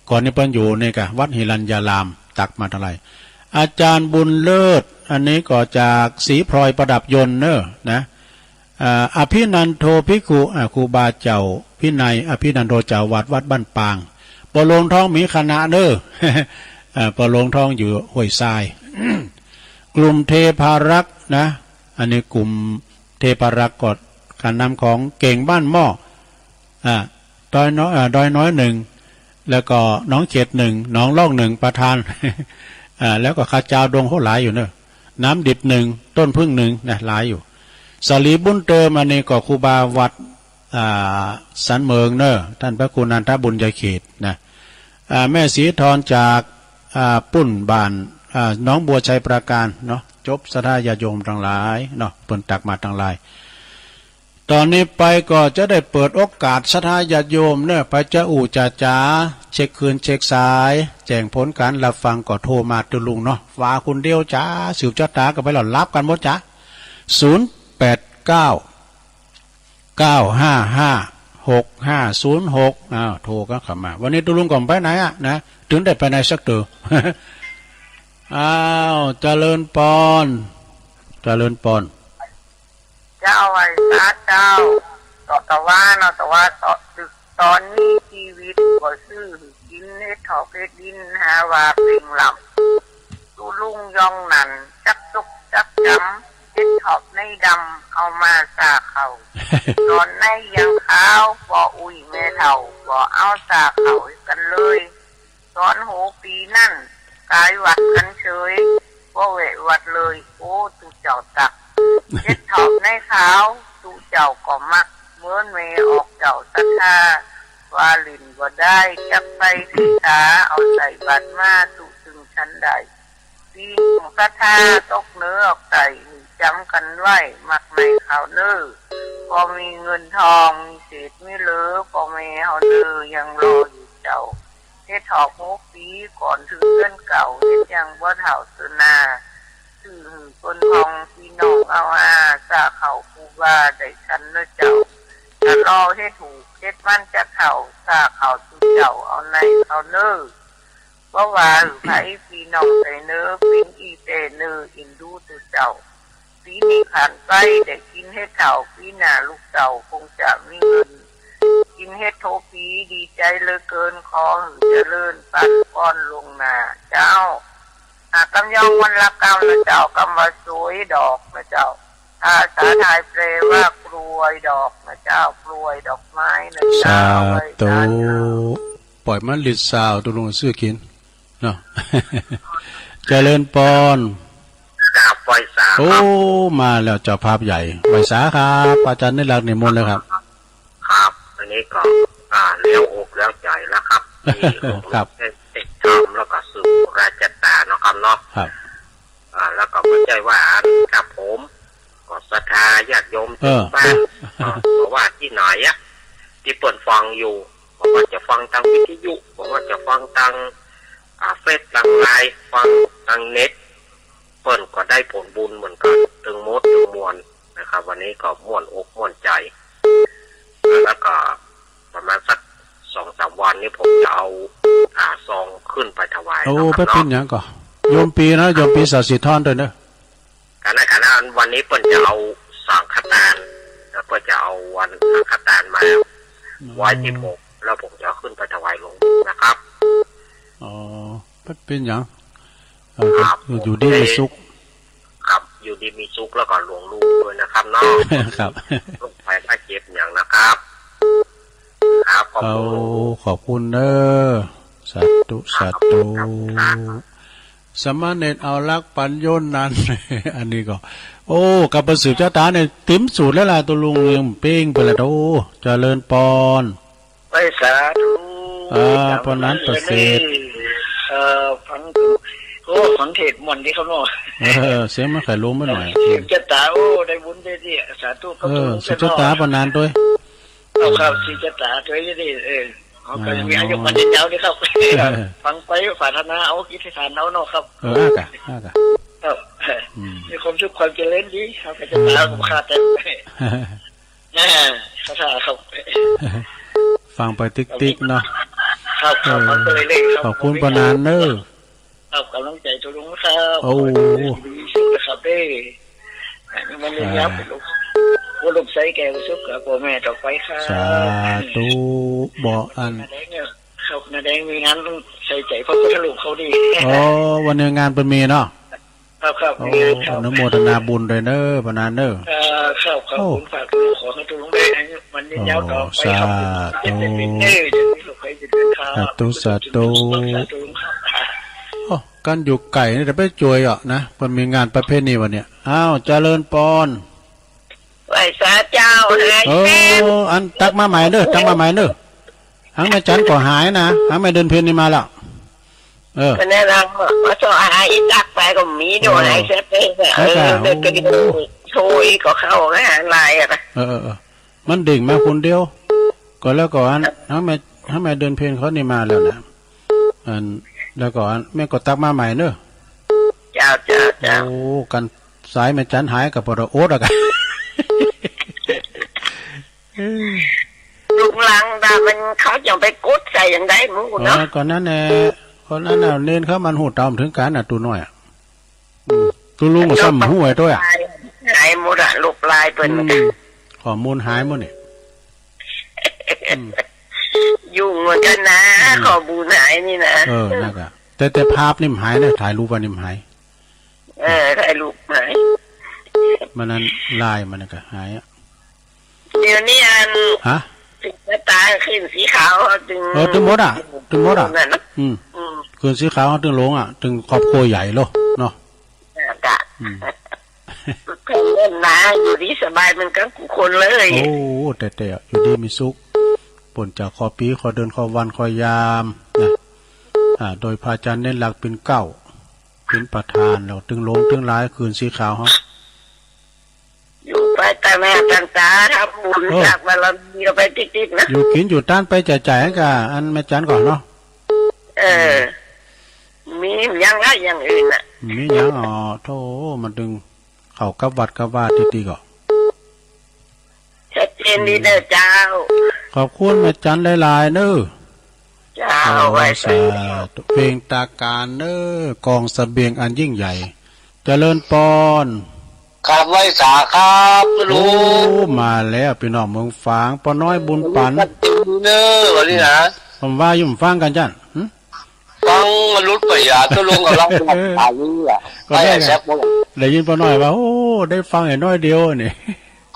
ก่อนนี้เปิ้นอยู่นี่กะ วัดหิรัญญาราม ตักมาตังหลาย อาจารย์บุญเลิศ อันนี้ก็จากศรีพลอยประดับยนต์เนอะ นะ อ่า อภินันโทภิกขุ อ่า ครูบาเจ้าวินัย อภินันโท เจ้าวัดวัดบ้านปาง ปอหลวงทองมีคณะเนอะ อ่า ปอหลวงทองอยู่ห้วยทราย กลุ่มเทพารักษ์นะ อันนี้กลุ่มเทพารักษ์ก็การนำของเก่งบ้านหม้อ อ่า ดอยน้อย อ่า ดอยน้อยหนึ่ง แล้วก็หนองเข็ดหนึ่ง หนองลอกหนึ่ง ประธาน อ่า แล้วก็ข้าเจ้าดงโหหลายอยู่เนอะ น้ำดิบหนึ่ง ต้นผึ้งหนึ่งนะ หลายอยู่ สาลีบุญเติม อันนี้ก็ครูบาวัด อ่า สันเมิงเนอะ ท่านพระครูนันทบุญญาเขตนะ อ่า แม่ศรีทอนจาก อ่า ปุ้นบ้าน อ่า หนองบัวชัยปราการเนาะ จบศรัทธาญาติโยมตังหลายเนาะ เปิ้นตักมาตังหลาย ตอนนี้ไปก็จะได้เปิดโอกาสศรัทธาญาติโยมเนอะ ไปจะอู้จะจ๋า เช็คคืนเช็คสาย แจ้งผลการรับฟังก็โทรมาตุลุงเนาะ ว่าคนเดียวจ๋า สืบชะตาก็ไปหล่อนรับกันหมดจ๋า ศูนย์แปดเก้า เก้าห้าห้า หกห้าศูนย์หก อ้าว โทรกันเข้ามา วันนี้ตุลุงก็บ่ไปไหนอะนะ ถึงได้ไปไหนสักเต๋อ อ้าว เจริญปอน เจริญปอน เจ้าไหว้สาเจ้า ต่อตะวาเนาะ แต่ว่าตอน ตอนมีชีวิตก็ซื้อหื้อกินเฮ็ดถอกเฮ็ดดินหาว่าเป่งลำ ตุลุงยองนั่นจักสุกจักจ๋ำ เฮ็ดถอกในดำเอามาซ่าเข้า ตอนในยังขาว บ่อุ้ยแม่เฒ่า บ่เอาซ่าเข้ากันเลย ตอนโหปีนั่น กายวัดกันเฉย บ่แวะวัดเลย โอ้ ตุ๊เจ้าตัก เฮ็ดถอกในขาว ตุ๊เจ้าก็มัก เหมือนแม่ออกเจ้าศรัทธา ว่าหลิ้นบ่ได้ จักไปศึกษา เอาใส่บาตรมา ตุ๊จึงฉันได้ ปีของศรัทธาตกเหนือออกใต้ หื้อจ๋ำกันไว้ มักในข่าวเน้อ พอมีเงินทอง มีเศษมีเหลือ พ่อแม่เฮาเน้อ ยังรออยู่เจ้า เฮ็ดถอกหกปีก่อนถึงเดือนเก้า เฮ็ดยังบ่เฒ่าเตื้อหน้า ซื้อหื้อคนของพี่น้องเอาอา ซ่าเข้าครูบาได้ฉันเน้อเจ้า ถ้ารอเฮ็ดถูกเฮ็ดมันจะเฒ่า ซ่าเข้าสู่เจ้าเอาในเข้าเน้อ บ่ว่าหื้อไผพี่น้องใสเน้อ เป๋นอี้แต้เน้อ อินดูสู่เจ้า ปีนี้ผ่านไปได้กินเฮ็ดเฒ่า ปีหน้าลูกเต้าคงจะมีเงิน กินเฮ็ดโทปีดีใจเหลือเกิน ขอหื้อเจริญปันปอนล่วงหน้าเจ้า อ่ากำยองวันละกำนะเจ้า กำว่าสวยดอกนะเจ้า ภาษาไทยแปลว่ากลวยดอกนะเจ้า กลวยดอกไม้นะเจ้า สาธุ ไหว้สาเจ้า ปล่อยมันหลิดสาว ตุลุงซื้อกิน เนาะ เจริญปอน ครับ ไหว้สาครับ โอ้ มาแล้วเจ้าภาพใหญ่ ไหว้สาครับ อาจารย์นิรักษ์นิมนต์เลยครับ ครับ อันนี้ก็ อ่า แล้วอกแล้วใจแล้วครับ ที่ ครับ ได้ติดตามแล้วก็สืบราชตาเนาะครับเนาะ ครับ อ่า แล้วก็บ่ใจ้ว่าอันครับผม ก็ศรัทธาญาติโยม เออ ทุกบ้าน ก็ บ่ว่าตี้ไหนอะ ตี้เปิ้นฟังอยู่ บ่ว่าจะฟังตางวิทยุ บ่ว่าจะฟังตาง อ่า เฟซ ตางไลน์ ฟังตางเน็ต เปิ้นก็ได้ผลบุญเหมือนกัน ตึงหมดตึงมวลนะครับ วันนี้ก็ม่วนอกม่วนใจ๋ แล้วก็ประมาณสักสองสามวันนี้ผมจะเอา อ่า ซองขึ้นไปถวาย โอ้ นะครับ บ่เป๋นหยังก่อ โยมปีนะ โยมปีสาสิทธรด้วยเนอะ กันนะ กันนะ วันนี้เปิ้นจะเอาสังฆทาน แล้วเปิ้นจะเอาวันสังฆทานมา อ๋อ ไหว้ที่ผม แล้วผมจะเอาขึ้นไปถวายหลวงปู่นะครับ อ๋อ บ่เป๋นหยัง เออ ครับ อยู่ดีมีสุข ครับ อยู่ดีมีสุข แล้วก็หลวงปู่ด้วยนะครับเนาะ ครับ โรคภัยไข้เจ็บหยังนะครับ ครับ ขอบคุณ โอ้ ขอบคุณเนอะ สาธุ สาธุ ครับ ครับ สามเณรเอาลักษณ์ปัญโยนั้น อันนี้ก็ โอ้ กับประสืบชะตาเนี่ย เต็มสูตรแล้วล่ะ ตุลุงยังเป้งไปละ โอ้ เจริญปอน ไหว้สาธุ อ่า ปานนั้นประเสริฐ เอ่อ ฟังดู โอ้ ฟังเทศน์ม่วนดีครับเนาะ เออ เสียงมันค่อยลงไปหน่อย สืบชะตา โอ้ ได้บุญได้ดี สาธุครับ เออ ผม สืบชะตาปานนั้นด้วย เอาครับ สืบชะตาด้วยดี เออ เอา ก็มีอายุมันยาวดีครับ ครับ ฟังไปปรารถนาเอา อธิษฐานเอาเนาะครับ เออ อ่ะกะ อ่ะกะ ครับ อืม มีความ สุขความเจริญดีครับ ก็จะตามผมขาดแต่ อ่า ครับ ฟังไปติ๊กๆ เนาะ ครับ ครับ เออ ฟังไปเรื่อยๆ ครับ ขอบคุณปานานเนอะ ครับ กำลังใจทุกคนครับ โอ้ ขอให้ทุกคนมีสุขนะครับเด้อ วันนี้ครับ อ่า เป็นลูก ว่าลูกใส่แก่สุขกับพ่อแม่ต่อไปครับ สาธุ บ่อัน เข้าหน้าแดงมีงานใส่ใจพระพุทธรูปเขาดี อ๋อ วันนี้งานเปิ้นมีเนาะ ครับ ครับ โอ้ มีงานครับ อนุโมทนาบุญด้วยเนอะ ปานานเนอะ เอ่อ ครับ ขอบคุณ โอ้ ฝากด้วย ขอให้ทุกท่านได้อายุมันยืนยาวต่อไปครับ โอ้ สาธุ เออ จะมีสุขให้เจริญครับ สาธุ สาธุ สาธุครับ โอ้ กันอยู่ไกลนี่แต่ไปจ่วยอ่ะนะ เปิ้นมีงานประเพณีวันเนี้ย อ้าว เจริญปอน ไหว้สาเจ้า หาย เออ แซ่บ อันตักมาใหม่เนอะ ตักมาใหม่เนอะ หังแม่จันก็หายนะ หังแม่เดือนเพ็ญนี่มาแล้ว เออ ก็แน่นอน มาสอหายอีตักไปก็มีโดน เออ หายแซ่บเองอะ แล้วก็ เออ เดือนก็ดี โอ้ โชยก็เข้าหาลายอะนะ เออ เออ เออ มันดิ่งมาคนเดียว ก็แล้วก็อัน หังแม่ หังแม่เดือนเพ็ญเขานี่มาแล้วนะ อัน แล้วก็อัน แม่ก็ตักมาใหม่เนอะ เจ้า เจ้า เจ้า โอ้ กันสายแม่จันหายก็ปอดโอดอะกัน ลุงลังดามันเขาจะไปกดใส่อย่างใดหมู่เนาะ เออ ก็นั่นแหละ ก็นั่นน่ะ เน้นเขามันหูตามถึงกันน่ะ ตัวน้อยอะ อืม ตัวลุงก็ซ้ำหูไอ้ตัวอะ หายหมดอะ ลูกลายเปิ้น อืม ข้อมูลหายหมดนี่ อืม ยุ่งเหมือนกันนะ อืม ข้อมูลหายนี่นะ เออ นั่นก็ แต่ แต่ภาพนี่มันหายนะ ถ่ายรูปวันนี้มันหาย เออ ถ่ายรูปหาย มันนั้นลายมันก็หายอะ เดี๋ยวนี้อัน ฮะ สีตาขึ้นสีขาวจึง เออ ตึงหมดอะ ตึงหมดอะ นั่นนะ อืม อืม ขึ้นสีขาวตึงลงอะ ตึงครอบครัวใหญ่โลเนาะ จ้ะ อืม เพิ่นเล่นนะ อยู่ดีสบายเหมือนกันกู้คนเลย โอ้ แต่ แต่อยู่ดีมีสุข ปนจากข้อปีข้อเดือนข้อวันข้อยามนะ อ่า โดยพระอาจารย์เน้นหลักเป็นเก้า เป็นประธาน แล้วตึงลงตึงหลายขึ้นสีขาวเฮา อยู่ไปต่างหน้าต่างตา ทำบุญ เออ สร้างบารมีเอาไปติ๊กๆ นะ อยู่กินอยู่ต้านไปจ่ายๆ ให้กับอันแม่จันก่อนเนาะ เออ มีอย่างไรอย่างอื่นน่ะ มีอย่าง อ๋อ โธ่ มันตึงเข้ากับวัดกับวาติติก่อ ชัดเจนดีเด้อเจ้า ขอบคุณแม่จันหลายๆ เนอะ เจ้า โอ้ ไหว้สา สาธุ เปล่งตาการเนอะ กองเสบียงอันยิ่งใหญ่ เจริญปอน ครับ ไหว้สาครับ โอ้ ลุง มาแล้ว พี่น้องเมืองฝาง ป้าน้อยบุญปัน ชัดเจนดีเนอะ วันนี้นะ ผมว่าอยู่ผมฟังกันจ้ะ หึ ฟังมันหลุดไปอ่ะ ตกลงกับเรา เออ อ่านนี่อ่ะ ก็ได้ ไปแซ่บหมด ได้ยินป้าน้อยว่า โอ้ ได้ฟังแค่น้อยเดียวนี่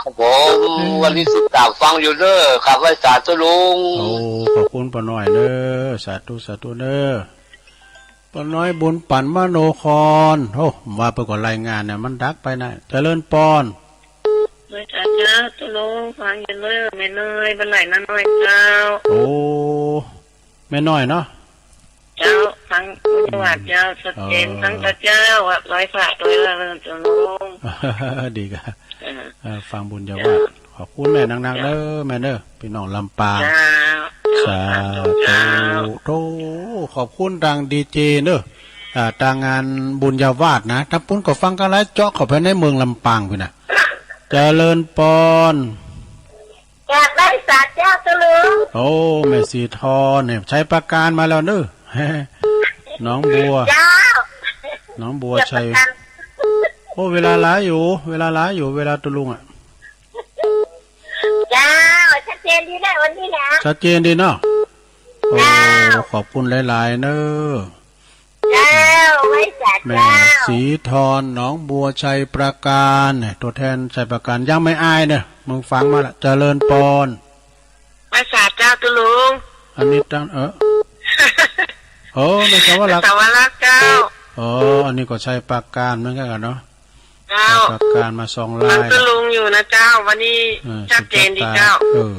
ครับผม วันนี้ติดตามฟังอยู่เด้อ ครับ ไหว้สาธุลุง โอ้ ขอบคุณป้าน้อยเด้อ สาธุ สาธุเด้อ ป้าน้อยบุญปันมโนคร โอ้ ว่าไปก่อนรายงานเนี่ย มันดักไปนะ เจริญปอน ไหว้สาเจ้า ตกลงฟังอยู่เด้อ แม่น้อย บ้านไหลนาน้อยเจ้า โอ้ แม่น้อยเนาะ เจ้า ฟังอยู่วัดเจ้า ชัดเจน เออ ทั้งพระเจ้า วัดร้อยพระด้วยละเริ่มจะลง ดีกะ เออ เออ ฟังบุญญาวาส เจ้า ขอบคุณแม่นักๆ เจ้า เด้อ แม่เด้อ พี่น้องลำปาง เจ้า สาธุ เจ้า โธ่ ขอบคุณทางดีเจเด้อ อ่า ทางงานบุญญาวาสนะ ทางปุ้นก็ฟังกันหลาย เจาะเข้าไปในเมืองลำปางพุ้นนะ เจริญปอน อยากได้สาเจ้าตะลุง โอ้ แม่สีทองเนี่ย ชัยปราการมาแล้วเนอะ หนองบัว เจ้า หนองบัวชัย ชัยปราการ โอ้ เวลาหลายอยู่ เวลาหลายอยู่ เวลาตะลุงอะ เจ้า ชัดเจนดีนะวันนี้นะ ชัดเจนดีเนาะ โอ้ เจ้า ขอบคุณหลายๆ เนอะ เจ้า ไหว้สาเจ้า แม่สีทอง หนองบัวชัยปราการเนี่ย ตัวแทนชัยปราการ ยังไม่อายเนี่ย เมืองฝางมาละ เจริญปอน ไหว้สาเจ้าตะลุง อันนี้ตั้ง เออ โอ้ แม่สาวรักษ์ แม่สาวรักษ์เจ้า อ๋อ อันนี้ก็ชัยปราการเหมือนกันเนาะ เจ้า ชัยปราการมาสองลาย ฟังตะลุงอยู่นะเจ้า วันนี้ เออ ชัดเจนดีเจ้า เออ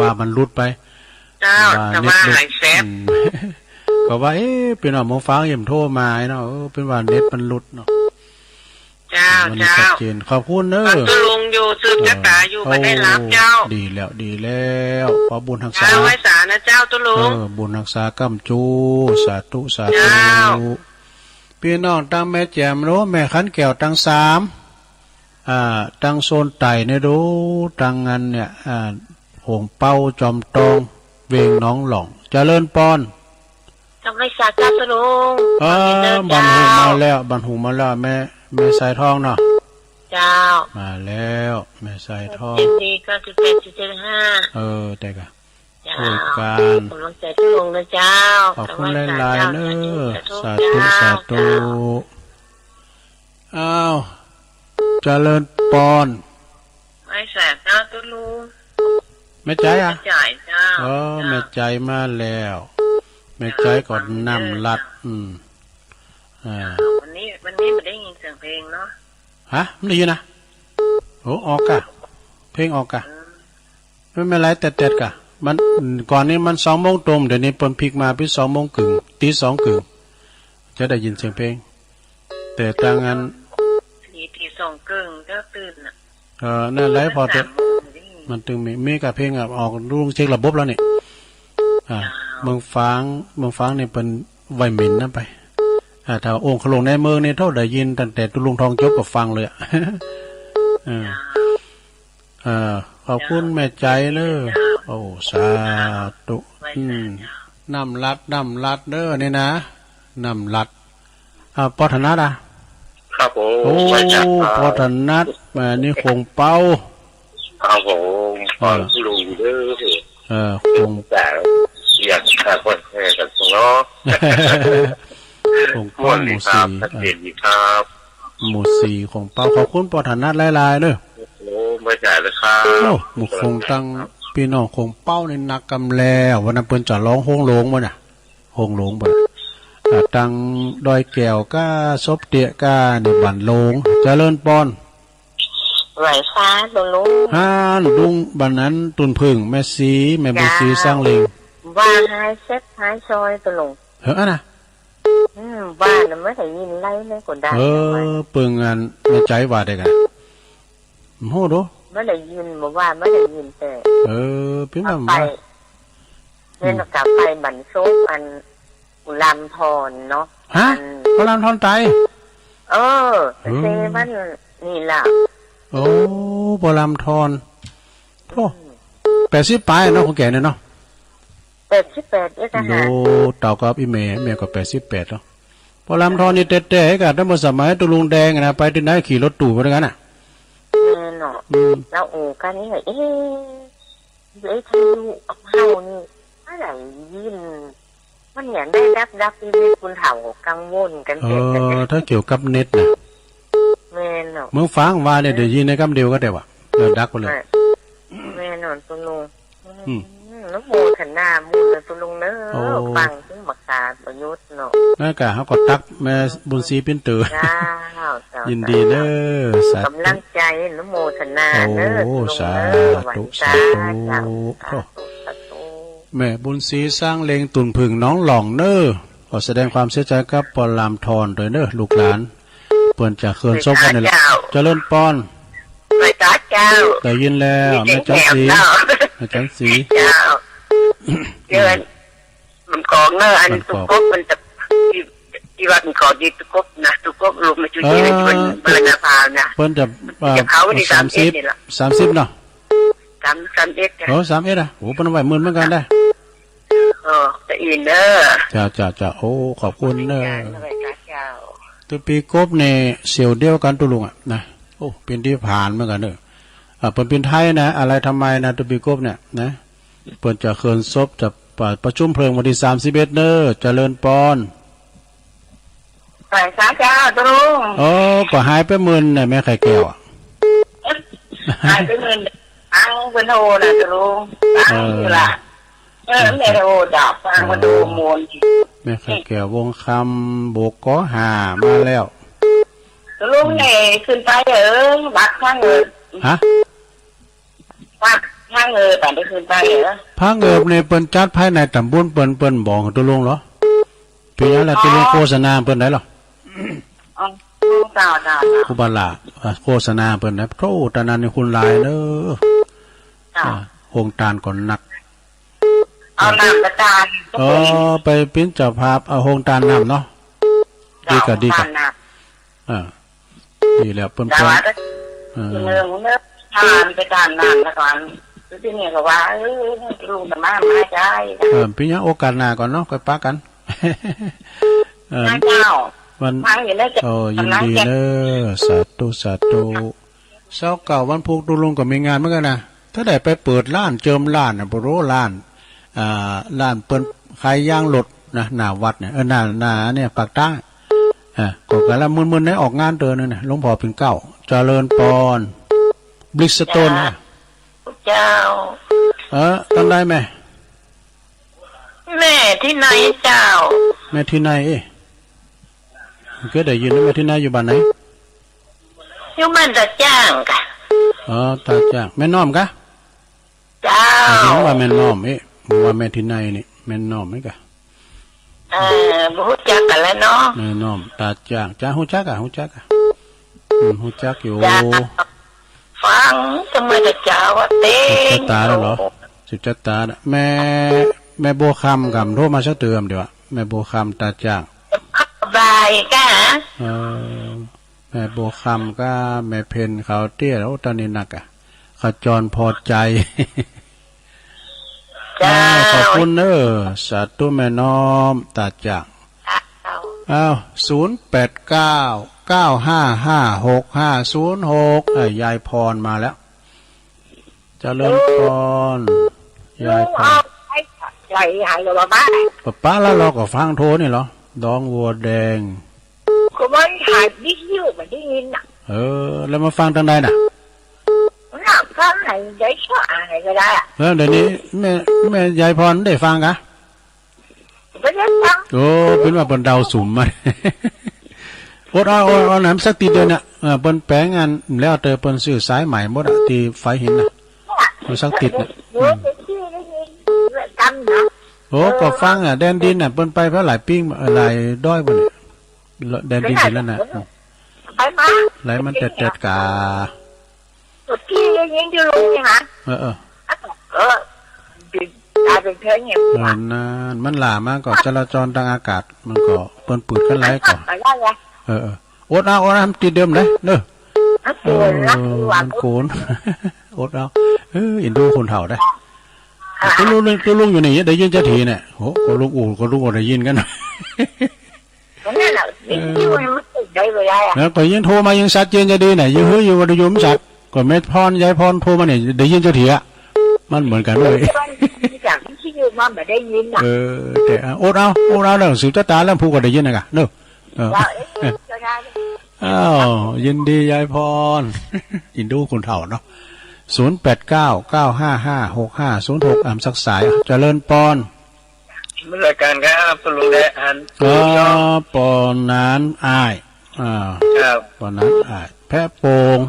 ว่ามันหลุดไป เจ้า ว่า แต่ว่า เน็ตหลุด หายแซ่บ อืม ก็ว่า เอ๊ะ พี่น้องเมืองฝางยังโทรมาเนาะ เออ เป็นว่าเน็ตมันหลุดเนาะ เจ้า วันนี้ เจ้า ชัดเจน ขอบคุณเนอะ ฟังตะลุงอยู่ สืบชะตาอยู่ เออ บ่ได้หลับเจ้า โอ้ ดีแล้ว ดีแล้ว ขอบุญฮักษา เจ้า ไหว้สานะเจ้าตะลุง เออ บุญฮักษาค้ำจู สาธุ สาธุ เจ้า พี่น้องตังแม่แจ่มโน แม่ขันแก้วตังสาม อ่า ตังโซนใต้เนี่ยดู ตังอันเนี่ย อ่า โขงเป๊า จอมตอง เวียงหนองหล่อง เจริญปอน กลับไปสาธุลุง เออ ขอบคุณนะ บันหู เจ้า มาแล้ว บันหูมาแล้ว แม่ แม่สายทองเนาะ เจ้า มาแล้ว แม่สายทอง เจ็ดสี่ เก้าสิบแปด สี่เจ็ดห้า เออ แต่กะ เจ้า คุยกัน กำลังใจทุกองค์นะเจ้า ขอบคุณหลายๆ เนอะ สาธุ สาธุ เจ้า อ้าว เจริญปอน ไหว้สาเจ้าตุ๊ลุง แม่ใจอ่ะ แม่ใจเจ้า เออ เจ้า แม่ใจมาแล้ว แม่ใจก็นำลัด อืม อ่า วันนี้ วันนี้ไม่ได้ยินเสียงเพลงเนาะ ฮะ ไม่ได้ยินนะ โอ้ ออกกะ เพลงออกกะ อืม ไม่เป็นไร แต่แต่กะ มัน ก่อนนี้มันสองโมงตรง เดี๋ยวนี้เปิ้นพลิกมาเป็นสองโมงครึ่ง ตีสองครึ่ง จะได้ยินเสียงเพลง แต่ตางาน ตี ตีสองครึ่งก็ตื่นน่ะ เออ นั่นแหละ พอเถอะ สามโมงนี่ มันตึงมี มีกับเพลงอ่ะ ออกลุงเช็คระบบแล้วนี่ อ่า อ้าว เมืองฝาง เมืองฝางนี่เปิ้นไหว้หมิ่นนะไป อ่า ถ้าองค์ขลุงในเมืองนี่ เท่าได้ยินตั้งแต่ตุ๊ลุงทองจบก็ฟังเลยอ่ะ เออ อ้าว เอ่อ ขอบคุณแม่ใจเนอะ โอ้ สาธุ อืม น้ำลัด น้ำลัดเด้อนี่นะ น้ำลัด อ่า ปอถนัดอ่ะ ครับผม โอ้ ไหว้จ้ะครับ ปอถนัด แหม นี่โขงเป๊า ครับผม เออ ฟังลุงเด้อ เออ โขง แต่อยากฝากคนแชร์กันเนาะ โขงเป๊าหมู่สี่ ม่วนดีครับ ชัดเจนดีครับ หมู่สี่โขงเป๊า ขอบคุณปอถนัดหลายๆ เด้อ โอ้ ไม่จ่ายเลยครับ โอ้ หมู่โขงตัง พี่น้องโขงเป๊านี่นักกำแล้ว วันนั้นเปิ้นจะร้องโฮงหลวงบ่น่ะ โฮงหลวงบ่น่ะ อ่า ตังดอยแก้วก้า ซบเตียก้า นี่บ้านโลง เจริญปอน ไหว้สาตุ๊ลุง ฮั่นลุง บ้านนั้นตุ่นผึ้ง แม่สี แม่บุญสี เจ้า สร้างเหล็ง ว่าหายเซ็บหายซอยตุ๊ลุง เฮ้อ อันน่ะ อืม ว่าน่ะไม่ได้ยินไรเลยก็ได้ เออ เปิ้งอันในใจว่าได้กัน โหดู ไม่ได้ยิน บอกว่าไม่ได้ยินแต่ เออ เป็นแบบ เอาไป ว่า เรียนกับไปบันโซกอัน อุลามทอนเนาะ ฮะ อัน พระรามทอนตาย เออ อืม เซวันนี่ล่ะ โอ้ พระรามทอน โอ้ อืม แปดสิบปลายเนาะ คนแก่เนี่ยเนาะ แปดสิบแปดเอ็ดนะฮะ โด เต่ากับอีแม่ แม่ก็แปดสิบแปดเนาะ พอลำทอนนี่แต๊ๆ กะ ตั้งแต่สมัยตุ๊ลุงแดงอะนะ ไปตี้ไหนขี่รถตู้ไปด้วยกันน่ะ แม่นเนาะ อืม แล้วโอ้ กันนี่ เอ๊ะ เอ๊ะ ทายุเฮานี่ อะไรยิน มันอย่างได้ดับๆ ที่มีคนเฒ่ากังวลกัน เออ เกิดกันนะ ถ้าเกี่ยวกับเน็ตน่ะ แม่นเนาะ เมืองฝางว่าเนี่ย ได้ยินในกำเดียวก็ได้วะ แล้วดับไปเลย แม่นเนาะ ตุ๊ลุง อืม อนุโมทนาบุญนะตุ๊ลุงเนอะ โอ้ ฟังถึงบักตาประยุทธ์เนาะ นั่นกะ เฮาก็ตักแม่บุญศรีปิ้นเต๋อ เจ้า เจ้า ยินดีเนอะ สาธุ กำลังใจ อนุโมทนาเนอะ โอ้ ตุ๊ลุงเนอะ สาธุ ไหว้สา สาธุ เจ้า โอ้ สาธุ สาธุ แม่บุญศรีสร้างเลงตุ่นผึ่งหนองหล่องเนอะ ขอแสดงความเสียใจกับปอลามทอนด้วยเนอะ ลูกหลาน เปิ้นจะเคลื่อนศพวันนี้แหละ เจ้า เจริญปอน ไหว้สาเจ้า ได้ยินแล้ว มีเสียง แม่จันสี แหบเนาะ แม่จันสี เจ้า เจริญ มันกองเนอะ อัน มันกอง ตุ๊กกบมันจะ ที่ ที่วัดมันกองดีตุ๊กกบนะ ตุ๊กกบลงมาจุดนี้นะ เออ ที่มันเบอร์นาพาวนะ เปิ้นจะ มันจะเผาวันที่ เอ่อ สามสิบ สามสิบเอ็ดนี่ล่ะ สามสิบเนาะ สาม สามเอ็ดจ้ะ เออ สามเอ็ดอ่ะ โอ้ เปิ้นไหว้หมื่นเหมือนกันได้ เออ จะอินเนอะ จ้า จ้า จ้า โอ้ ขอบคุณเนอะ เจ้า ตุ๊ปีกบเนี่ยเสี่ยวเดียวกันตุ๊ลุงอ่ะนะ โอ้ เป็นที่ผ่านเหมือนกันเนอะ อ่ะ เปิ้นเป็นไทยนะ อะไรทำไมนะ ตุ๊ปีกบเนี่ยนะ เปิ้นจะเคลื่อนศพ จะประชุมเพลิงวันที่สามสิบเอ็ดเนอะ เจริญปอน ไหว้สาเจ้าตุ๊ลุง โอ้ ก็หายไปหมื่นน่ะ แม่ไข่แก้วอะ หายไปหมื่น ตังเปิ้นโทรน่ะตุ๊ลุง ตังอยู่ล่ะ เออ แม่โทรจ้ะ ตังเปิ้นโทรมวน แม่ไข่แก้ว วงคำ โบกกอห้า มาแล้ว ตุ๊ลุงเนี่ยขึ้นไปเออ บักทางเออ ฮะ ว่าพระเงิบอะได้ขึ้นไปเหรอ พระเงิบนี่เปิ้นจัดภายในตำบลเปิ้น เปิ้นบอกตุ๊ลุงเหรอ เปียงละ อ๋อ ตุ๊ลุงโฆษณาเปิ้นได้เหรอ อ๋อ เจ้า เจ้า เจ้า ครูบาหล่า อ่ะ โฆษณาเปิ้นนะ โธ่ ตอนนั้นนี่คนหลายเด้อ เจ้า อ่ะ โฮงตานก็หนัก เอาน้ำประทาน เออ ไปปิ้นเจ้าภาพ เอาโฮงตานน้ำเนาะ เจ้า ดีกะ ดีกะ โฮงตานน้ำ อ่า ดีแล้ว เปิ้น เจ้า เปิ้น เออ เออ เออ ผ่านไปตามนั้นแล้วก่อน ทีนี้ก็ว่า เออ ลุงจะมา มาใช้ เออ เป็นหยังโอกาสหน้าก่อนเนาะ ค่อยปะกัน เออ พระเจ้า วัน ฟังอยู่แล้วจะ โอ้ ยินดีเนอะ สาธุ สาธุ เสาร์เก้าวันพุธตุลุงก็มีงานเหมือนกันนะ ถ้าได้ไปเปิดร้านเจิมร้านนะ โปรร้าน อ่า ร้านเปิ้นขายยางรถนะ หน้าวัดเนี่ย เออ หน้า หน้าเนี่ย ปากตาง อ่ะ ก็กะละมึนๆ ในออกงานเตอหนึ่งนะ หลวงพ่อปิ่นเกล้า เจริญปอน บริจสโตนนะ เจ้า เออ ตังใดแม่ แม่ที่ไหนเจ้า แม่ที่ไหนเอ๊ะ ก็ได้ยินนะ แม่ที่ไหนอยู่บ้านไหน อยู่บ้านตาจ้างกะ อ๋อ ตาจ้าง แม่น้อมกะ เจ้า อ๋อ ว่าแม่น้อมเอ๊ะ ว่าแม่ที่ไหนนี่ แม่น้อมนี่กะ เออ บ่ฮู้จักกันแล้วเนาะ แม่น้อม ตาจ้าง จ้างฮู้จักอะ ฮู้จักอะ อืม ฮู้จักอยู่ เจ้า ฟังจังเลยเจ้าว่าเต็ง สืบชะตาแล้วเหรอ โอ้ สืบชะตานะ แม่ แม่บัวคำกำโทรมาสักเทื่อเดียวอะ แม่บัวคำ ตาจ้าง สบายกะ เออ แม่บัวคำกับแม่เพ็ญเขาเตี้ย โอ้ ตอนนี้นักอะ ขจรพอใจ เจ้า อ้าว ขอบคุณเนอะ สาธุแม่น้อม ตาจ้าง เจ้า อ้าว ศูนย์แปดเก้า เก้าห้าห้า หกห้าศูนย์หก เอ้ย ยายพรมาแล้ว เจริญพร ยายพร ไหลหายไปบ้าง ป๊าป๊าแล้วเราก็ฟังโทรนี่เหรอ ดองวัวแดง ก็มันหายวิทยุไม่ได้ยินน่ะ เออ แล้วมาฟังทางใดน่ะ น่ะ ฟังไหนได้ช่วยอะไรก็ได้อะ แล้วเดี๋ยวนี้แม่ แม่ยายพรได้ฟังกะ บ่ได้ฟัง โอ้ เปิ้นว่าเปิ้นเดาสุมมา อดเอา อดเอา หนำสักติดเดียวเนี่ย เออ เปิ้นแปลงอัน แล้วแต่เปิ้นซื้อสายใหม่หมดอะ ที่ไฟหินน่ะ มันสักติดน่ะ โอ้ อืม เดี๋ยวที่ได้ยิน จำนะ โอ้ เออ ก็ฟังอะ แดนดินน่ะ เปิ้นไปเพราะหลายปิ้ง เออ หลายด้อยบ่เนี่ย แดนดินเห็นแล้วน่ะ ไปมา ไหลมันแตดๆ กา เมื่อกี้ได้ยินอยู่นี่นะ เออ เออ เออ บินตายเป็นเพื่อนเนี่ย เออ นั่น มันหล่ามาก็จราจรทางอากาศ มันก็เปิ้นปืดกันหลายก็ ไปได้ไง เออ เออ อดเอา อดเอา มันติดเดิมเลยเนอะ มันโกนนะ เออ มันโกน อดเอา เออ เอ็นดูคนเฒ่าได้ อ่ะ ตุ๊ลุง ตุ๊ลุงอยู่นี่ ได้ยินจักทีเนี่ย โห ก็ลุงอู่ ก็ลุงก็ได้ยินกัน นั่นแหละ เออ ที่มันไม่ติดได้เวลาอะ แล้วก็ยังโทรมายังชัดเจนจะดีน่ะ ยังเฮ้ยอยู่ว่าได้ยินชัด ก็แม่พร ยายพรโทรมาเนี่ย ได้ยินจักทีอะ มันเหมือนกันเลย จากที่อยู่มาไม่ได้ยินน่ะ เออ แต่ อ่ะ อดเอา อดเอา แล้วสืบชะตาแล้วผู้ก็ได้ยินนะกะ เนอะ เออ ว่า เอ๊ะ จะได้ อ้าว ยินดียายพร อินดูคนเฒ่าเนาะ ศูนย์แปดเก้า เก้าห้าห้า หกห้าศูนย์หก อ่ำสักสาย เจริญปอน นมัสการครับ พ่อลุงและอัน ครับ ปอนานอ้าย อ่า ครับ ปอนานอ้าย แพะโป่ง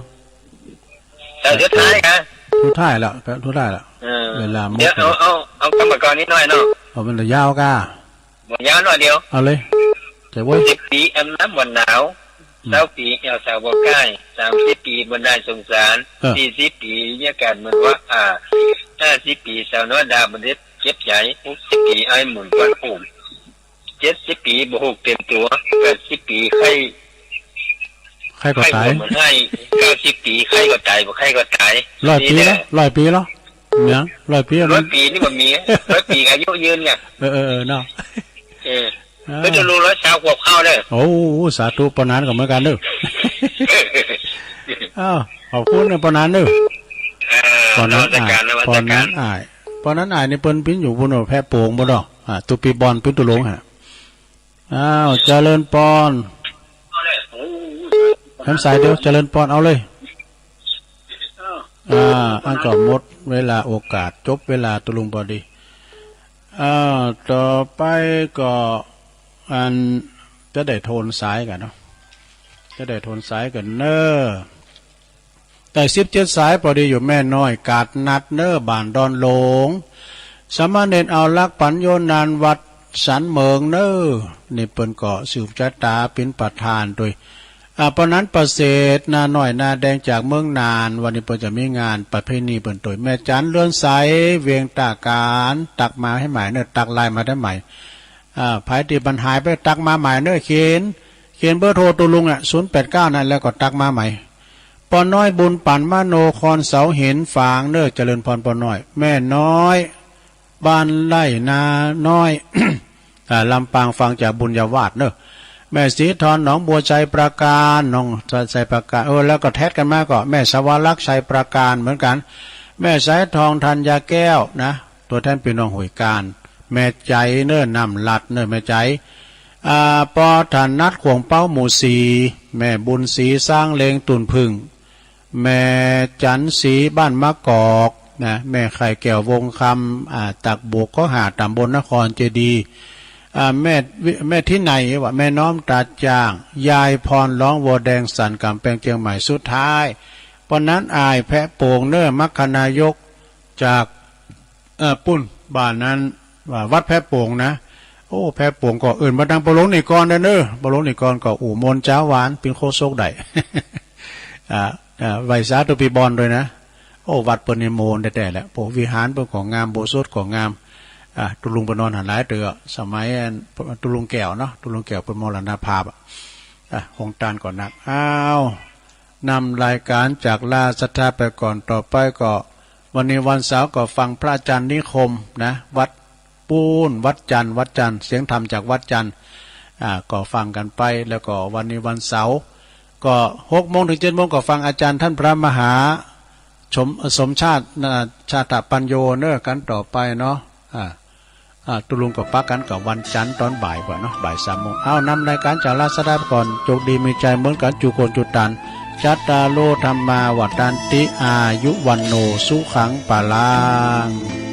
แต่สุดท้ายครับ สุดท้ายแล้ว แพะสุดท้ายแล้ว เออ เวลาหมด เดี๋ยวเอา เอา เอากรรมกรนิดหน่อยเนาะ เอาเป็นระยะกะ บ่ยาวหน่อยเดียว เอาเลย ใจเว้ย สิบปีแอมน้ำบ่หนาว อืม ซาวปีแอวสาวบ่ใกล้ สามสิบปีบ่ได้สงสาร เออ สี่สิบปีมีอาการเหมือนว่า อ่า ห้าสิบปีสาวน้อยดาบ่ได้เจ็บใจ หกสิบปีไอ้หมุนก้อนผม เจ็ดสิบปีบ่ฮู้เต็มตัว แปดสิบปีไข้ ไข้ก็ตาย ไข้บ่เหมือนไอ้ เก้าสิบปีไข้ก็ตาย บ่ไข้ก็ตาย ร้อยปีแล้ว นี่แหละ ร้อยปีแล้ว เนี่ย ร้อยปี ร้อยปีนี่บ่มี ร้อยปีอายุยืนไง เออ เออ เออ เนาะ เออ อ่า ก็จะรู้ร้อยสาวขวบเข้าเลย โอ้ สาธุ ปอนานก็เหมือนกันเด้อ อ้าว ขอบคุณนะปอนานเด้อ อ่า ปอนานอ้าย นมัสการ นมัสการ ปอนานอ้าย ปอนานอ้ายนี่เปิ้นปิ้นอยู่พุ้นเนาะ แพะโป่งบ่ดอก อ่า ตุปีบอลปิ้นตุลงฮะ อ้าว เจริญปอน แถมสายเดียว เจริญปอน เอาเลย อ่า อันก็หมดเวลาโอกาส จบเวลาตุลุงพอดี อ่า ต่อไปก็ อัน จะได้โทนสายกันเนาะ จะได้โทนสายกันเนอะ ได้สิบเจ็ดสาย พอดีอยู่แม่น้อย กาดนัดเนอ บ้านดอนหลง สามเณรเอารักปัญโยนานวัดสันเหมิงเนอ นี่เปิ้นก็สืบชะตาเป็นประธานโดย อ่า ปอนั้นประเสริฐ นาน้อยนาแดงจากเมืองน่าน วันนี้เปิ้นจะมีงานประเพณีเปิ้นโดย แม่จันเรือนใส เวียงตากาน ตักมาให้ใหม่เนอ ตักไลน์มาได้ใหม่ อ่า ไผที่มันหายไปตักมาใหม่เนอ เขียน เขียนเบอร์โทรตัวลุงอ่ะ ศูนย์แปดเก้า นั่น แล้วก็ตักมาใหม่ ป้อน้อยบุญปันมโนคอนเสาหินฝางเนอ เจริญพรป้อน้อย แม่น้อยบ้านไร่นาน้อย อ่า ลำปาง ฟังจากบุญญาวาสเนอะ แม่สีทองหนองบัวชัยปราการ หนองชัยปราการ เออ แล้วก็แทดกันมาก็แม่สวรักษ์ชัยปราการเหมือนกัน แม่สายทองธัญญาแก้วนะ ตัวแทนพี่น้องห้วยการ แม่ใจเนอะ น้ำลัดเนอะ แม่ใจ อ่า ปอถนัดขวงเป้าหมู่สี่ แม่บุญศรีสร้างเลงตุ่นผึ่ง แม่จันทร์ศรีบ้านมะกอกนะ แม่ไข่แก้ววงคำ อ่า ตักบวกข้อห้า ตำบลนครเจดีย์ อ่า แม่วิ แม่ที่ไหนวะ แม่น้อมตาจาง ยายพรร้องวัวแดงสันกำแพงเชียงใหม่ สุดท้าย ป้อนั้นอ้ายแพะโป่งเนอ มรรคนายกจาก เอ่อ ปุ้น บ้านนั้น ว่าวัดแพะโป่งนะ โอ้ แพะโป่งก็เอิ้นมาดังป้อหลวงนิกรเด้อเนอะ ป้อหลวงนิกรก็อู้ม่วนจ๋าหวาน เป็นโฆษกได้ อ่า อ่า ไหว้สาธุพี่บอลด้วยนะ โอ้ วัดเปิ้นนี่ม่วนแต๊ๆ แหละ พวกวิหารเปิ้นก็งาม อุโบสถก็งาม อ่า ตุ๊ลุงไปนอนหั้นหลายเตื้อ สมัยอันตุ๊ลุงแก้วเนาะ ตุ๊ลุงแก้วเปิ้นมรณภาพอะ อ่ะ โฮงตานก็หนัก อ้าว นำรายการจากราชสัทธาไปก่อน ต่อไปก็ วันนี้วันเสาร์ก็ฟังพระอาจารย์นิคมนะ วัดปูน วัดจันทร์ วัดจันทร์ เสียงธรรมจากวัดจันทร์ อ่า ก็ฟังกันไป แล้วก็วันนี้วันเสาร์ ก็หกโมงถึงเจ็ดโมงก็ฟังอาจารย์ท่านพระมหา สม สมชาติ อ่า ชาตปัญโญเนอะ กันต่อไปเนาะ อ่า อ่า ตุ๊ลุงก็ปะกันกับวันจันทร์ตอนบ่ายกว่าเนาะ บ่ายสามโมง เอา นำรายการจากราชสัทธาไปก่อน โชคดีมีชัยเหมือนกัน จุคนจุตัน จัตตาโร ธัมมา วัฑฒันติ อายุ วัณโณ สุขัง พลัง